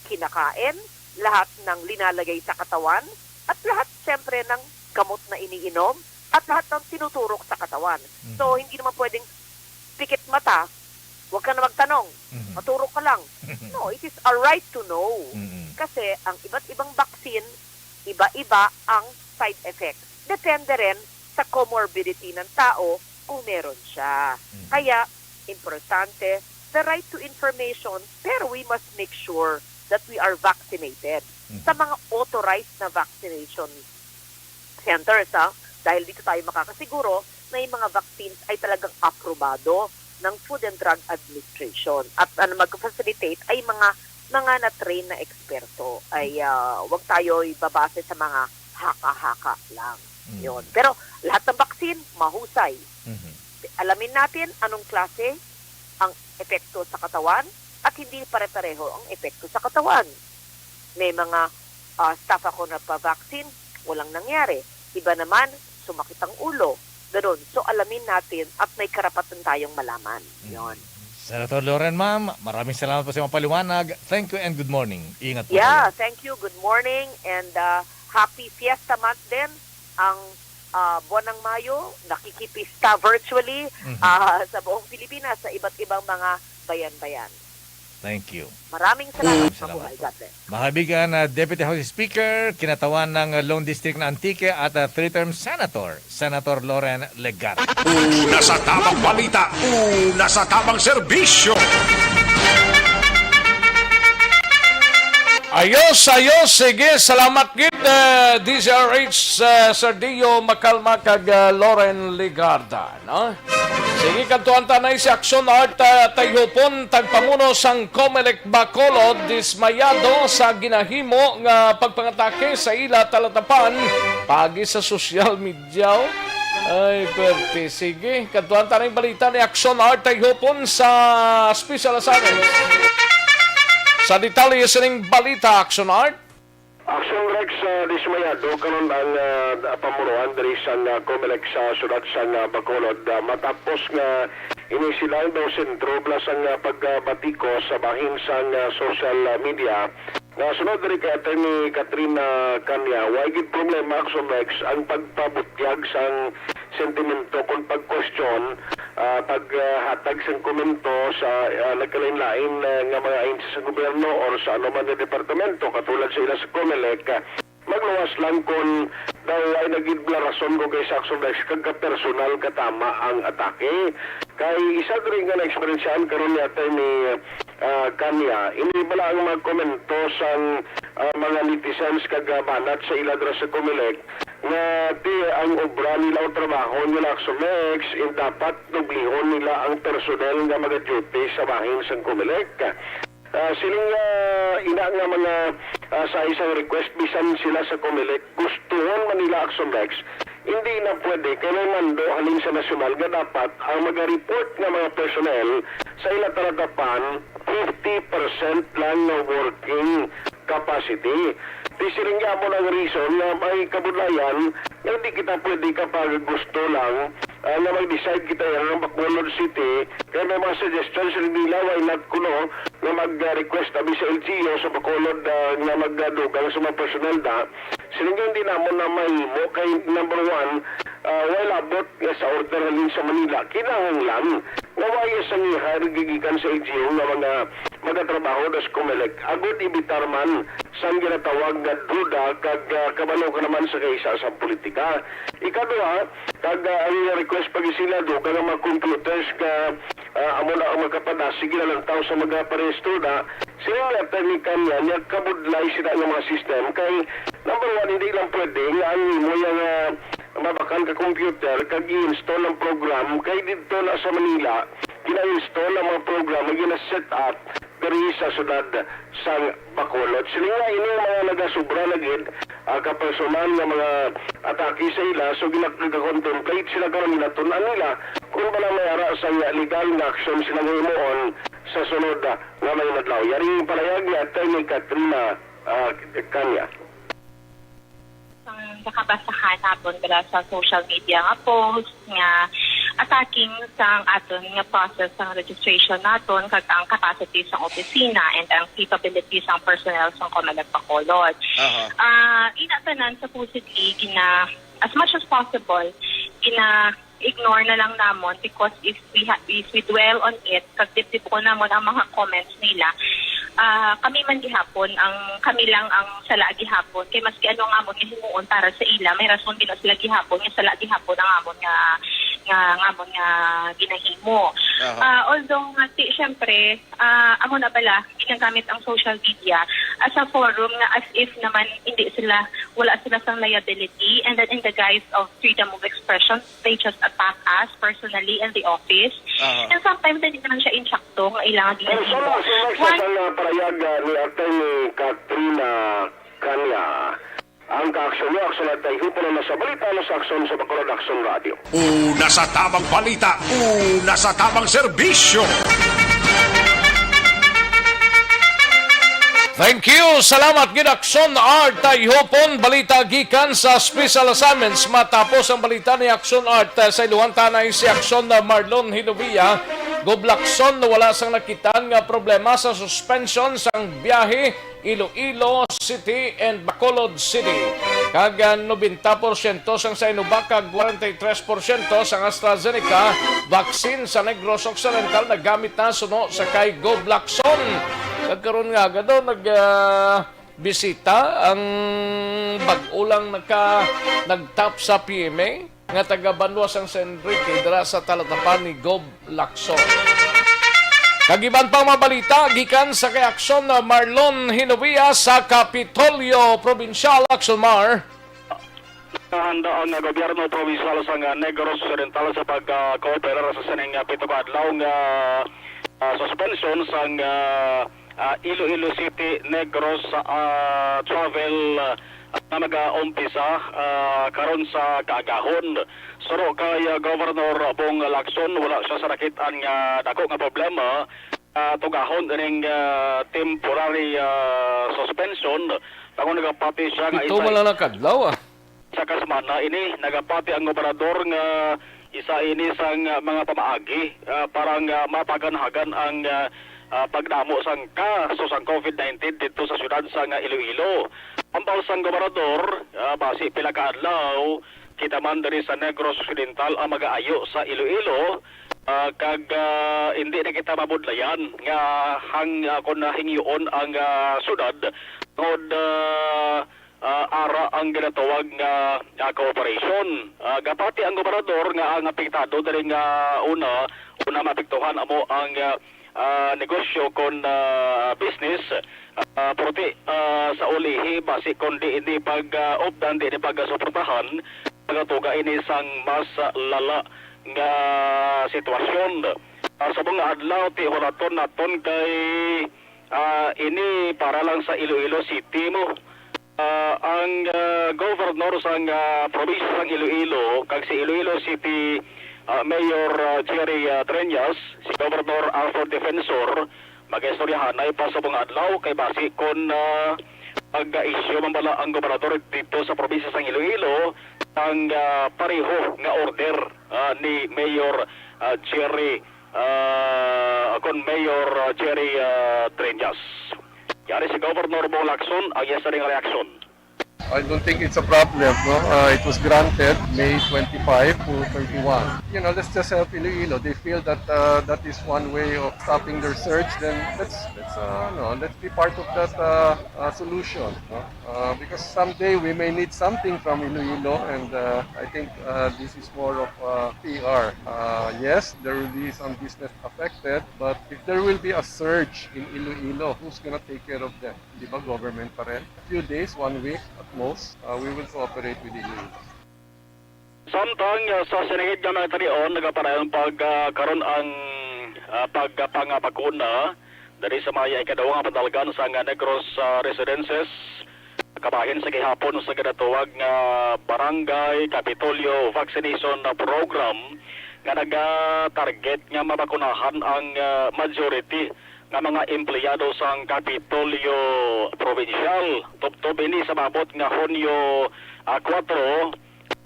kinakain, lahat ng linalagay sa katawan, at lahat, siyempre, ng gamot na iniinom, at lahat ng tinuturok sa katawan. Mhm. So, hindi naman pwedeng pikit mata, huwag ka na magtanong, Mhm. maturok ka lang. No, it is a right to know. Mhm. Kasi ang iba't ibang vaccine, iba-iba ang side effects. Depende rin sa comorbidity ng tao kung meron siya. Mhm. Kaya, importante, the right to information, pero we must make sure that we are vaccinated Mhm. sa mga authorized na vaccination centers, ah, dahil dito tayo makakasiguro na yung mga vaccines ay talagang aprobado ng Food and Drug Administration. At ang mag-facilitate ay mga, mga na-train na eksperto. Ay, ah, wag tayo ibabase sa mga haka-haka lang. Mm. Yun. Pero lahat ng vaccine, mahusay. Mhm. Alamin natin anong klase ang epekto sa katawan at hindi pare-pareho ang epekto sa katawan. May mga, ah, staff ako na pa-vaccine, walang nangyari. Iba naman, sumakit ang ulo. Ganun. So, alamin natin at may karapatan tayong malaman. Mm. Yon. Senator Loren, ma'am, maraming salamat po sa iyong paliwanag. Thank you and good morning. Ingat po Yeah, kayo. Thank you. Good morning and, ah, happy Fiesta Month din. Ang, ah, buwan ng Mayo, nakikipista virtually, Mhm. ah, sa buong Pilipinas, sa iba't ibang mga bayan-bayan. Thank you. Maraming salamat. Maraming salamat Mabuhay. Po. God bless. Mga kaibigan, ah, Deputy House Speaker, kinatawan ng, ah, Lone District ng Antique at, ah, three-term Senator, Senator Loren Legarda. Una sa tamang balita, una sa tamang serbisyo. Ayos, ayos. Sige, salamat gid, eh, D Z R H, eh, Sir Dio Makalma kag, eh, Loren Legarda, no? Sige, kadtuan ta na si Action Art, ah, Tayhupon, tagpamuno sang Comelec Bacolod, dismayado sa ginahimo nga pagpangatake sa ila talatapan paagi sa social media. Yaw? Ay, perte. Sige, kadtuan ta ning balita ni Action Art Tayhupon sa Special Assignment. Sa detalye sining balita, Action Art. Action Rex, ah, dismayado karon ang, ah, pamunuan diri sa, ah, Comelec sa siyudad sa, ah, Bacolod, ah, matapos nga ini sila daw sentro bala sa, ah, pagbatikos sa bahin sa, ah, social, ah, media. Nga sunod diri kay Attorney Katrina Cania, way gid problema, Action Rex, ang pagpabutyag sang sentimento kon pag-question, ah, paghatag sang komento sa, ah, nagkalain-lain, ah, nga mga ahensya sa gobyerno or sa anuman nga departamento, katulad sa ila sa Comelec, ah, magluwas lang kon daw ay nagidbla rason ko kay Action Rex kag ka-personal katama ang atake. Kay isa diri nga na-eksperyensyahan karon ni Attorney, ah, Cania, ini bala ang mga komento sang, ah, mga netizens kag, ah, banat sa ila dira sa Comelec nga ti ang obra nila o trabaho nila Action Rex, eh, dapat dublihon nila ang personnel nga maga-duty sa bahin sang Comelec. Ah, siling, ah, ina nga mga, ah, sa isang request, bisan sila sa Comelec, gustuhon man nila Action Rex, hindi na pwede kay may mando halin sa nasyonal nga dapat ang maga-report nga mga personnel sa ila talagapan fifty percent lang nga working capacity. Di siling gyapon ang reason nga may kabudlayan nga hindi kita pwede kapag gusto lang, ah, nga mag-decide kita yan ng Bacolod City. Kaya may mga suggestions rin nila, why not kuno nga mag-request abi sa L G U sa Bacolod, ah, nga magdugang sa mga personnel da. Siling nga hindi namon na mahimo kay number one, ah, wala abot nga sa order halin sa Manila. Kinahanglan nga wala sa ngiha gikan sa L G U nga mga magatrabaho da sa Comelec. Agod ibitar man sang ginatawag nga duda kag, ah, kabalo ka naman sa kaisa sa politika. Ikaduha, kag, ah, ang request pa gid sila do kag ang mga computers nga, ah, amo na ang makapadasig ginalantaw sa mga parehisto na sila nga technical niya, niya kabudlay sila nga mga system. Kay number one, hindi lang pwede nga ang imo yang, ah, mabakan ka computer kag i-install ang program kay didto na sa Manila, gina-install ang mga program nga gina-set up diri sa siyudad sang Bacolod. Sila nga ini ang mga nagasubra na gid, ah, ka personal nga mga atake sa ila, so gina-, nagakontemplate sila karon, ginatun-an nila kung bala may ara sang legal nga aksyon sila nga himuon sa sunod, ah, nga mga adlaw. Yari ang palayag ni Attorney Katrina, ah, Kanya. Ang nakabasahan naton bala sa social media nga post nga attacking sang aton nga process sang registration naton kag ang capacity sang opisina and ang capability sang personnel sang Comelec Bacolod. Aha. Ah, ina tanan supposedly gina, as much as possible, gina ignore na lang namon because if we ha-, if we dwell on it, kag dibdib ko namon ang mga comments nila, ah, kami man gihapon ang, kami lang ang sala gihapon. Kay maski ano ang amon nga himuon para sa ila, may rason gid sila gihapon nga sala gihapon ang amon nga, nga, nga amon nga ginahimo. Aha. Ah, although nga, ti-, syempre, ah, amo na bala, ginagamit ang social media as a forum nga as if naman hindi sila, wala sila sang liability, and then in the guise of freedom of expression, they just attack us personally and the office. Aha. And sometimes, hindi naman siya insakto nga ilang Pero ginahimo. Sa mga, sa mga One sa parayag, ah, ni Attorney Katrina Kanya, ang kaaksyon niya, aksyon at tayo, pala na sa balita, na sa aksyon sa Bacolod Aksyon Radio. Una sa tamang balita, una sa tamang serbisyo. Thank you. Salamat gid, Aksyon Art Tayhupon. Balita gikan sa Special Assignments. Matapos ang balita ni Aksyon Art, eh, sa iluhan tanay si Aksyon Marlon Hinovia. Gob Lacson, wala sang nakitaan nga problema sa suspension sang biyahe Iloilo City and Bacolod City. Kag, ah, nobenta porsyento sang Sinovac kag kwarenta y tres porsyento sang AstraZeneca vaccine sa Negros Occidental nagamit na suno sa kay Gob Lacson. Kag karon nga aga daw nag, ah, bisita ang bag-o lang naka-, nag-top sa P M A nga taga banwa sang San Enrique, dira sa talatapan ni Gob Lacson. Kag iban pang mga balita gikan sa kay Aksyon Marlon Hinovia sa Kapitolyo Probinsyal. Aksyon Mar. Nahanda ang gobyerno probinsyal sa nga Negros Occidental sa pagkooperar sa sining, ah, pito ka adlaw nga, ah, suspension sang, ah, ah, Iloilo City, Negros, ah, travel, ah, nga mag-aumpisa, ah, karon sa kaagahon. Suro kay, ah, Governor Bong Lacson, wala siya sa nakit-an nga dako nga problema, ah, tugahon ining, ah, temporary, ah, suspension. Tungod nagapati siya nga Pito isa man lang nakadlaw, ah. Sa kasemana ini, nagapati ang gobernador nga isa ini sang mga pamaagi, ah, para nga mapaganhagan ang, ah, ah, pagdamo sang kaso sang covid nineteen didto sa siyudad sang Iloilo. Ambal sang gobernador, ah, basi pila ka adlaw, kita man diri sa Negros Occidental ang magaayo sa Iloilo, ah, kag, ah, hindi na kita mabudlayan nga hang-, ah, kon hingyoon ang, ah, siyudad tungod, ah, ah, ara ang ginatawag nga, ah, cooperation. Ah, gapati ang gobernador nga ang apektado diri nga una, una maapektuhan amo ang, ah, ah, negosyo kon, ah, business. Ah, pero ti, ah, sa ulihi, basi kon di ini pag, ah, updan, di ini pagsuportahan, magatuga ini sang mas, ah, lala nga sitwasyon. Ah, sa mga adlaw, ti hulaton naton kay Ah, ini para lang sa Iloilo City mo. Ah, ang, ah, governor sang, ah, probinsya sang Iloilo kag si Iloilo City, ah, Mayor, ah, Jerry, ah, Treñas, si Governor Alfred Defensor, mag-istoryahanay pa sa mga adlaw kay basi kon, ah, mag-issue man bala ang gobernador dito sa probinsya sang Iloilo ang, ah, pareho nga order, ah, ni Mayor, ah, Jerry, ah, kon Mayor, ah, Jerry, ah, Treñas. Yari si Governor Bong Lacson ang iya sining reaksyon. I don't think it's a problem, no? Uh, it was granted May twenty-five to thirty-one. You know, let's just help Iloilo. They feel that, uh, that is one way of stopping their surge. Then let's let's uh, no, let's be part of that, uh, uh, solution, no? Uh, because someday we may need something from Iloilo, and, uh, I think, uh, this is more of, uh, P R. Uh, yes, there will be some business affected, but if there will be a surge in Iloilo, who's gonna take care of them? Di ba, government pa rin? A few days, one week at most, uh, we will cooperate with Iloilo. Samtang, uh, sa sinihid nga mga talion, nagapadayon pag, ah, karon ang, ah, pagpangabakuna diri sa mga ikaduha nga panalgan sa nga Negros, ah, Residences, kabahin sa gihapon sa ginatawag nga Barangay Kapitolyo Vaccination Program nga naga-target nga mabakunahan ang, ah, majority nga mga empleyado sang Kapitolyo Provincial. Tubtob ini sa maabot nga Hunyo, ah, kuwatro,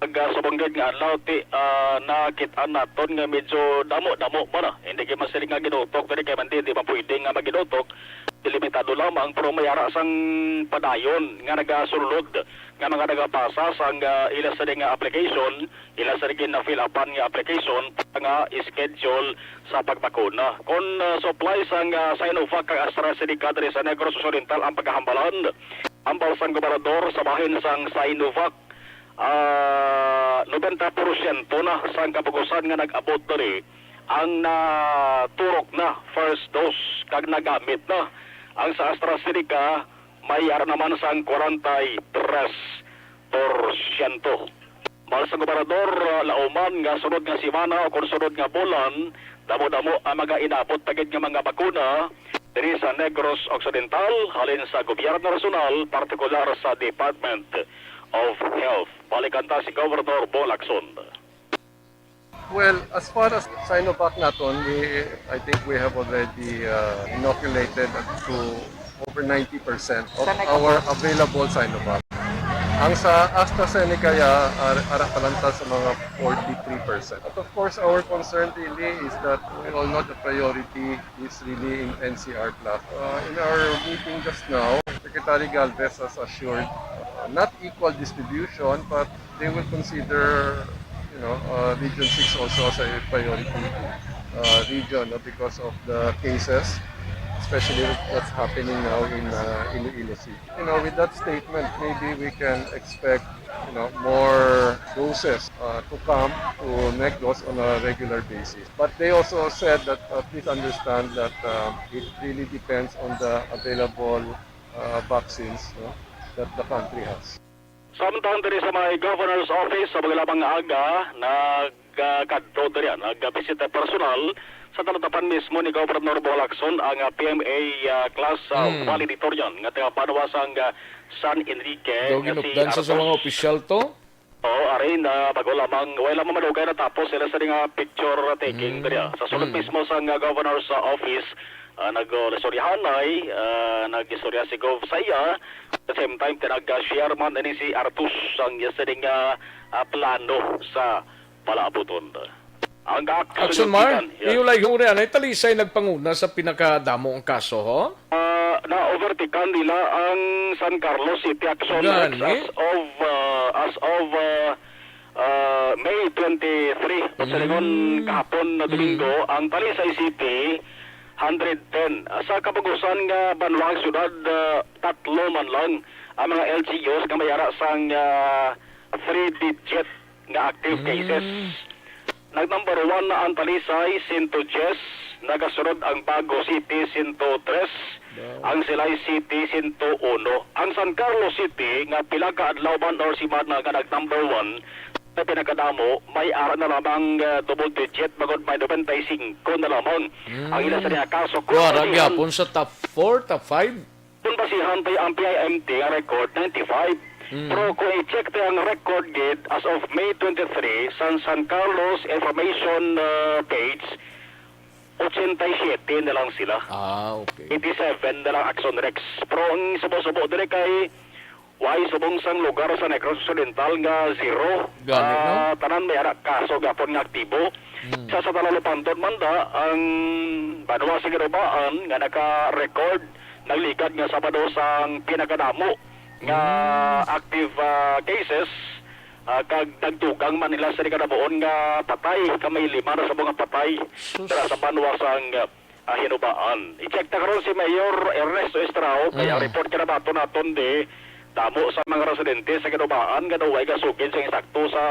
ag, ah, subong gid nga adlaw ti, ah, nakit-an naton nga medyo damo-damo pa na. Hindi gid man sila nga ginutok diri kay man di, di man pwede nga maginutok. Limitado lamang, pero may ara sang padayon nga nagasulod nga mga nagapasa sang, ah, ila sini nga application, ila sini gina-fill upan nga application para nga schedule sa pagbakuna. Kon, ah, supply sang, ah, Sinovac kag AstraZeneca diri sa Negros Occidental ang pagahambalan, hambal sang gobernador sa bahin sang Sinovac, ah, nobenta porsyento na sang kapugusan nga nag-abot diri ang naturok na first dose kag nagamit na. Ang sa AstraZeneca, may ara naman sang kwarenta y tres porsyento. Hambal sang gobernador, ah, lauman nga sunod nga semana o kon sunod nga bulan, damo-damo ang mga inabot pa gid nga mga bakuna diri sa Negros Occidental halin sa gobyerno nasyonal, partikular sa Department of Health. Balikan ta si Governor Bong Lacson. Well, as far as Sinovac naton, we, I think we have already, uh, inoculated up to over ninety percent of Sa nag- our available Sinovac. Ang sa AstraZeneca, ya, ar-, ara pa lang ta sa mga forty-three percent. But of course, our concern really is that we all know the priority is really in N C R plus. Uh, in our meeting just now, Secretary Galvez has assured, uh, not equal distribution, but they will consider, you know, uh, Region six also as a priority, uh, region, no, because of the cases, especially what's happening now in, uh, Iloilo City. You know, with that statement, maybe we can expect, you know, more doses, uh, to come to Negros on a regular basis. But they also said that, uh, please understand that, um, it really depends on the available, uh, vaccines, no, that the country has. Samtang diri sa may Governor's Office sa mga lamang nga aga, nagkadto diri, nagbisita personal sa talatapan mismo ni Governor Bong Lacson ang, ah, P M A, ah, class, ah, Mm. valedictorian nga taga-banwa sang, ah, San Enrique Daw nga si ginupdan sa, sa Arthur mga opisyal to? Oo, ari na bago lamang, wala lamang madugay natapos sila sa nga picture taking Mm. diri, ah. Sa sulod Mm. mismo sang, ah, Governor's, ah, Office, ah, nag-istoryahanay, ah, nag-istorya si Gov sa iya. At the same time, tinag-share man ini si Artus sang iya sining, ah, ah, plano sa palaabuton. Ang action Action, Mar? Tikan, yeah. Iyo lay huri, anay Talisay nagpanguna sa pinakadamo ang kaso, ho? Ah, na-overtake nila ang San Carlos City Action Gani? as of, ah, as of, ah, ah, May twenty-three. Sa Mm. lingon kahapon na Mm. Domingo, ang Talisay City, hundred ten. Sa kapugusan nga banwag syudad, ah, tatlo man lang ang mga L G Us nga may ara sang, ah, three-digit nga active Mm. cases. Nag-number one na ang Talisay, sento diyes. Nagasunod ang Bago City, sento tres. Wow. Ang Silay City, sento uno. Ang San Carlos City, nga pila ka adlaw man or semana nga nag-number one, Sa pinakadamo, may ara na lamang, ah, double digit, bangod may nobenta y singko na lamang ang ila sa Mm. Diha kaso. Kung Wala basihan, gyapon sa top four, top five. Kung basihan tayo ang P I M T nga record, ninety-five. Mm. Pero kung i-check tayo ang record gid as of May twenty-three, sa San Carlos Information, ah, page, ochenta y siete na lang sila. Ah, okay. Eighty-seven na lang Action Rex. Pero ang subo-subo diri kay Way subong sang lugar sa Negros Occidental nga zero. Gani, no? Ah, tanan may ara kaso gapon nga aktibo. Hmm. Sa, sa Talalupanton man da, ang banwa sa Ginubaan nga naka-record, nagligad nga Sabado sang pinakadamo nga Hmm. active, ah, cases, ah, kag nagdugang man nila sa di kadabuon nga patay, ka may lima na sa mga patay Sus. dira sa banwa sang, ah, ah, Ginubaan. I-check ta karon si Mayor Ernesto Estrao, kay ang Mm. report kinabaton naton di damo sa mga residente sa Ginubaan nga daw way gasugid sa insakto sa,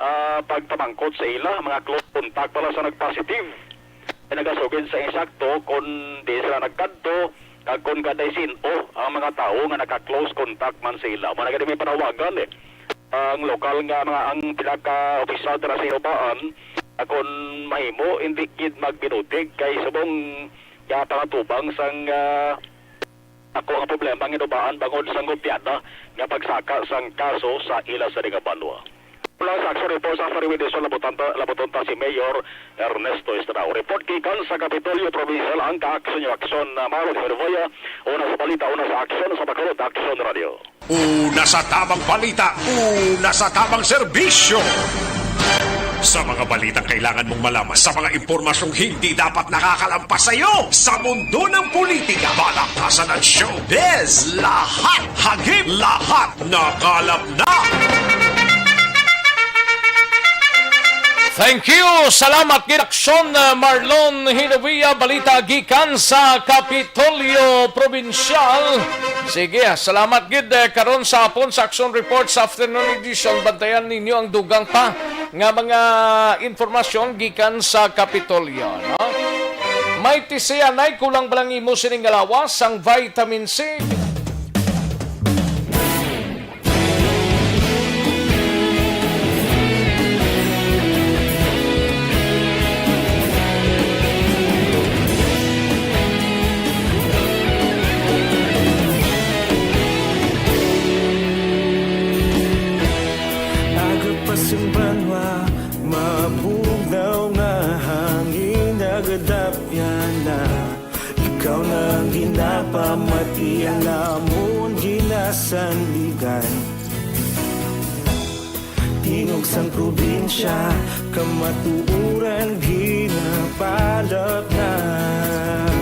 ah, pagpamangkot sa ila, mga close contact pala sa nag-positive. Ay nagasugid sa insakto kung di sila nagkadto, kag kung kaday sin-o ang mga tawo nga naka-close contact man sa ila. Mao na gani may panawagan, eh. Ang lokal nga mga, ang pila ka opisyal dira sa Ginubaan, ah, kung mahimo, hindi gid magbinutig kay subong nga pangatubang sang, ah, ako ang problema ang Ginubaan bangod sang gupyada nga pagsaka sang kaso sa ila sa di nga banwa. Mula sa Action Report sa Faro Division, labutan ta, labuton ta si Mayor Ernesto Estrao. Report gikan sa Kapitolyo Provincial, ang ka-aksyon yung aksyon na Marlon Herboya. Una sa balita, una sa aksyon, sa Bacolod Action Radio. Una sa tamang balita, una sa tamang serbisyo. Sa mga balitang kailangan mong malaman, sa mga impormasyong hindi dapat nakakalampas sa iyo, sa mundo ng politika, balakasan at showbiz, lahat hagip, lahat nakalap na. Thank you. Salamat gid, Aksyon, uh, Marlon Hilavia. Balita gikan sa Kapitolyo Provincial. Sige, ah, salamat gid, eh, karon sa hapon sa Aksyon Report sa Afternoon Edition. Bantayan ninyo ang dugang pa nga mga impormasyon gikan sa Kapitolyo, no? May tisianay, kulang ba lang imo sining nga lawas sang vitamin C? Aga pa sang banwa, mabugnaw nga hangin, nagadapyan na. Ikaw na ang ginapamati, ang amon ginasandigan. Tingog sang probinsya, kamatuoran ginapalapnag.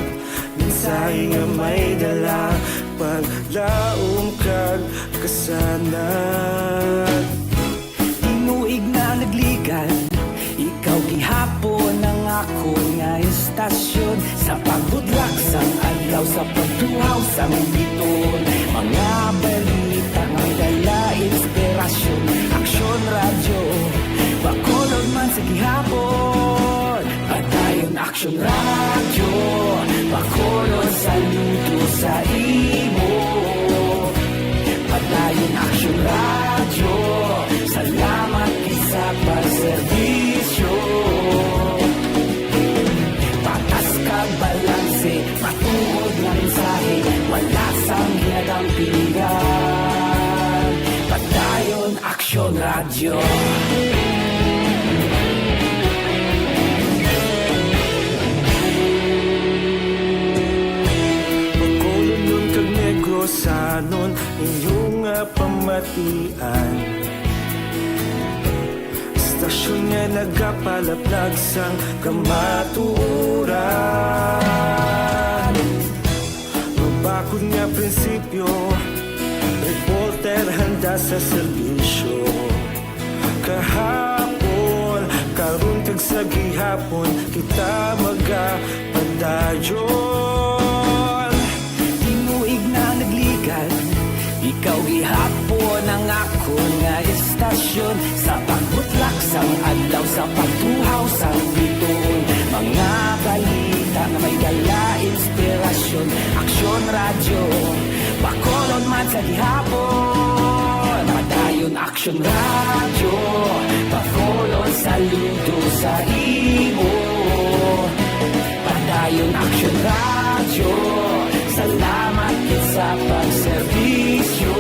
Mensahe nga may dala, paglaom kag kasanag. Tinuig na nagligad, ikaw gihapon ang akon nga istasyon. Sa pagbutlak sang adlaw, sa pagtuhaw sang biton, mga balita nga dala inspirasyon. Aksyon Radyo, Bacolod man sa gihapon. Padayon Aksyon Radyo, Bacolod, saludo sa imo. Padayon Aksyon Radyo, salamat gid sa pagserbisyo. Patas kag balanse, matuod nga mensahe, wala sang ginadampingan. Padayon Aksyon Radyo. Bacolodnon kag Negrosanon, inyo nga pamatian. Istasyon nga nagapalaplag sang kamatuoran. Mabakod nga prinsipyo, reporter handa sa serbisyo. Kahapon, karon kag sa gihapon, kita magapadayon. Tinuig na nagligad, ikaw gihapon ang akon nga istasyon. Sa pagbutlak sang adlaw, sa pagtuhaw sang bituon, mga balita nga may dala inspirasyon. Aksyon Radyo, Bacolod man sa gihapon. Padayon Aksyon Aksyon Radyo, pa-follow, saludo sa imo. Padayon Aksyon Radyo, salamat gid sa pagserbisyo.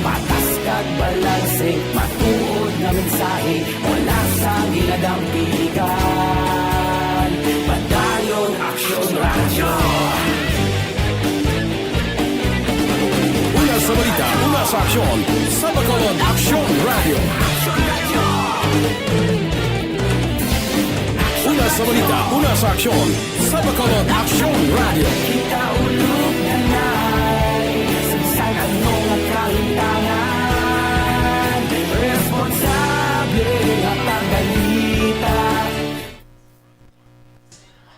Patas kag balanse, matuod nga mensahe, wala sang ginadampigan. Padayon Aksyon Radyo. Una sa balita, una sa aksyon, sa Bacolod Aksyon Radio. Una sa balita, una sa aksyon, sa Bacolod Aksyon Radio. Kita ulog na nai, sa bisan ano nga kahintangan, responsable nga pagbalita.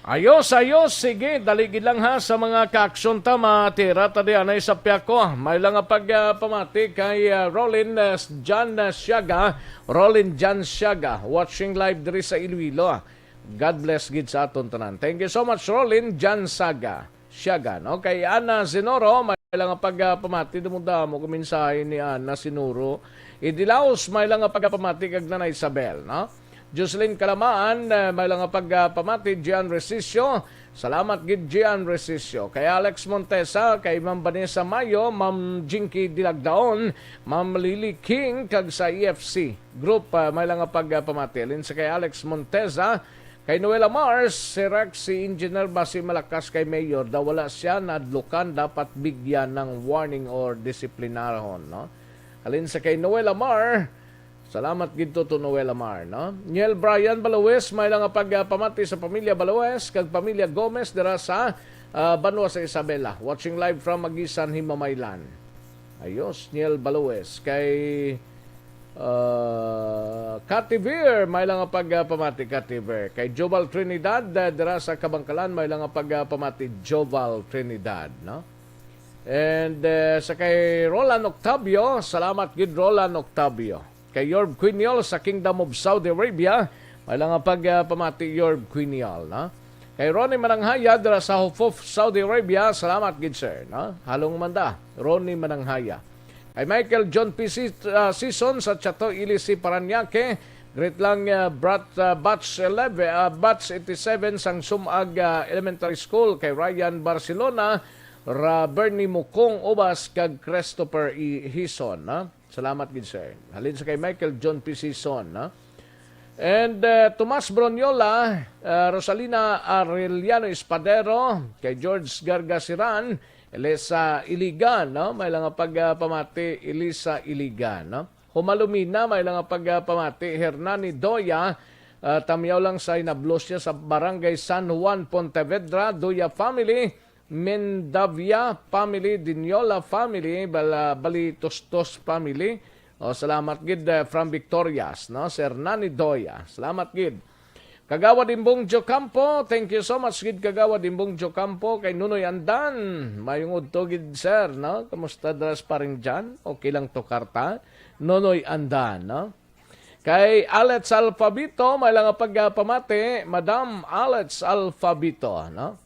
Ayos, ayos. Sige, dali gid lang ha sa mga kaaksyon ta, matira ta di anay sa piyako. May lang nga pagpamati kay ah, Rolin ah, Jan ah, Siaga. Rolin Jan Siaga, watching live diri sa Iloilo. God bless gid sa aton tanan. Thank you so much, Rolin Jan Saga. Siaga, no? Kay Ana Zenoro, may lang nga pagpamati, damo-damo ka mensahe ni Ana Zenoro. Idilaos, may lang nga pagpamati kag Nanay Isabel, no? Jocelyn Kalamaan, eh, may lang nga pagpamati, Gian Resisio. Salamat gid, Gian Resisio. Kay Alex Montesa, kay Ma'am Vanessa Mayo, Ma'am Jinky Dilagdaon, Ma'am Lily King, kag sa E F C Group, ah, may lang nga pagpamati. Alin sa kay Alex Montesa, kay Noela Mars, si Rex, si Engineer Basi Malakas kay Mayor, daw wala siya nadlukan, dapat bigyan ng warning or disiplinarhon, no? Alin sa kay Noela Mar, salamat gid to, to Noela Mar, no? Niel Brian Balaoes, may lang nga pagpamati sa pamilya Balaoes kag pamilya Gomez dira sa ah, banwa sa Isabela. Watching live from Aguisan, Himamaylan. Ayos, Niel Balaoes. Kay ah, Kativir, may lang nga pagpamati, Kativir. Kay Jobal Trinidad, ah, dira sa Kabangkalan, may lang nga pagpamati, Jobal Trinidad, no? And eh, sa kay Roland Octavio, salamat gid, Roland Octavio. Kay Yorb Quiniol sa Kingdom of Saudi Arabia, may lang nga pagpamati, Yorb Quiniol, no? Kay Ronnie Mananghaya dira sa Hufuf, Saudi Arabia, salamat gid, sir, no? Halong man da, Ronnie Mananghaya. Kay Michael John P C, ah, Season sa Chato Ilisi, Parañaque, greet lang, ah, brat, ah, batch eleven, ah, batch eighty-seven sang Sumag, ah, Elementary School, kay Ryan Barcelona, Ra Bernie Mukong Ubas, kag Christopher E. Hison, no? Salamat gid, sir. Halin sa kay Michael John P. Season, no? And uh, Tomas Broniola, uh, Rosalina Arellano Espadero, kay George Gargasiran, Elisa Iligan, no? May lang nga pagpamati, Elisa Iligan, no? Humalumina, may lang nga pagpamati, Hernani Doya, uh, tamyaw lang sa inablos niya sa Barangay San Juan, Pontevedra, Doya family, Mendavia family, Diniola family, Bala-, Balitustos family. O, salamat gid, eh, from Victorias, no? Sir Nani Doya. Salamat gid. Kagawad Imbong Jocampo, thank you so much gid, Kagawad Imbong Jocampo, kay Nunoy Andan. Mayong udto gid, sir, no? Kamusta dras, paring Jan? Okay lang to, karta? Nunoy Andan, no? Kay Alex Alfabito, may lang nga pagpamati, Madam Alex Alfabito, no?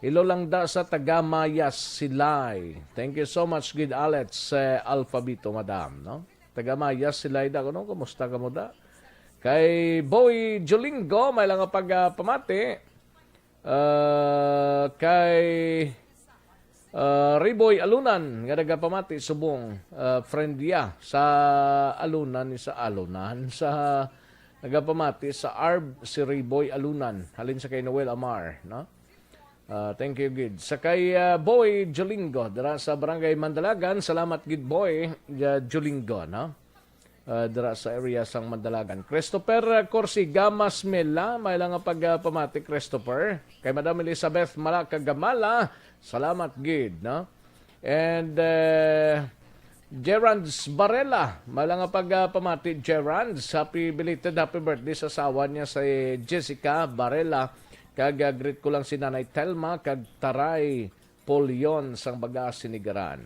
Ilo lang da sa taga Mayas Silay. Thank you so much, gid Alex, eh, Alfabito, madam, no? Taga Mayas Silay da, no? Kumusta ka mo da? Kay Boy Jolingo, may lang nga pagpamati. Ah, kay ah, Riboy Alunan, nga nagapamati subong, ah, friend niya sa Alunan, sa Alunan, sa nagapamati sa Arb, si Riboy Alunan, halin sa kay Noel Amar, no? Ah, thank you gid. Sa kay, ah, Boy Jolingo, dira sa Barangay Mandalagan, salamat gid, Boy, ah, Jolingo, no? Ah, dira sa area sang Mandalagan. Christopher, ah, Corsiga Masmela, may lang nga pagpamati, Christopher. Kay Madam Elizabeth Malacagamala, salamat gid, no? And, eh, Gerrands Barela, may lang nga pagpamati, Gerrands. Happy belated happy birthday sa asawa niya, si Jessica Barela. Kag, ah, greet ko lang si Nanay Telma kag Taray Polion sang Baga, Sinigaran.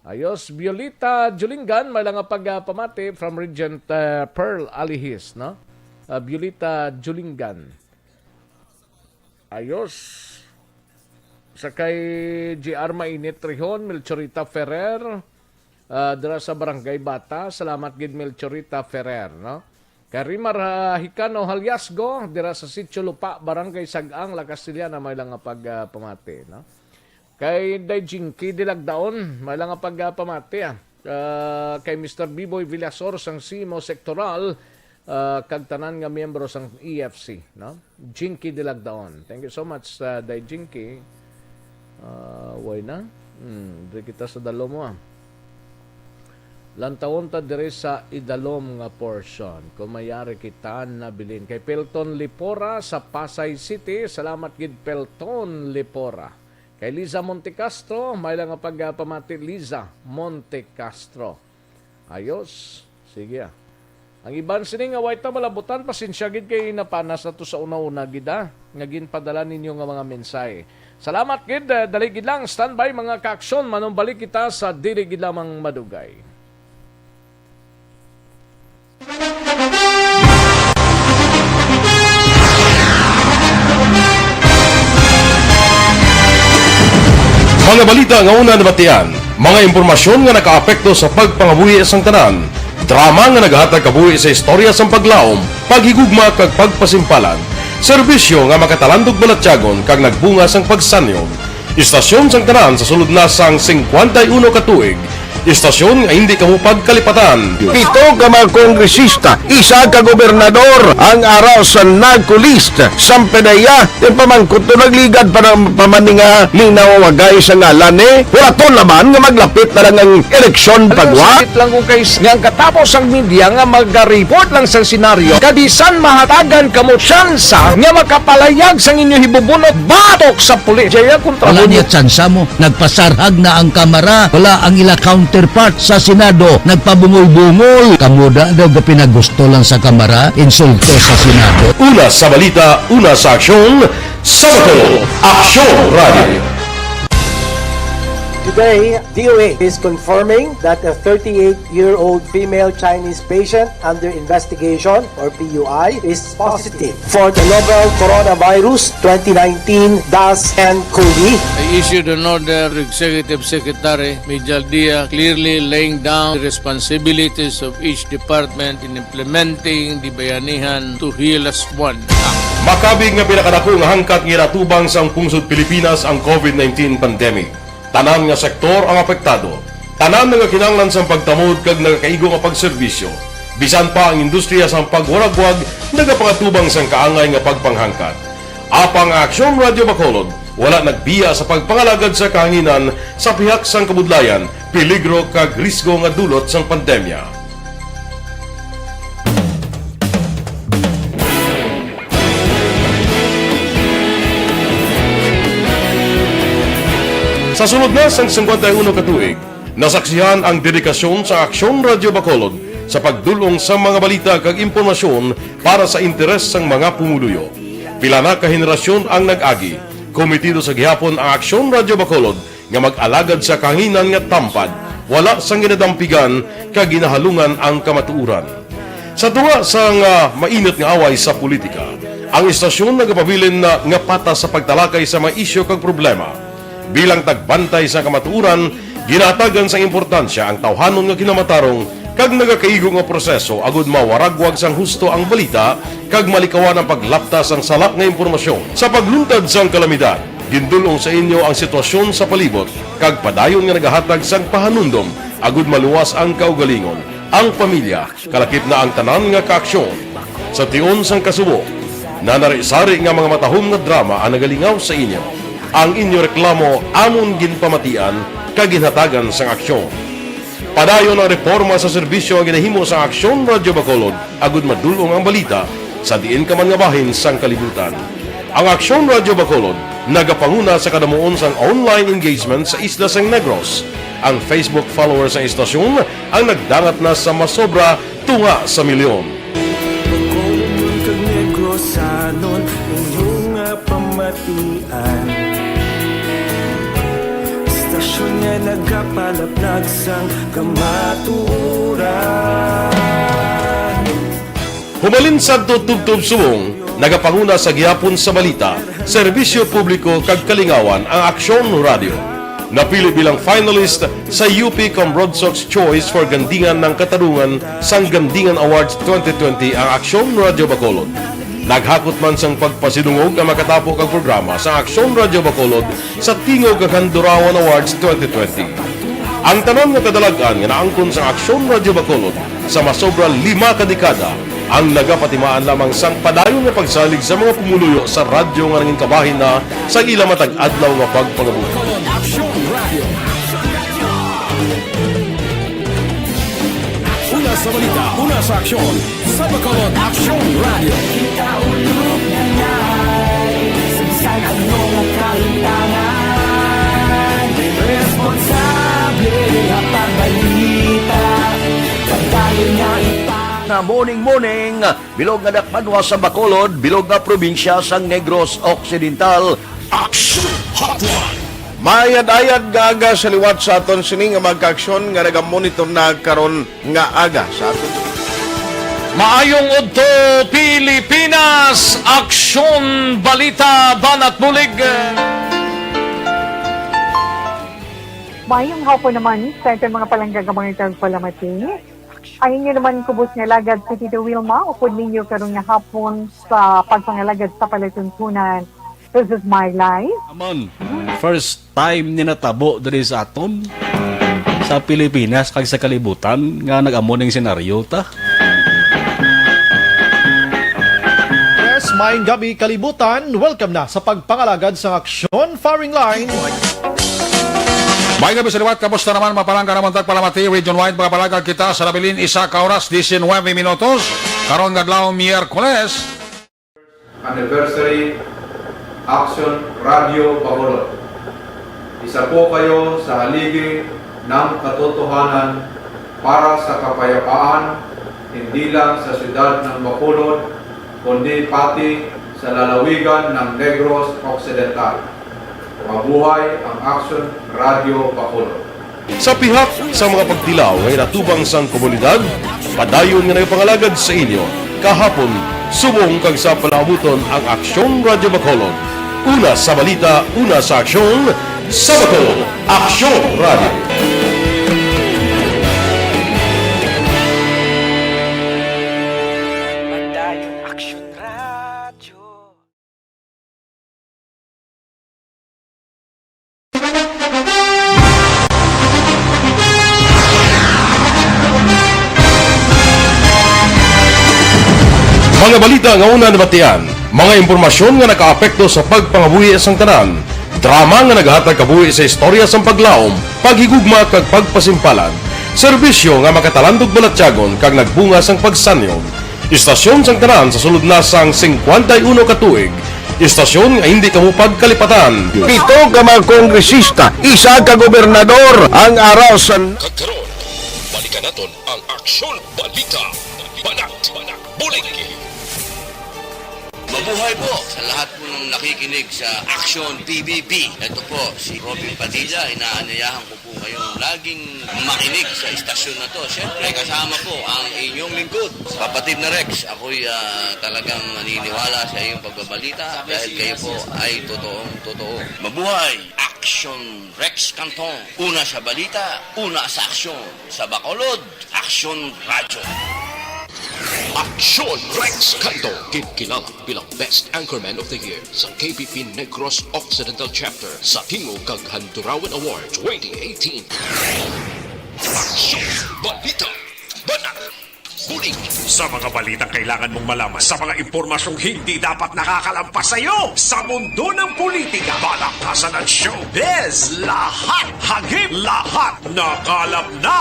Ayos, Violeta Julingan, may lang nga pagpamati from Regent, eh, Pearl Alihis, no? Ah, Violeta Julingan. Ayos. Sa kay G R Mainit Rihon, Melchorita Ferrer, ah, dira sa Barangay Bata. Salamat gid, Melchorita Ferrer, no? Kay Rimar, ah, Hicano Haliasgo, dira sa Sitio Lupa, Barangay Sag-ang, La Castellana, may lang nga pag, ah, pamati, no? Kay Day Jinky Dilagdaon, may lang nga pag, ah, pamati, ah. Ah, kay Mister Biboy Villasor sang Simo Sektoral, ah, kag tanan nga miyembro sang E F C, no? Jinky Dilagdaon. Thank you so much, ah, Day Jinky. Ah, way na. Hmm, diri kita sa Dalom, ah. Lantawon ta diri sa idalom nga portion. Kung mayari kita nabilin. Kay Pelton Lipora sa Pasay City. Salamat gid, Pelton Lipora. Kay Liza Montecastro, may lang nga pagpamati, Liza Montecastro. Ayos. Sige, ah. Ang iban sini nga way ta malabutan, pasensya gid kay napanas na to sa una-una gid, ah, nga ginpadala ninyo nga mga mensahe. Salamat gid, eh, dali gid lang, standby mga kaaksyon, manumbalik kita sa dili gid lamang madugay. Mga balita nga una nabatian, mga impormasyon nga nakaapekto sa pagpangabuhi sang tanan, drama nga nagahatag kabuhi sa istorya sang paglaom, paghigugma kag pagpasimpalan, serbisyo nga makatalandog balatyagon kag nagbunga sang pagsanyon. Istasyon sang tanan sa sulod na sang singkwenta y uno ka tuig. Istasyon nga hindi kamo pagkalipatan. Pito ka mga kongresista, isa ka gobernador ang ara sa narco list. Sampanaya, yung pamangkot to nagligad pa ng pamaninga ni nawagay sa ngalan ni Huraton naman nga maglapit na lang ang eleksyon pagwa. Sakit lang kung kay nga ang katapos ang media nga mag-report lang sa senaryo, kabisan mahatagan kamo tsansa nga makapalayag sang inyo hibubunot batok sa pulis. Jaya kontra Wala mo. Niya tsansa mo. Nagpasarhag na ang Kamara. Wala ang ila counterpart sa Senado. Nagpabungol-bungol. Kamo da daw ga pinagusto lang sa Kamara, insulto sa Senado. Una sa balita, una sa aksyon, sa Bacolod, Aksyon Radio. Today, D O A is confirming that a thirty-eight-year-old female Chinese patient under investigation, or P U I, is positive for the novel coronavirus twenty nineteen dash N cov. I issued an order to Executive Secretary Mijal Dia, clearly laying down the responsibilities of each department in implementing the Bayanihan to Heal Us One Act. Makabig nga pinakadako nga hangkat nga ginatubang sang pungsod Pilipinas ang covid nineteen pandemic. Tanan nga sektor ang apektado. Tanan nagakinahanglan sang pagtamod kag nagakaigo nga pagserbisyo. Bisan pa ang industriya sang pagwaragwag nagapangatubang sang kaangay nga pagpanghangkat. Apang ang Aksyon Radio Bacolod wala nagbiya sa pagpangalagad sa kahanginan sa pihak sang kabudlayan, peligro kag risgo nga dulot sang pandemya. Sa sulod na sang singkwenta y uno ka tuig, nasaksihan ang dedikasyon sa Aksyon Radio Bacolod sa pagdul-ong sa mga balita kag impormasyon para sa interes sang mga pumuluyo. Pila na ka henerasyon ang nag-agi. Komitido sa gihapon ang Aksyon Radio Bacolod nga mag-alagad sa kahanginan nga tampad, wala sang ginadampigan kag ginahalungan ang kamatuoran. Sa tunga sang, ah, mainit nga away sa politika, ang istasyon nagapabilin na nga patas sa pagtalakay sa mga isyu kag problema. Bilang tagbantay sa kamatuoran, ginahatagan sang importansya ang tawhanon nga kinamatarong kag nagakaigo nga proseso agud mawaragwag sang husto ang balita kag malikawan ang paglapta sang sala nga impormasyon. Sa pagluntad sang kalamidad, gindul-ong sa inyo ang sitwasyon sa palibot kag padayon nga nagahatag sang pahanumdom agud maluwas ang kaugalingon, ang pamilya, kalakip na ang tanan nga kaaksyon. Sa tion sang kasubo, nanari-sari nga mga matahom nga drama ang nagalingaw sa inyo. Ang inyo reklamo amon ginpamatian kag ginhatagan sang aksyon. Padayon ang reporma sa serbisyo nga ginahimo sang Aksyon Radio Bacolod agud madul-ong ang balita sa diin ka man nga bahin sang kalibutan. Ang Aksyon Radio Bacolod nagapanguna sa kadamuon sang online engagement sa isla sang Negros. Ang Facebook followers sang istasyon ang nagdangat na sa masobra tunga sa milyon. Bacolod kag Negrosanon, inyo nga pamatian. Istasyon nga nagapalaplag sang kamatuoran. Humalin sadto tubtob subong, nagapanguna sa gihapon sa balita, serbisyo publiko kag kalingawan ang Aksyon Radio. Napili bilang finalist sa U P Comrade Sox Choice for Gandingan ng Katarungan sang Gandingan Awards twenty twenty ang Aksyon Radyo Bacolod. Naghakot man sang pagpasidungog ang makatapo kag programa sa Aksyon Radyo Bacolod sa Tingog kag Handurawan Awards twenty twenty. Ang tanan nga kadalag-an nga naangkon sa Aksyon Radyo Bacolod sa masobra lima ka dekada ang nagapatimaan lamang sang padayon nga pagsalig sa mga pumuluyo sa radyo nga nangin kabahin na sa ila matag adlaw nga pagpangabuhi. Aksyon Radio. Una sa balita, una sa aksyon, sa Bacolod Aksyon Radio. Sa ano nga kahitangan, responsable nga pagbalita, pagdayon nga ipa- Na morning, morning, bilog nga dakbanwa sa Bacolod, bilog nga probinsya sang Negros Occidental. Action Hotline. Maayad-ayad nga aga sa liwat sa aton sini nga mga kaaksyon nga nagamonitor na karon nga aga sa aton. Maayong udto, Pilipinas! Aksyon, balita, banat bulig. Maayong hapon naman sa aton mga palangga nga mga tagpalamati. Ang inyo naman kubos nga alagad si Tito Wilma, upod ninyo karon nga hapon sa pagpangalagad sa palatuntunan. This is my life. Amon, first time ni natabo diri sa aton, sa Pilipinas kag sa kalibutan nga nag-amo ning senaryo ta. Yes, maayong gabi, kalibutan. Welcome na sa pagpangalagad sang aksyon firing line. May gabi sa liwat, kamusta naman, mapalangga naman tagpalamati, region-wide, mga palagag kita sa nabilin, isa ka oras, diecinuebe minutos, karon nga adlaw, Miyerkules. Anniversary, Action Radio Bacolod. Isa po kayo sa haligi ng katotohanan para sa kapayapaan, hindi lang sa siyudad ng Bacolod, kundi pati sa lalawigan ng Negros Occidental. Mabuhay ang Action Radio Bacolod. Sa pihak sa mga pagtilaw nga inatubang sang komunidad, padayon nga nagapangalagad sa inyo kahapon, subong kag sa palaabuton ang Aksyon Radyo Bacolod. Una sa balita, una sa aksyon, sa Bacolod, Aksyon Radyo. Padayon Aksyon Radyo. Mga balita nga una nabatian, mga impormasyon nga nakaapekto sa pagpangabuhi sang tanan, drama nga naghatag kabuhi sa istorya sang paglaom, paghigugma kag pagpasimpalan, serbisyo nga makatalandog balatyagon kag nagbunga sang pagsanyog. Istasyon sang tanan sa sulod na sang cincuenta y uno ka tuig. Istasyon nga hindi kamo pagkalipatan. Pito ka mga kongresista, isa ka gobernador ang ara sa Kag karon, balikan naton ang Aksyon Balita. Banat, banat, bulig. Mabuhay po sa lahat po ng nakikinig sa Action P B B. Ito po si Robin Padilla. Inaanyayahan ko po kayong laging makinig sa istasyon na to. Siyempre, kasama po ang inyong lingkod, kapatid na Rex. Ako'y, ah, talagang naniniwala sa iyong pagbabalita dahil kayo po ay totoong totoo. Mabuhay! Action Rex Canton. Una sa balita, una sa aksyon. Sa Bacolod, Aksyon Radyo. Aksyon Rex Canto, ginkilala bilang Best Anchorman of the Year sa K P P Negros Occidental Chapter sa Tingog kag Handurawan Award twenty eighteen. Aksyon Balita. Banat. Bulig. Sa mga balitang kailangan mong malaman, sa mga impormasyong hindi dapat nakakalampas sa iyo, sa mundo ng politika, palakasan at showbiz, lahat, hagip, lahat, nakalap na.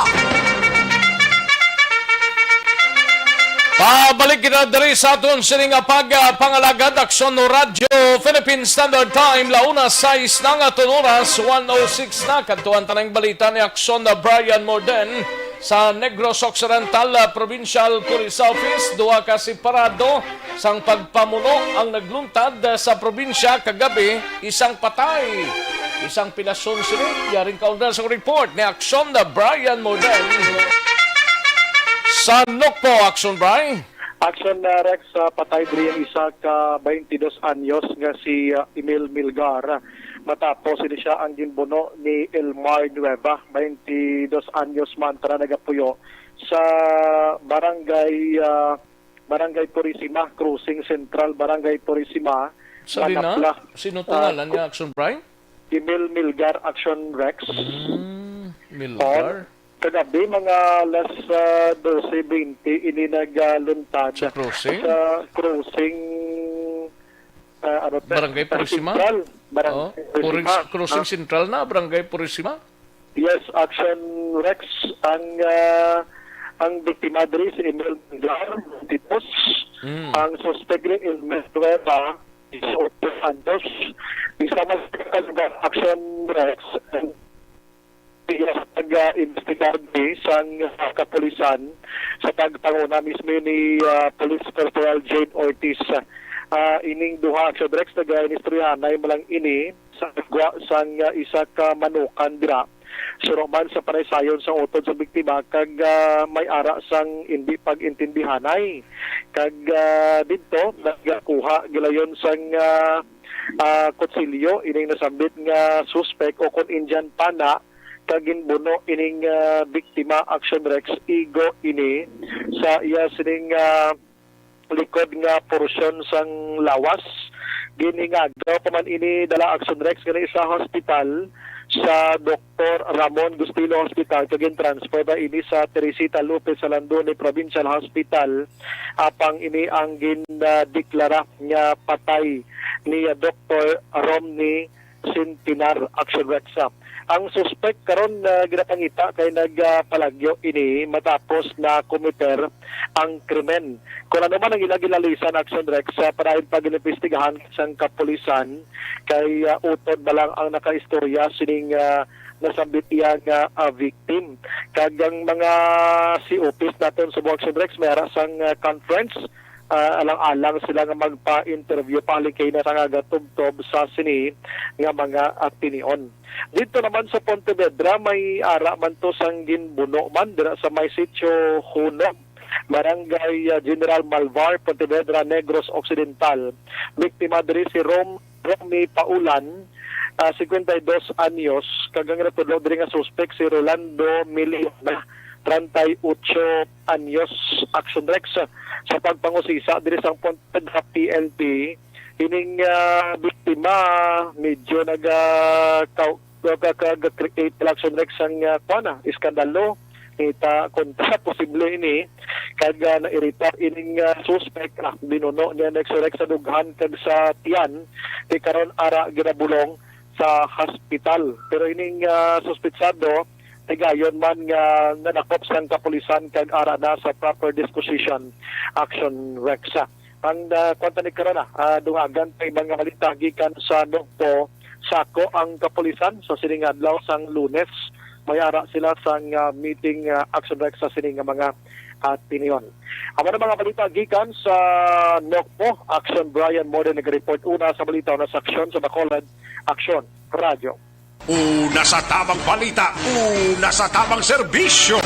Pabalik kita diri sa aton sini nga pag, ah, pangalagad, Aksyon Radyo, Philippine Standard Time, la una sais na nga aton oras, one oh six na. Kadtuan ta na ang balita ni Aksyon na Brian Morden. Sa Negros Occidental, ah, Provincial Police Office, duha ka separado sang pagpamuno ang nagluntad, ah, sa probinsya kagabi, isang patay, isang pilasyon sini. Yaring kaundang sa report ni Aksyon na Brian Morden. Sa Nokpo, Aksyon Brian. Action, uh, Rex, uh, patay diri ang isa ka twenty-dos anyos nga si, uh, Emil Milgar. matapos ini siya ang ginbuno ni Elmar Nueva, twenty-dos anyos man, tanan nagapuyo sa barangay, ah, Barangay Purisima, Crossing Central, Barangay Purisima, Sa Dina? Manapla. Sino to Ah, ngalan niya, Action Brian? Emil Milgar, Action Rex. Mm, Milgar. Kagabi, mga alas, ah, dose bente, ini nagluntad Sa crossing? sa crossing, ah, ano to? Barangay Sa Purisima? Central. Barangay Oh, Purisima. Puris-, crossing Ah. Central na, Barangay Purisima? Yes, Action Rex. Ang, ah, ang biktima diri si Emil Manglar, twenty-two. Mm. Ang suspek ni Elmer Nueva, is otro anyos. Isa mas kalugar, Action Rex, ang iya sa pag-imbestigar ni sang, ah, kapulisan sa pagpanguna mismo ni, ah, Police Corporal Jade Ortiz. Ah, ining duha, Action Rex, nagainistoryahanay mo lang ini sa gwa sang, ah, isa ka manukan dira. Suno man sa panaysayon sang utod sa biktima kag, ah, may ara sang indi pag-intindihanay. Kag, ah, didto nagkuha gilayon sang, ah, ah, kutsilyo ining nasambit nga suspek o kon Indian pana kag ginbuno ining, ah, biktima, Action Rex, igo ini sa iya sining, ah, likod nga porsyon sang lawas. Ginhingagaw pa man ini dala, Action Rex, gani sa hospital sa Doktor Ramon Gustilo Hospital kag gin-transfer na ini sa Teresita Lopez Alandone Provincial Hospital, apang ini ang gindeklara nga patay ni Doktor Romney Sintinar, Action Rex. Ang suspek karon, ah, ginapangita kay nagpalagyo ini matapos na komiter ang krimen. Kung ano man ang ila ginalisan, Action Rex, sa padayon pa ginimbestigahan sang kapulisan kay, ah, utod ba lang ang nakaistorya sining, ah, nasambit iya nga, ah, victim. Kag ang mga C O Ps naton sa Action Rex, may ara sang, ah, conference, ah, alang-alang sila nga magpa-interview pa halin kay na nga gatubtob sa sini nga mga, ah, tinion. Dito naman sa Pontevedra, may ara man to sang ginbuno man dira sa may Sitio Hunog, Barangay, ah, General Malvar, Pontevedra, Negros Occidental. Biktima diri si Rom-, Romy Paulan, ah, cincuenta y dos anyos, kag ang natudlo diri nga suspek si Rolando Miliona, treinta y ocho anyos, Action Rex. Sa pagpangusisa diri sa Pontevedra P N P, ining, ah, biktima medyo naga-, ka-, ka-, ka-, create, Action Rex, ang, ah, kuwan, ah, iskandalo. Kita kontra posible ini, kag, ah, nairita ining, ah, suspek, ah, binuno niya ni Action Rex sa dughan kag sa tiyan, kay karon ara ginabulong sa hospital. Pero ining, ah, suspetsado, higayon man nga nadakop sang kapulisan kag ara na sa proper disposition, Action Rex. Ang, ah, kuwan ta ni karon, ah, ah, dungagan pa ibang nga balita gikan sa Nagpo. Sako ang kapulisan sa sining adlaw sang Lunes. May ara sila sang, ah, meeting, ah, Action Rex sa sining nga mga, ah, tinion. Amo na mga balita gikan sa Nagpo. Action Brian Morden nag-report una sa balita, una sa aksyon sa Bacolod. Aksyon, Radyo. Una sa tamang balita, una sa tamang serbisyo.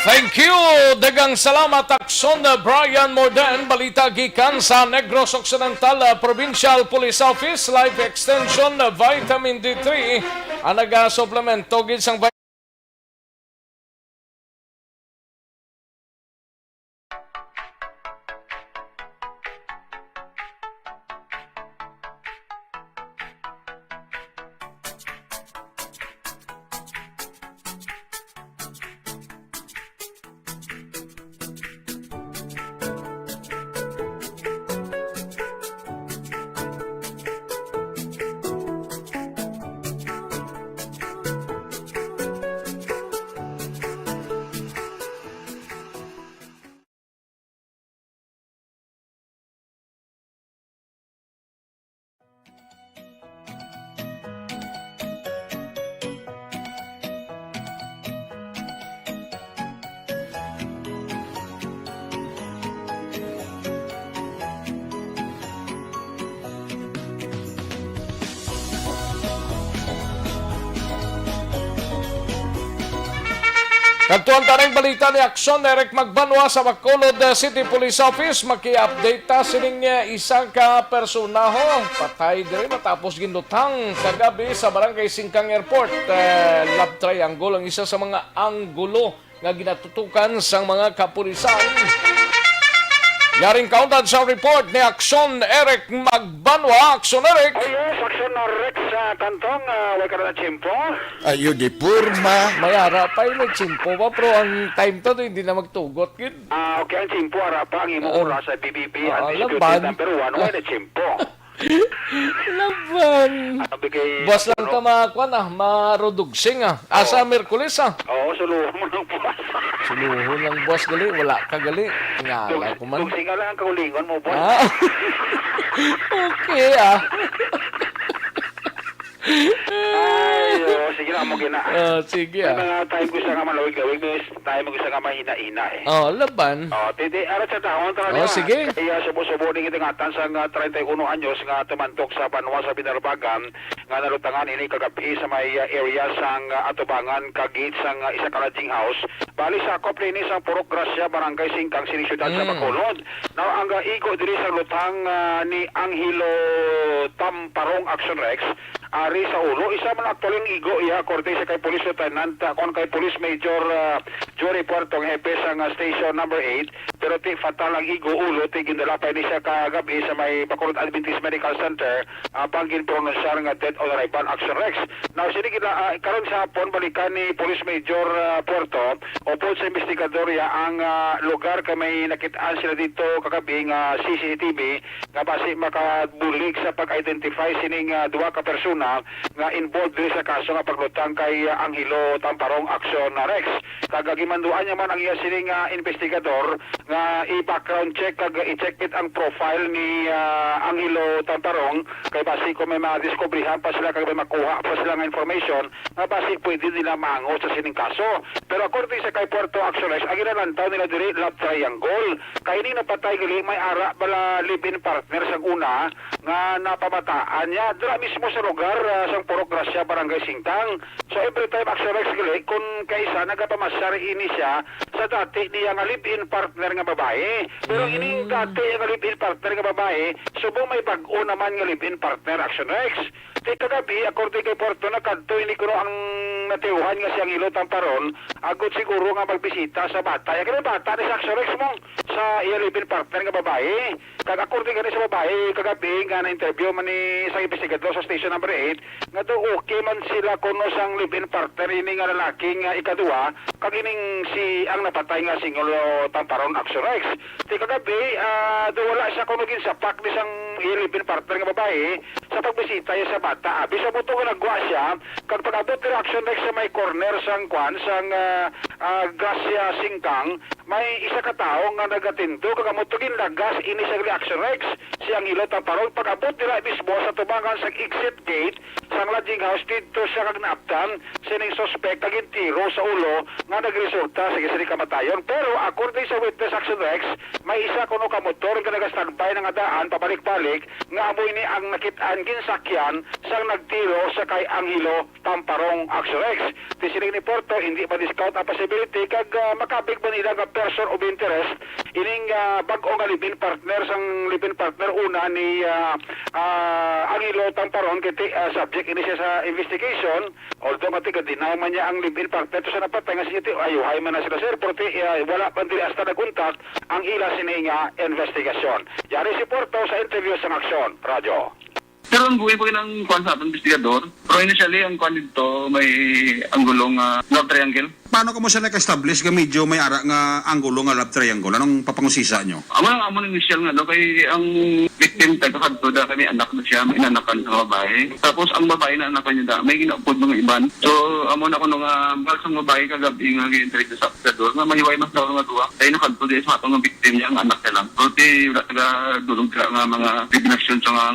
Thank you! Daghang salamat, Aksyon Brian Morden. Balita gikan sa Negros Occidental, uh, Provincial Police Office, Life Extension, uh, Vitamin D three, ang nagasuplemento gid sang Kadtuan ta ning balita ni Aksyon Eric Magbanwa sa Bacolod City Police Office. Maki-update ta sining, eh, isa ka personaho patay diri matapos ginlutang kagabi sa Barangay Singkang Airport. Eh, love triangle ang isa sa mga anggulo nga ginatutukan sang mga kapulisan. Yaring kauntad sa report ni Aksyon Eric Magbanwa. Aksyon Eric! Oh yes, Aksyon na Rex sa Kantong, ah, way ka na tiyempo. Ayo di porma. May ara pa yun, may tiyempo ba? Pero ang time to, hindi na magtugot yun. Ah, okay, ang tiyempo, ara pa ang imo Oo. oras sa B B B, Oo, ang disputed laban. number one, wala na tiyempo. Laban. Ano, bigay Boss lang ano? ta mga kwan ah, marudugsing ah. Asa Oo. Merkulis ah? Oo, suluhon mo ng buwas. Suluhon lang boss gali, wala ka gali. Ngala Dug-, ko man. Dugsing nga lang ang kaulingon mo, boss. Ah. Okay ah. Ay, oo, sige lang, amo gina. Ah, sige, May ah. mga time ko sa nga malawig-lawig, may time ko sa nga mahina-hina eh. Oh, laban. Oh, titi, ara sa taon, tara Oh, niya. sige. Kaya subo-subo ni kita ngatan sa nga treinta y uno anyos nga tumandok sa banwa sa Binalbagan, nga nalutangan ini kagabi sa may, ah, area sang, ah, atubangan kag gate sang, ah, isa ka lodging house. Bali, sakop ni ini sang Purok Gracia, Barangay Singkang, sining siyudad sa Mm. Bacolod. Now, ang, ah, igo diri sa lutang, ah, ni Angelo Tamparong Action Rex, ari sa ulo. Isa man actually ang igo iya, according sa kay Police Lieutenant, ah, kon kay Police Major, ah, Jory Puerto, ang hepe sang, ah, Station Number Eight. Pero ti fatal ang igo ulo, ti gindala pa ini siya kagabi sa may Bacolod Adventist Medical Center, apang ginpronunsyar nga dead on arrival, Action Rex. Now, sini gina, ah, karon sa hapon, balikan ni Police Major, ah, Puerto, upod sa investigador ya ang, ah, lugar kay may nakit-an sila dito kagabi nga C C T V nga basi makabulig sa pag-identify sining, ah, duha ka persona nga involved diri sa kaso nga paglutang kay, ah, Angelo Tamparong Action, ah, Rex. Kag, ah, gimanduan niya man ang iya sining, ah, investigador nga i-background check kag i-check it ang profile ni, ah, Angelo Tamparong kay basi kung may madiskubrihan pa sila kag may makuha pa sila nga information nga basi pwede nila maangot sa sining kaso. Pero according sa kay Puerto Action Rex, ang ginalantaw nila diri love triangle. Kay ining napatay gali may ara bala live-in partner sa una nga napamataan niya dira mismo sa lugar, ah, sang Purok Gracia, Barangay Singkang. So, every time, Action Rex, gali, kung kaisa nagapamasyar ini siya sa dati niya nga live-in partner nga babae. Pero Mm. ining dati nga live-in partner nga babae, subong may bag-o naman nga live-in partner, Action Rex. Ti kagabi, according kay Puerto, nakadto ini kuno ang natiuhan nga si Angelo Tamparon, agod siguro nga magbisita sa bata. Ya, kay may bata ni sa Action Rex mo, sa iya live-in partner nga babae. Kag according gani sa babae, kagabi nga na-interview man ni sa investigador sa station number eight, nga daw okay man sila kuno sang live-in partner ini nga lalaki nga ikaduha, kag ining si ang napatay nga si Angelo Tamparon, Action Rex. Ti kagabi, ah, daw wala siya kuno ginsapak ni sang iya live-in partner nga babae sa pagbisita niya sa bata. Abi sa buto nga nagwa siya, kag pag-abot dira, Action Rex, sa may corner sang kwan, sang, ah, ah, Gracia Singkang, may isa ka tawo nga nagatindog kag amo to ginlagas ini sa Action Rex, si Angelo Tamparon. Pag-abot dira mismo sa tubangan sa exit gate sang lodging house, didto siya kag naabtan sining suspek kag gintiro sa ulo nga nagresulta sa isa ni kamatayon. Pero according sa witness, Action Rex, may isa kuno ka motor nga nagastandby na nga daan pabalik-balik nga amo ini ang nakit-an ginsakyan sang nagtiro sa kay Angelo Tamparong, Action Rex. Ti siling ni Porto, hindi ma-discount ang possibility kag, ah, makabig man nila nga person of interest ining, ah, bag-o nga live-in partner sang live-in partner una ni, ah, ah, Angelo Tamparon, kay ti, ah, subject ini siya sa investigation. Although nga tiga-deny man niya ang live-in partner to sa napatay nga si Tito, ayuhay man na sila, sir, pero ti, ah, wala pa diri hasta nag-untat ang ila sini nga investigasyon. Yari si Porto sa interview sang Aksyon Radyo. Pero ang buhi pa ginang kuwan sa aton investigador. Pero initially, ang kuwan dito may anggulong, ah, love triangle. Paano kamo siya nag-establish nga medyo may ara nga anggulo nga love triangle? Anong papangusisa nyo? Amo lang, amo ang initial nga, no? Kay ang victim, taga kadto da kami, anak na siya, may inanakan sa babae. Tapos ang babae na anakan niya da, may ginaupod mga iban. So, amo na kuno nga, mahal sa babae kagabi nga gi-interview sa investigador, nga mahiway mas daw nga duwa. Kay nakadto di sa ato nga victim niya, ang anak niya lang. So, ti, wala taga dulog ka nga mga revelasyon sa nga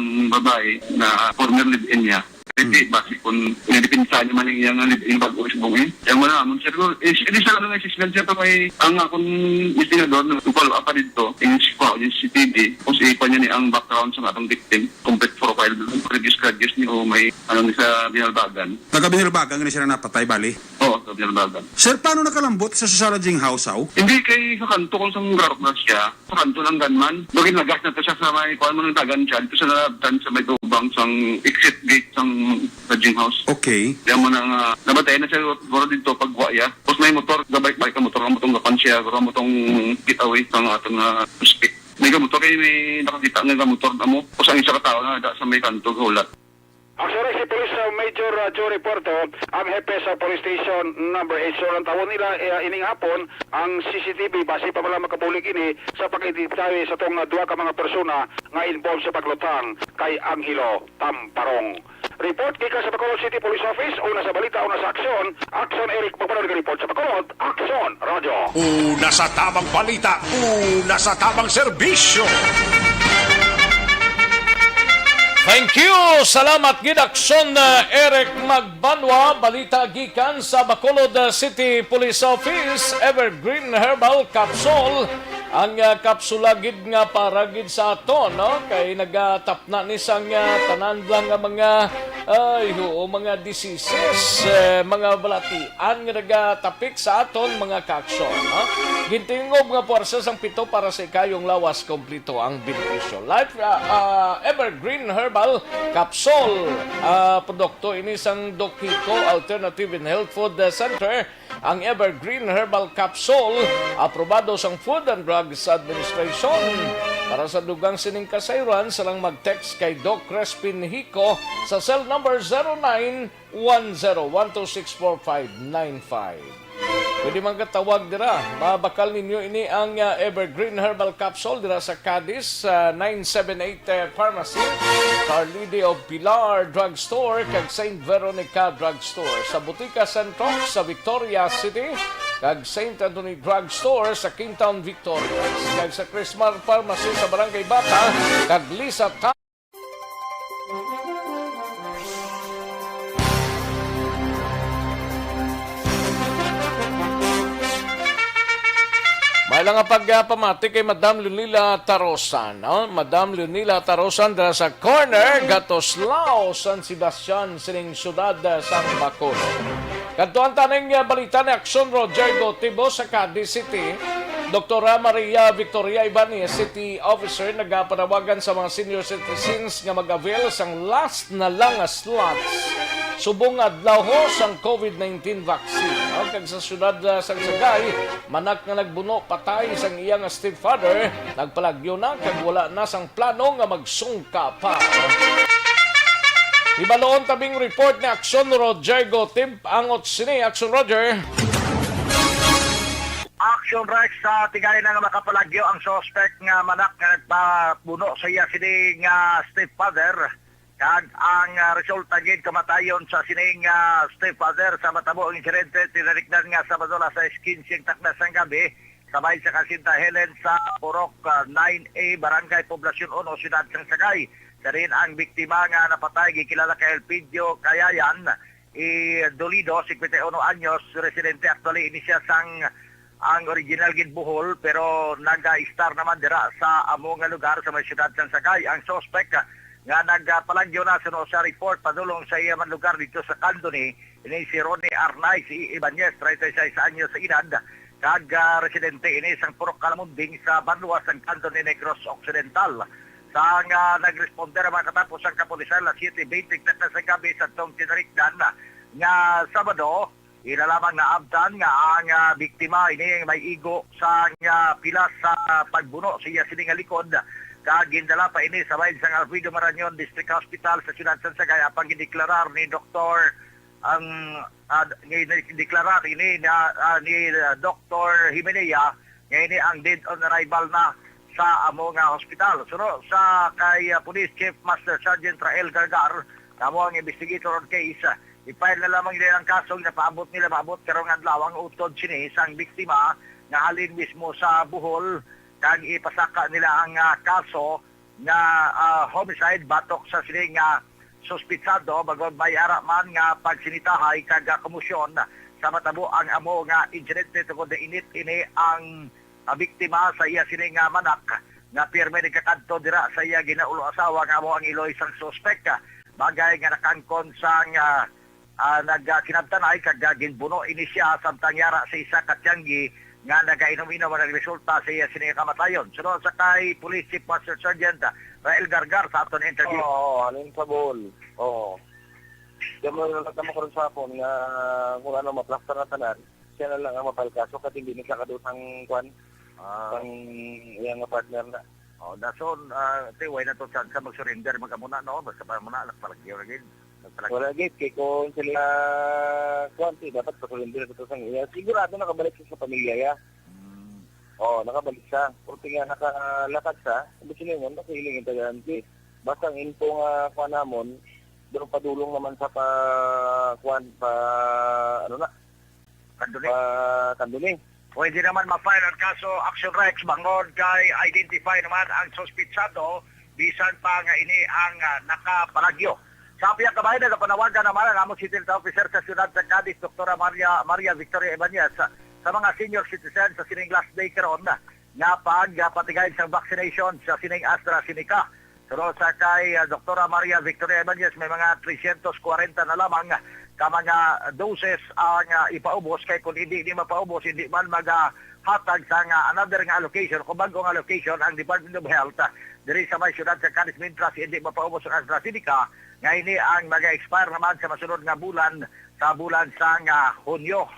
babae na former live-in niya. Hindi, basi kung nadipinsa niya man yung iyang live-in bago subong eh. Yung wala naman, sir, ko, eh, hindi sa ano nga, sisgan siya pa may, ang akong investigador, nag-follow up pa dito, yung si Pao, yung C C T V, kung si Ipa niya ni ang background sa atong victim, complete profile, previous grudges niya o may, ano, sa Binalbagan. Taga Binalbagan, nga siya napatay, bali? Oo, sa Binalbagan. Sir, paano nakalambot sa, sa lodging house, aw? Hindi, kay sa kanto kung saan garok na siya, sa kanto ng gunman. Bagay nagas na to siya sa may, kuwan mo ng dagan siya, dito sa nalabtan sa may tubang, sang exit gate, sang lodging house. Okay. Kaya mo na nga, namatay na siya, siguro dito, pagwa iya. Tapos may motor, gabay-balik ang motor, ang motong gapan siya, siguro ang motong getaway, sa nga atong, ah, suspect. May gamotor kayo, may nakakita nga gamotor na mo. Tapos ang isa ka tao na, da, sa may kanto, hulat. Actually, si Police, uh, Major, uh, Joe Repuerto, ang hepe sa Police Station Number eight. So, ang tawon nila, uh, ining hapon, ang C C T V, basi pa man lang makabulig ini sa pag-identify sa tong, uh, duha ka mga persona nga involved sa paglutang kay Angelo Tamparong. Report gikan sa Bacolod City Police Office, una sa balita, una sa aksyon, Action Eric, magpanahon nga report sa Bacolod, Action Radio. Una sa tabang balita, una sa tabang serbisyo. Thank you. Salamat gid, Action, uh, Eric Magbanwa. Balita gikan sa Bacolod, uh, City Police Office, Evergreen Herbal Capsule. Ang, uh, kapsula gid nga para gid sa aton, no? Kay nagatapna ni sang, uh, tanan lang nga mga, ay, oo, mga diseases, eh, mga balatian nga nagatapik sa aton, mga ka-aksyon, no? Gintingob nga puwersa sang pito para sa ikayong lawas, kompleto ang benepisyo. Life, ah, ah, Evergreen Herbal Capsule, ah, produkto ini sang Doc Kiko Alternative and Health Food Center. Ang Evergreen Herbal Capsule, aprobado sang Food and Drugs Administration. Para sa dugang sining kasayran, sa lang mag-text kay Doc Crespin Hico sa cell number zero nine one zero one two six four five nine five. Pwede man katawag dira. Mabakal ninyo ini ang, ah, Evergreen Herbal Capsule dira sa Cadiz, sa nine seven eight, eh, Pharmacy, sa Our Lady of Pilar Drugstore, kag Saint Veronica Drugstore. Sa Butika Centro, sa Victoria City, kag Saint Anthony Drugstore sa Kingtown, Victoria. Kag sa Crismar Pharmacy sa Barangay Bata, kag Lisa Ta- May lang nga pagpamati kay Madam Leonila Tarosan, no? Madam Leonila Tarosan dira sa corner, Gatoslao, San Sebastian, sining siyudad, ah, sang Bacolod. Kadto ang taning, ah, balita ni Action Roger Gotibo sa Cadiz City. Doktora Maria Victoria Ibanez, City Officer, nagapanawagan sa mga senior citizens nga mag-avail sang last na lang nga slots subong adlaw ho sang COVID nineteen vaccine. O, kag sa siyudad, ah, sang Sagay, manak nga nagbuno patay sang iya nga stepfather, nagpalagyo na kag wala na sang plano nga magsungka pa. Hibaluon tabing report ni Action Roger Gotib. Angot sini, Action Roger. Action Rex, sa tigay na nga makapalagyo ang suspect nga manak nga nagpabuno sa iya sini nga stepfather, kag ang, ah, resulta gid kamatayon sa sining, ah, stepfather sa matabo ang insidente, tinarikdan nga Sabado, alas sais quince ang takna sang gabi, sa bahin sa Kasinta Helen sa Purok, ah, nine A, Barangay Poblacion uno, Siyudad sang Sagay. Sa diin ang biktima nga napatay gikilala kay Elpidio Kayayan, i Dolido, singkwenta y uno anyos, residente actually ini siya sang ang original gid Bohol, pero naga-estar naman dira sa amo nga lugar sa may siyudad sang Sagay. Ang suspect, ah, nga nagpalagyo na suno sa report padulong sa iya man lugar dito sa Candoni, ini si Ronnie Arnaiz Ibanez, treinta y seis anyos sa edad, kag, ah, residente ini sang Purok Kalamunding sa Banwa sang Candoni, Negros Occidental. Sang, ah, nagresponde ang mga katapos ang kapulisan, alas siyete bente takna sa gabi sa tong tinarikdan nga Sabado, ila lamang naabtan nga ang, ah, biktima ini may igo sang, ah, pilas sa pagbuno sa iya sini nga likod, kag gindala pa ini sa bahin sang Alfredo Marañon District Hospital sa siyudad sang Sagay, apang gideklarar ni Doktor ang, ah, gi-, gideklarar ini na, ah, ni, ah, Doktor Himenea nga ini ang dead on arrival na sa amo nga hospital. Suno sa kay, ah, Police Chief Master Sergeant Rael Gargar, nga amo ang investigator on case, ah, i-file na lamang nila ang kaso nga paabot nila maabot karong adlaw ang utod sini sang biktima nga halin mismo sa Bohol, kag ipasaka nila ang, ah, kaso nga, ah, homicide batok sa sini nga suspitsado, bangod may ara man nga pagsinitahay kag, ah, komosyon sa matabo ang amo nga insidente, tungod na init ini ang, ah, biktima sa iya sini nga manak nga pirme nagakadto dira sa iya ginaulo asawa nga amo ang iloy sang suspek, bagay nga nakaangkon sang, ah, ah, nagkinabtanay kag, ah, ginbuno ini siya samtang yara sa isa ka tiyanggi nga nagainom-inom ang nagresulta sa iya sini nga kamatayon. Sunod sa kay Police Chief Master Sergeant Rael Gargar sa aton interview. Oo, halin sa bol. Oo. Diyan mo lang naman karon sa hapon nga kung ano, maplastar na tanan, siya na lang ang mapalkaso kasi hindi na siya kadutang kwan. Ah. Sang iyang partner na. Oh, dason, ah, ti, way na to chance mag-surrender, mag-amo na, no? Basta pa mo na, nagpalagyo lagi. Nagpalagyo. Wala gid, kay kung sila, kwan, ti, dapat pa-surrender ito sang iya. Sigurado nakabalik siya sa pamilya, ya. Mm. Oh, nakabalik siya. Kung nga nakalakad siya, sabi sila yun, kasi iling yung tagaan, ti. Basta ang info nga, kwan namon, doon padulong naman sa pa, kwan, pa, ano na, Kanduli. Pa, Kanduli. Pwede naman ma-file ang kaso, Action Rex, bangod kay identify naman ang suspitsado, bisan pa nga ini ang, ah, nakapalagyo. Sa pihak kabahin, nagapanawagan naman ang amo City Health Officer sa siyudad sa Cadiz, Doktora Maria, Maria Victoria Ibanez sa, sa mga senior citizens sa sining last day karon nga pagpatigay sa vaccination sa sining AstraZeneca. Pero sa kay, ah, Doktora Maria Victoria Ibanez, may mga trescientos kwarenta na lamang ka mga doses ang, ah, ipaubos, kay kung hindi ni mapaubos, hindi man magahatag sa nga another nga allocation, kung bag-o nga allocation ang Department of Health, ah, diri sa may siyudad sa Cadiz, mintras hindi mapaubos ang AstraZeneca, nga ini ang mag-expire naman sa masunod nga bulan, sa bulan sang, ah, Hunyo.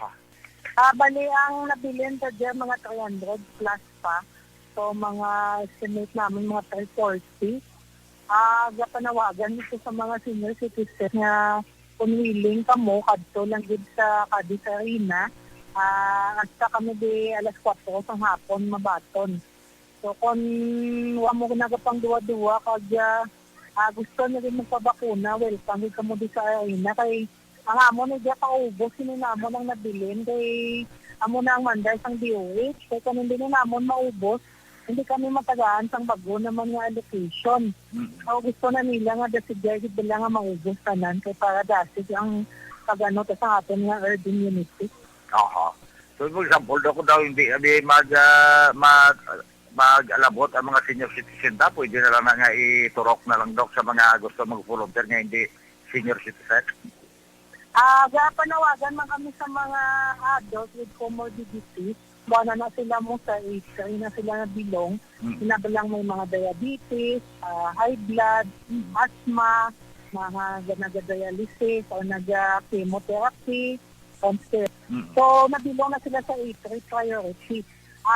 Ah, bali, ang nabilin sa dyan, mga three hundred plus pa. So, mga estimate namin, mga three forty. Ah, gapanawagan ito sa mga senior citizen nga kung willing kamo, kadto lang gid sa Cadiz Arena. Ah, hasta kami di alas kuwatro sang hapon mabaton. So, kung wa mo nagapangduwa-duwa, kag, ah, ah, gusto na rin magpabakuna, welcome gid kamo di sa arena. Kay ang amon, hindi kaubos, sino namon ang nabilin, kay amo na ang mandar sang D O H. Kay kung hindi na namon maubos, hindi kami matagaan sang bago naman nga allocation. Mm. So, gusto na nila nga dasigay gid nila nga maubos tanan, kay para dasig ang pag-ano ta sa aton nga herd immunity. Aha. So, for example, daw, kung daw hindi kami mag, ah, mag, mag-alabot ang mga senior citizen, ta, pwede na lang na nga iturok na lang, Doc, sa mga gusto mag-volunteer nga hindi senior citizen? Ah, gapanawagan man kami sa mga adults with comorbidities. Wala na sila mo sa age, kaya na sila nabilong. Mm. Sinabi lang may mga diabetes, ah, high blood, Mm. asthma, mga nag-dialysis o nag-chemotherapy, cancer. Mm. So, nabilong na sila sa A three priority.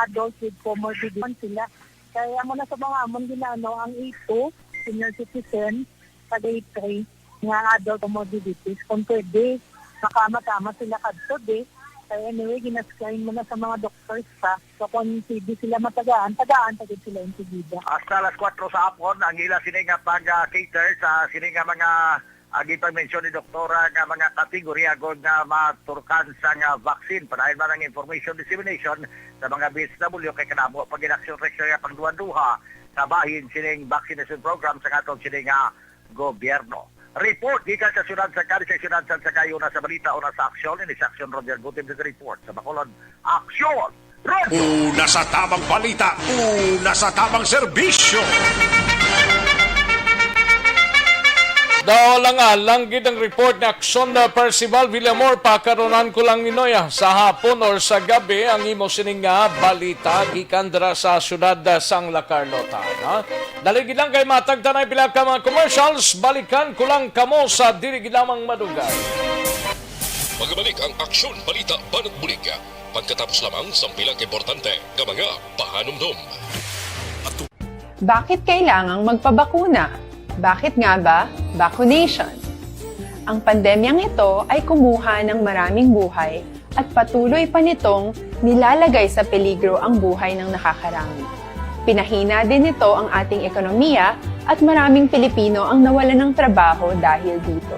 Adults with comorbidities sila. Kaya mo na sa mga amon ginano ang A two, senior citizen, sa A three, nga adult comorbidities. Kung pwede, makama-sama sila kadto, di. Kaya anyway, ginaskain mo na sa mga doctors pa. So, kung pwede sila matagaan, tagaan pa gid sila insigida. Hasta alas kuwatro sa hapon, ang ila sini nga pag-cater sa sini nga mga, ah, gipag-mention ni Doktora nga mga kategorya gud nga maturkan sa nga vaccine. Padayon man ang information dissemination sa mga B S W kay kadamo pa gid action reaction nga pagduha-duha sa bahin sining vaccination program sa aton sini nga gobyerno. Report gikan sa siyudad sa Cadiz, sa siyudad sa Sagayo na sa balita o na sa aksyon, ini sa aksyon Roger Gutim sa report sa Bacolod. Aksyon! Roger! Una sa tamang balita, una sa tamang serbisyo. Daw lang, ah, lang gid ang report ni Aksyon, ah, Percival Villamor, pakaronan ko lang ninoy, ah, sa hapon or sa gabi ang imo sining nga balita gikan dira sa siyudad, ah, sang La Carlota, ha? Dali gid lang kay matagtanay pila ka mga commercials, balikan ko lang kamo sa dili gid lamang madugay. Magabalik ang Aksyon Balita Banat Bulig pagkatapos lamang sang pila ka importante nga mga pahanumdom. Bakit kailangang magpabakuna? Bakit nga ba vaccination? Ang pandemyang ito ay kumuha ng maraming buhay at patuloy pa nitong nilalagay sa peligro ang buhay ng nakakarami. Pinahina din nito ang ating ekonomiya at maraming Pilipino ang nawalan ng trabaho dahil dito.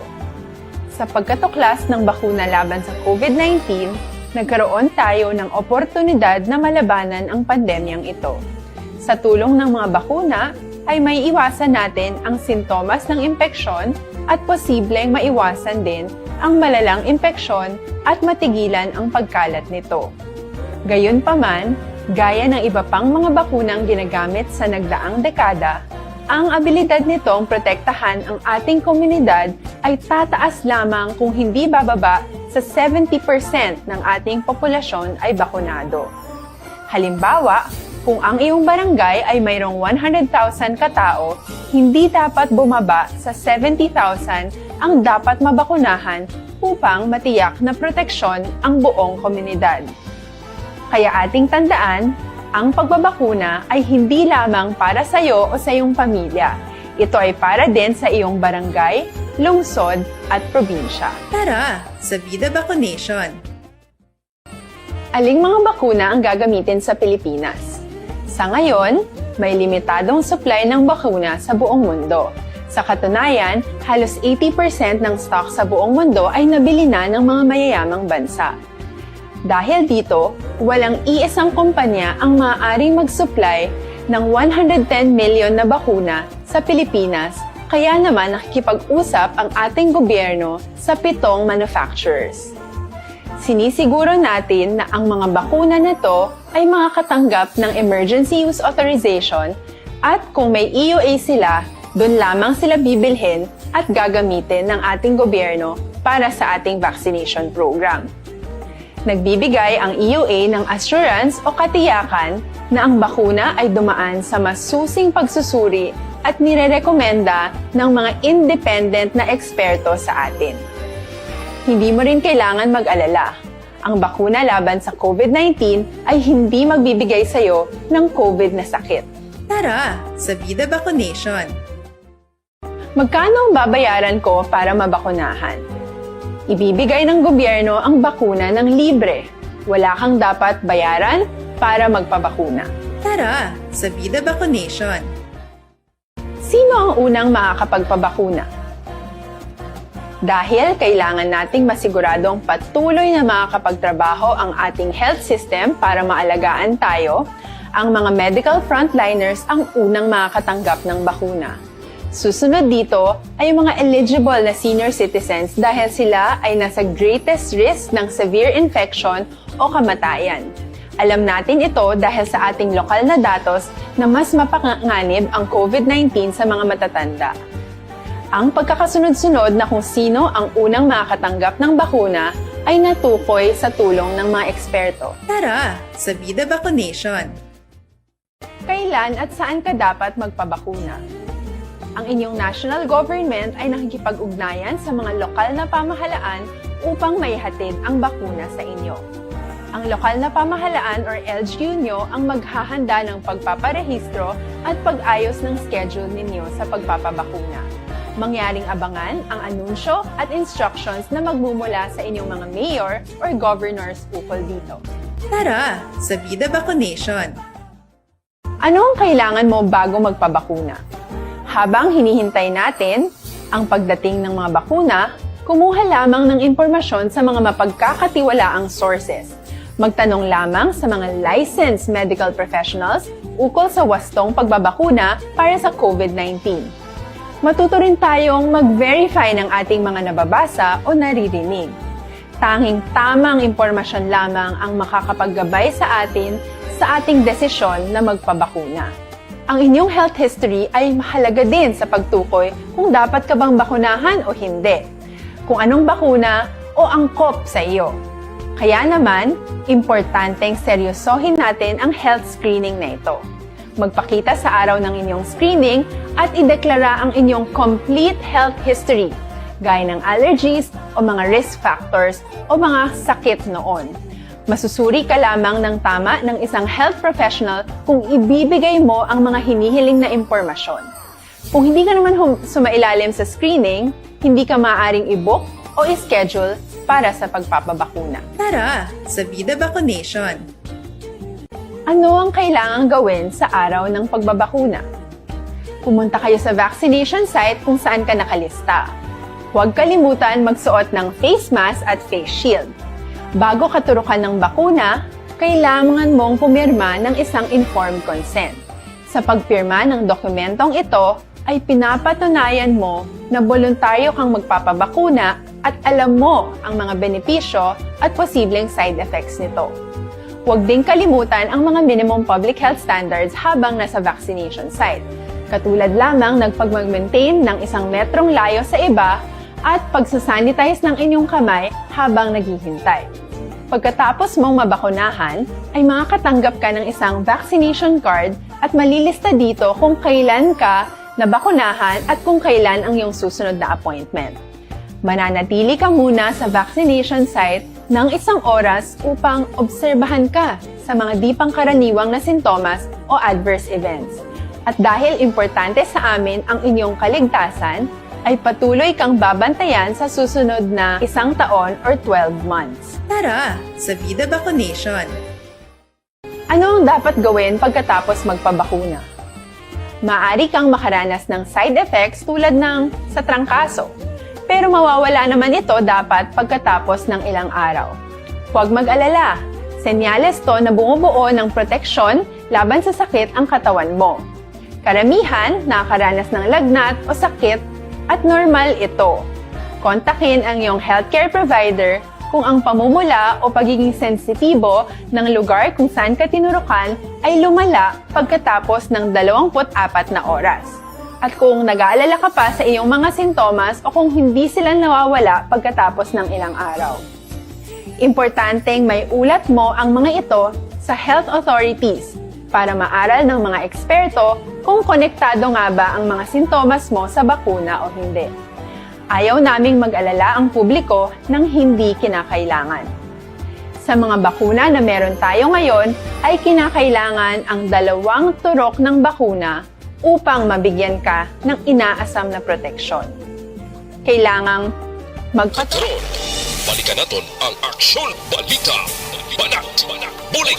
Sa pagkatuklas ng bakuna laban sa COVID nineteen, nagkaroon tayo ng oportunidad na malabanan ang pandemyang ito. Sa tulong ng mga bakuna, ay may iwasan natin ang sintomas ng impeksyon at posibleng maiwasan din ang malalang impeksyon at matigilan ang pagkalat nito. Gayunpaman, gaya ng iba pang mga bakunang ginagamit sa nagdaang dekada, ang abilidad nitong protektahan ang ating komunidad ay tataas lamang kung hindi bababa sa seventy percent ng ating populasyon ay bakunado. Halimbawa, kung ang iyong barangay ay mayroong one hundred thousand ka tawo, hindi dapat bumaba sa seventy thousand ang dapat mabakunahan upang matiyak na proteksyon ang buong komunidad. Kaya ating tandaan, ang pagbabakuna ay hindi lamang para sa iyo o sa iyong pamilya. Ito ay para din sa iyong barangay, lungsod, at probinsya. Tara, sa Vida Vaccination! Aling mga bakuna ang gagamitin sa Pilipinas? Sa ngayon, may limitadong supply ng bakuna sa buong mundo. Sa katunayan, halos eighty percent ng stock sa buong mundo ay nabili na ng mga mayayamang bansa. Dahil dito, walang iisang kumpanya ang maaaring mag-supply ng one hundred ten million na bakuna sa Pilipinas, kaya naman nakikipag-usap ang ating gobyerno sa pitong manufacturers. Sinisiguro natin na ang mga bakuna na to ay makakatanggap ng emergency use authorization at kung may E U A sila, doon lamang sila bibilhin at gagamitin ng ating gobyerno para sa ating vaccination program. Nagbibigay ang E U A ng assurance o katiyakan na ang bakuna ay dumaan sa masusing pagsusuri at nirerekomenda ng mga independent na eksperto sa atin. Hindi mo rin kailangan mag-alala. Ang bakuna laban sa COVID nineteen ay hindi magbibigay sa iyo ng COVID na sakit. Tara, sa Vida Vaccination! Magkano ang babayaran ko para mabakunahan? Ibibigay ng gobyerno ang bakuna ng libre. Wala kang dapat bayaran para magpabakuna. Tara, sa Vida Vaccination! Sino ang unang makakapagpabakuna? Dahil kailangan nating masiguradong patuloy na makakapagtrabaho ang ating health system para maalagaan tayo, ang mga medical frontliners ang unang makakatanggap ng bakuna. Susunod dito ay ang mga eligible na senior citizens dahil sila ay nasa greatest risk ng severe infection o kamatayan. Alam natin ito dahil sa ating lokal na datos na mas mapanganib ang COVID nineteen sa mga matatanda. Ang pagkakasunod-sunod na kung sino ang unang makakatanggap ng bakuna ay natukoy sa tulong ng mga eksperto. Tara, sa Vida Vaccination! Kailan at saan ka dapat magpabakuna? Ang inyong national government ay nakikipag-ugnayan sa mga lokal na pamahalaan upang maihatid ang bakuna sa inyo. Ang lokal na pamahalaan or L G U nyo ang maghahanda ng pagpaparehistro at pag-ayos ng schedule ninyo sa pagpapabakuna. Mangyaring abangan ang anunsyo at instructions na magmumula sa inyong mga mayor or governors ukol dito. Tara, sa Vida Vaccination! Ano ang kailangan mo bago magpabakuna? Habang hinihintay natin ang pagdating ng mga bakuna, kumuha lamang ng impormasyon sa mga mapagkakatiwalaang sources. Magtanong lamang sa mga licensed medical professionals ukol sa wastong pagbabakuna para sa COVID nineteen. Matuto rin tayong mag-verify ng ating mga nababasa o naririnig. Tanging tamang impormasyon lamang ang makakapaggabay sa atin sa ating desisyon na magpabakuna. Ang inyong health history ay mahalaga din sa pagtukoy kung dapat ka bang bakunahan o hindi, kung anong bakuna o angkop sa iyo. Kaya naman, importanteng seryosohin natin ang health screening na ito. Magpakita sa araw ng inyong screening at ideklara ang inyong complete health history, gaya ng allergies o mga risk factors o mga sakit noon. Masusuri ka lamang ng tama ng isang health professional kung ibibigay mo ang mga hinihiling na impormasyon. Kung hindi ka naman hum- sumailalim sa screening, hindi ka maaaring i-book o i-schedule para sa pagpapabakuna. Tara, sa Vida Vaccination! Ano ang kailangang gawin sa araw ng pagbabakuna? Pumunta kayo sa vaccination site kung saan ka nakalista. Huwag kalimutan magsuot ng face mask at face shield. Bago katurukan ng bakuna, kailangan mong pumirma ng isang informed consent. Sa pagpirma ng dokumentong ito, ay pinapatunayan mo na boluntaryo kang magpapabakuna at alam mo ang mga benepisyo at posibleng side effects nito. Huwag ding kalimutan ang mga minimum public health standards habang nasa vaccination site, katulad lamang ng pagmag-maintain ng isang metrong layo sa iba at pagsasanitize ng inyong kamay habang naghihintay. Pagkatapos mong mabakunahan, ay makakatanggap ka ng isang vaccination card at malilista dito kung kailan ka nabakunahan at kung kailan ang iyong susunod na appointment. Mananatili ka muna sa vaccination site ng isang oras upang obserbahan ka sa mga di pangkaraniwang na sintomas o adverse events. At dahil importante sa amin ang inyong kaligtasan, ay patuloy kang babantayan sa susunod na isang taon or twelve months. Tara sa Vida Vaccination! Ano ang dapat gawin pagkatapos magpabakuna? Maaari kang makaranas ng side effects tulad ng sa trangkaso, pero mawawala naman ito dapat pagkatapos ng ilang araw. Huwag mag-alala, senyales to na bumubuo ng proteksyon laban sa sakit ang katawan mo. Karamihan nakakaranas ng lagnat o sakit at normal ito. Kontakin ang iyong healthcare provider kung ang pamumula o pagiging sensitibo ng lugar kung saan ka tinurukan ay lumala pagkatapos ng dalawampu't apat na oras, at kung nag-aalala ka pa sa iyong mga sintomas o kung hindi sila nawawala pagkatapos ng ilang araw. Importanteng maiulat mo ang mga ito sa health authorities para maaral ng mga eksperto kung konektado nga ba ang mga sintomas mo sa bakuna o hindi. Ayaw naming mag-alala ang publiko ng hindi kinakailangan. Sa mga bakuna na meron tayo ngayon, ay kinakailangan ang dalawang turok ng bakuna upang mabigyan ka ng inaasam na proteksyon. Kailangang magpat- Karon, balikan naton ang Aksyon Balita. Banat, Bulig.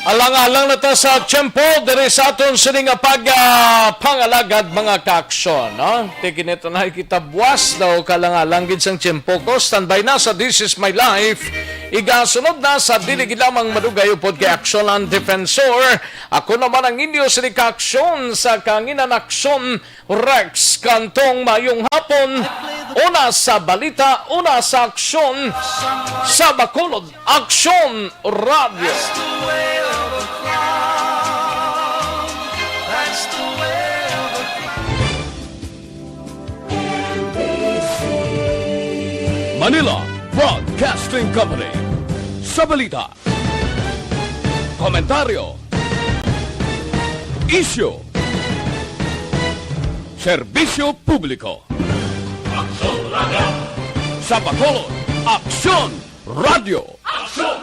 Alang-alang na ta sa tiyempo diri sa aton sini nga pag, ah, pangalagad, mga kaaksyon, no? Ti kinito na kita buwas daw kalang-alang gid sang tiyempo ko. Standby na sa This Is My Life. Igasunod na sa dili gid lamang madugay upod kay Aksyon ang Defensor. Ako naman ang inyo sini kaaksyon sa kanginan, Aksyon Rex Cantong. Mayong hapon. Una sa balita, una sa aksyon, sa Bacolod Aksyon Radio. Manila Broadcasting Company. Sa balita, komentaryo, isyu, serbisyo publiko. Aksyon Radio. Sa Bacolod, Aksyon Radio. Aksyon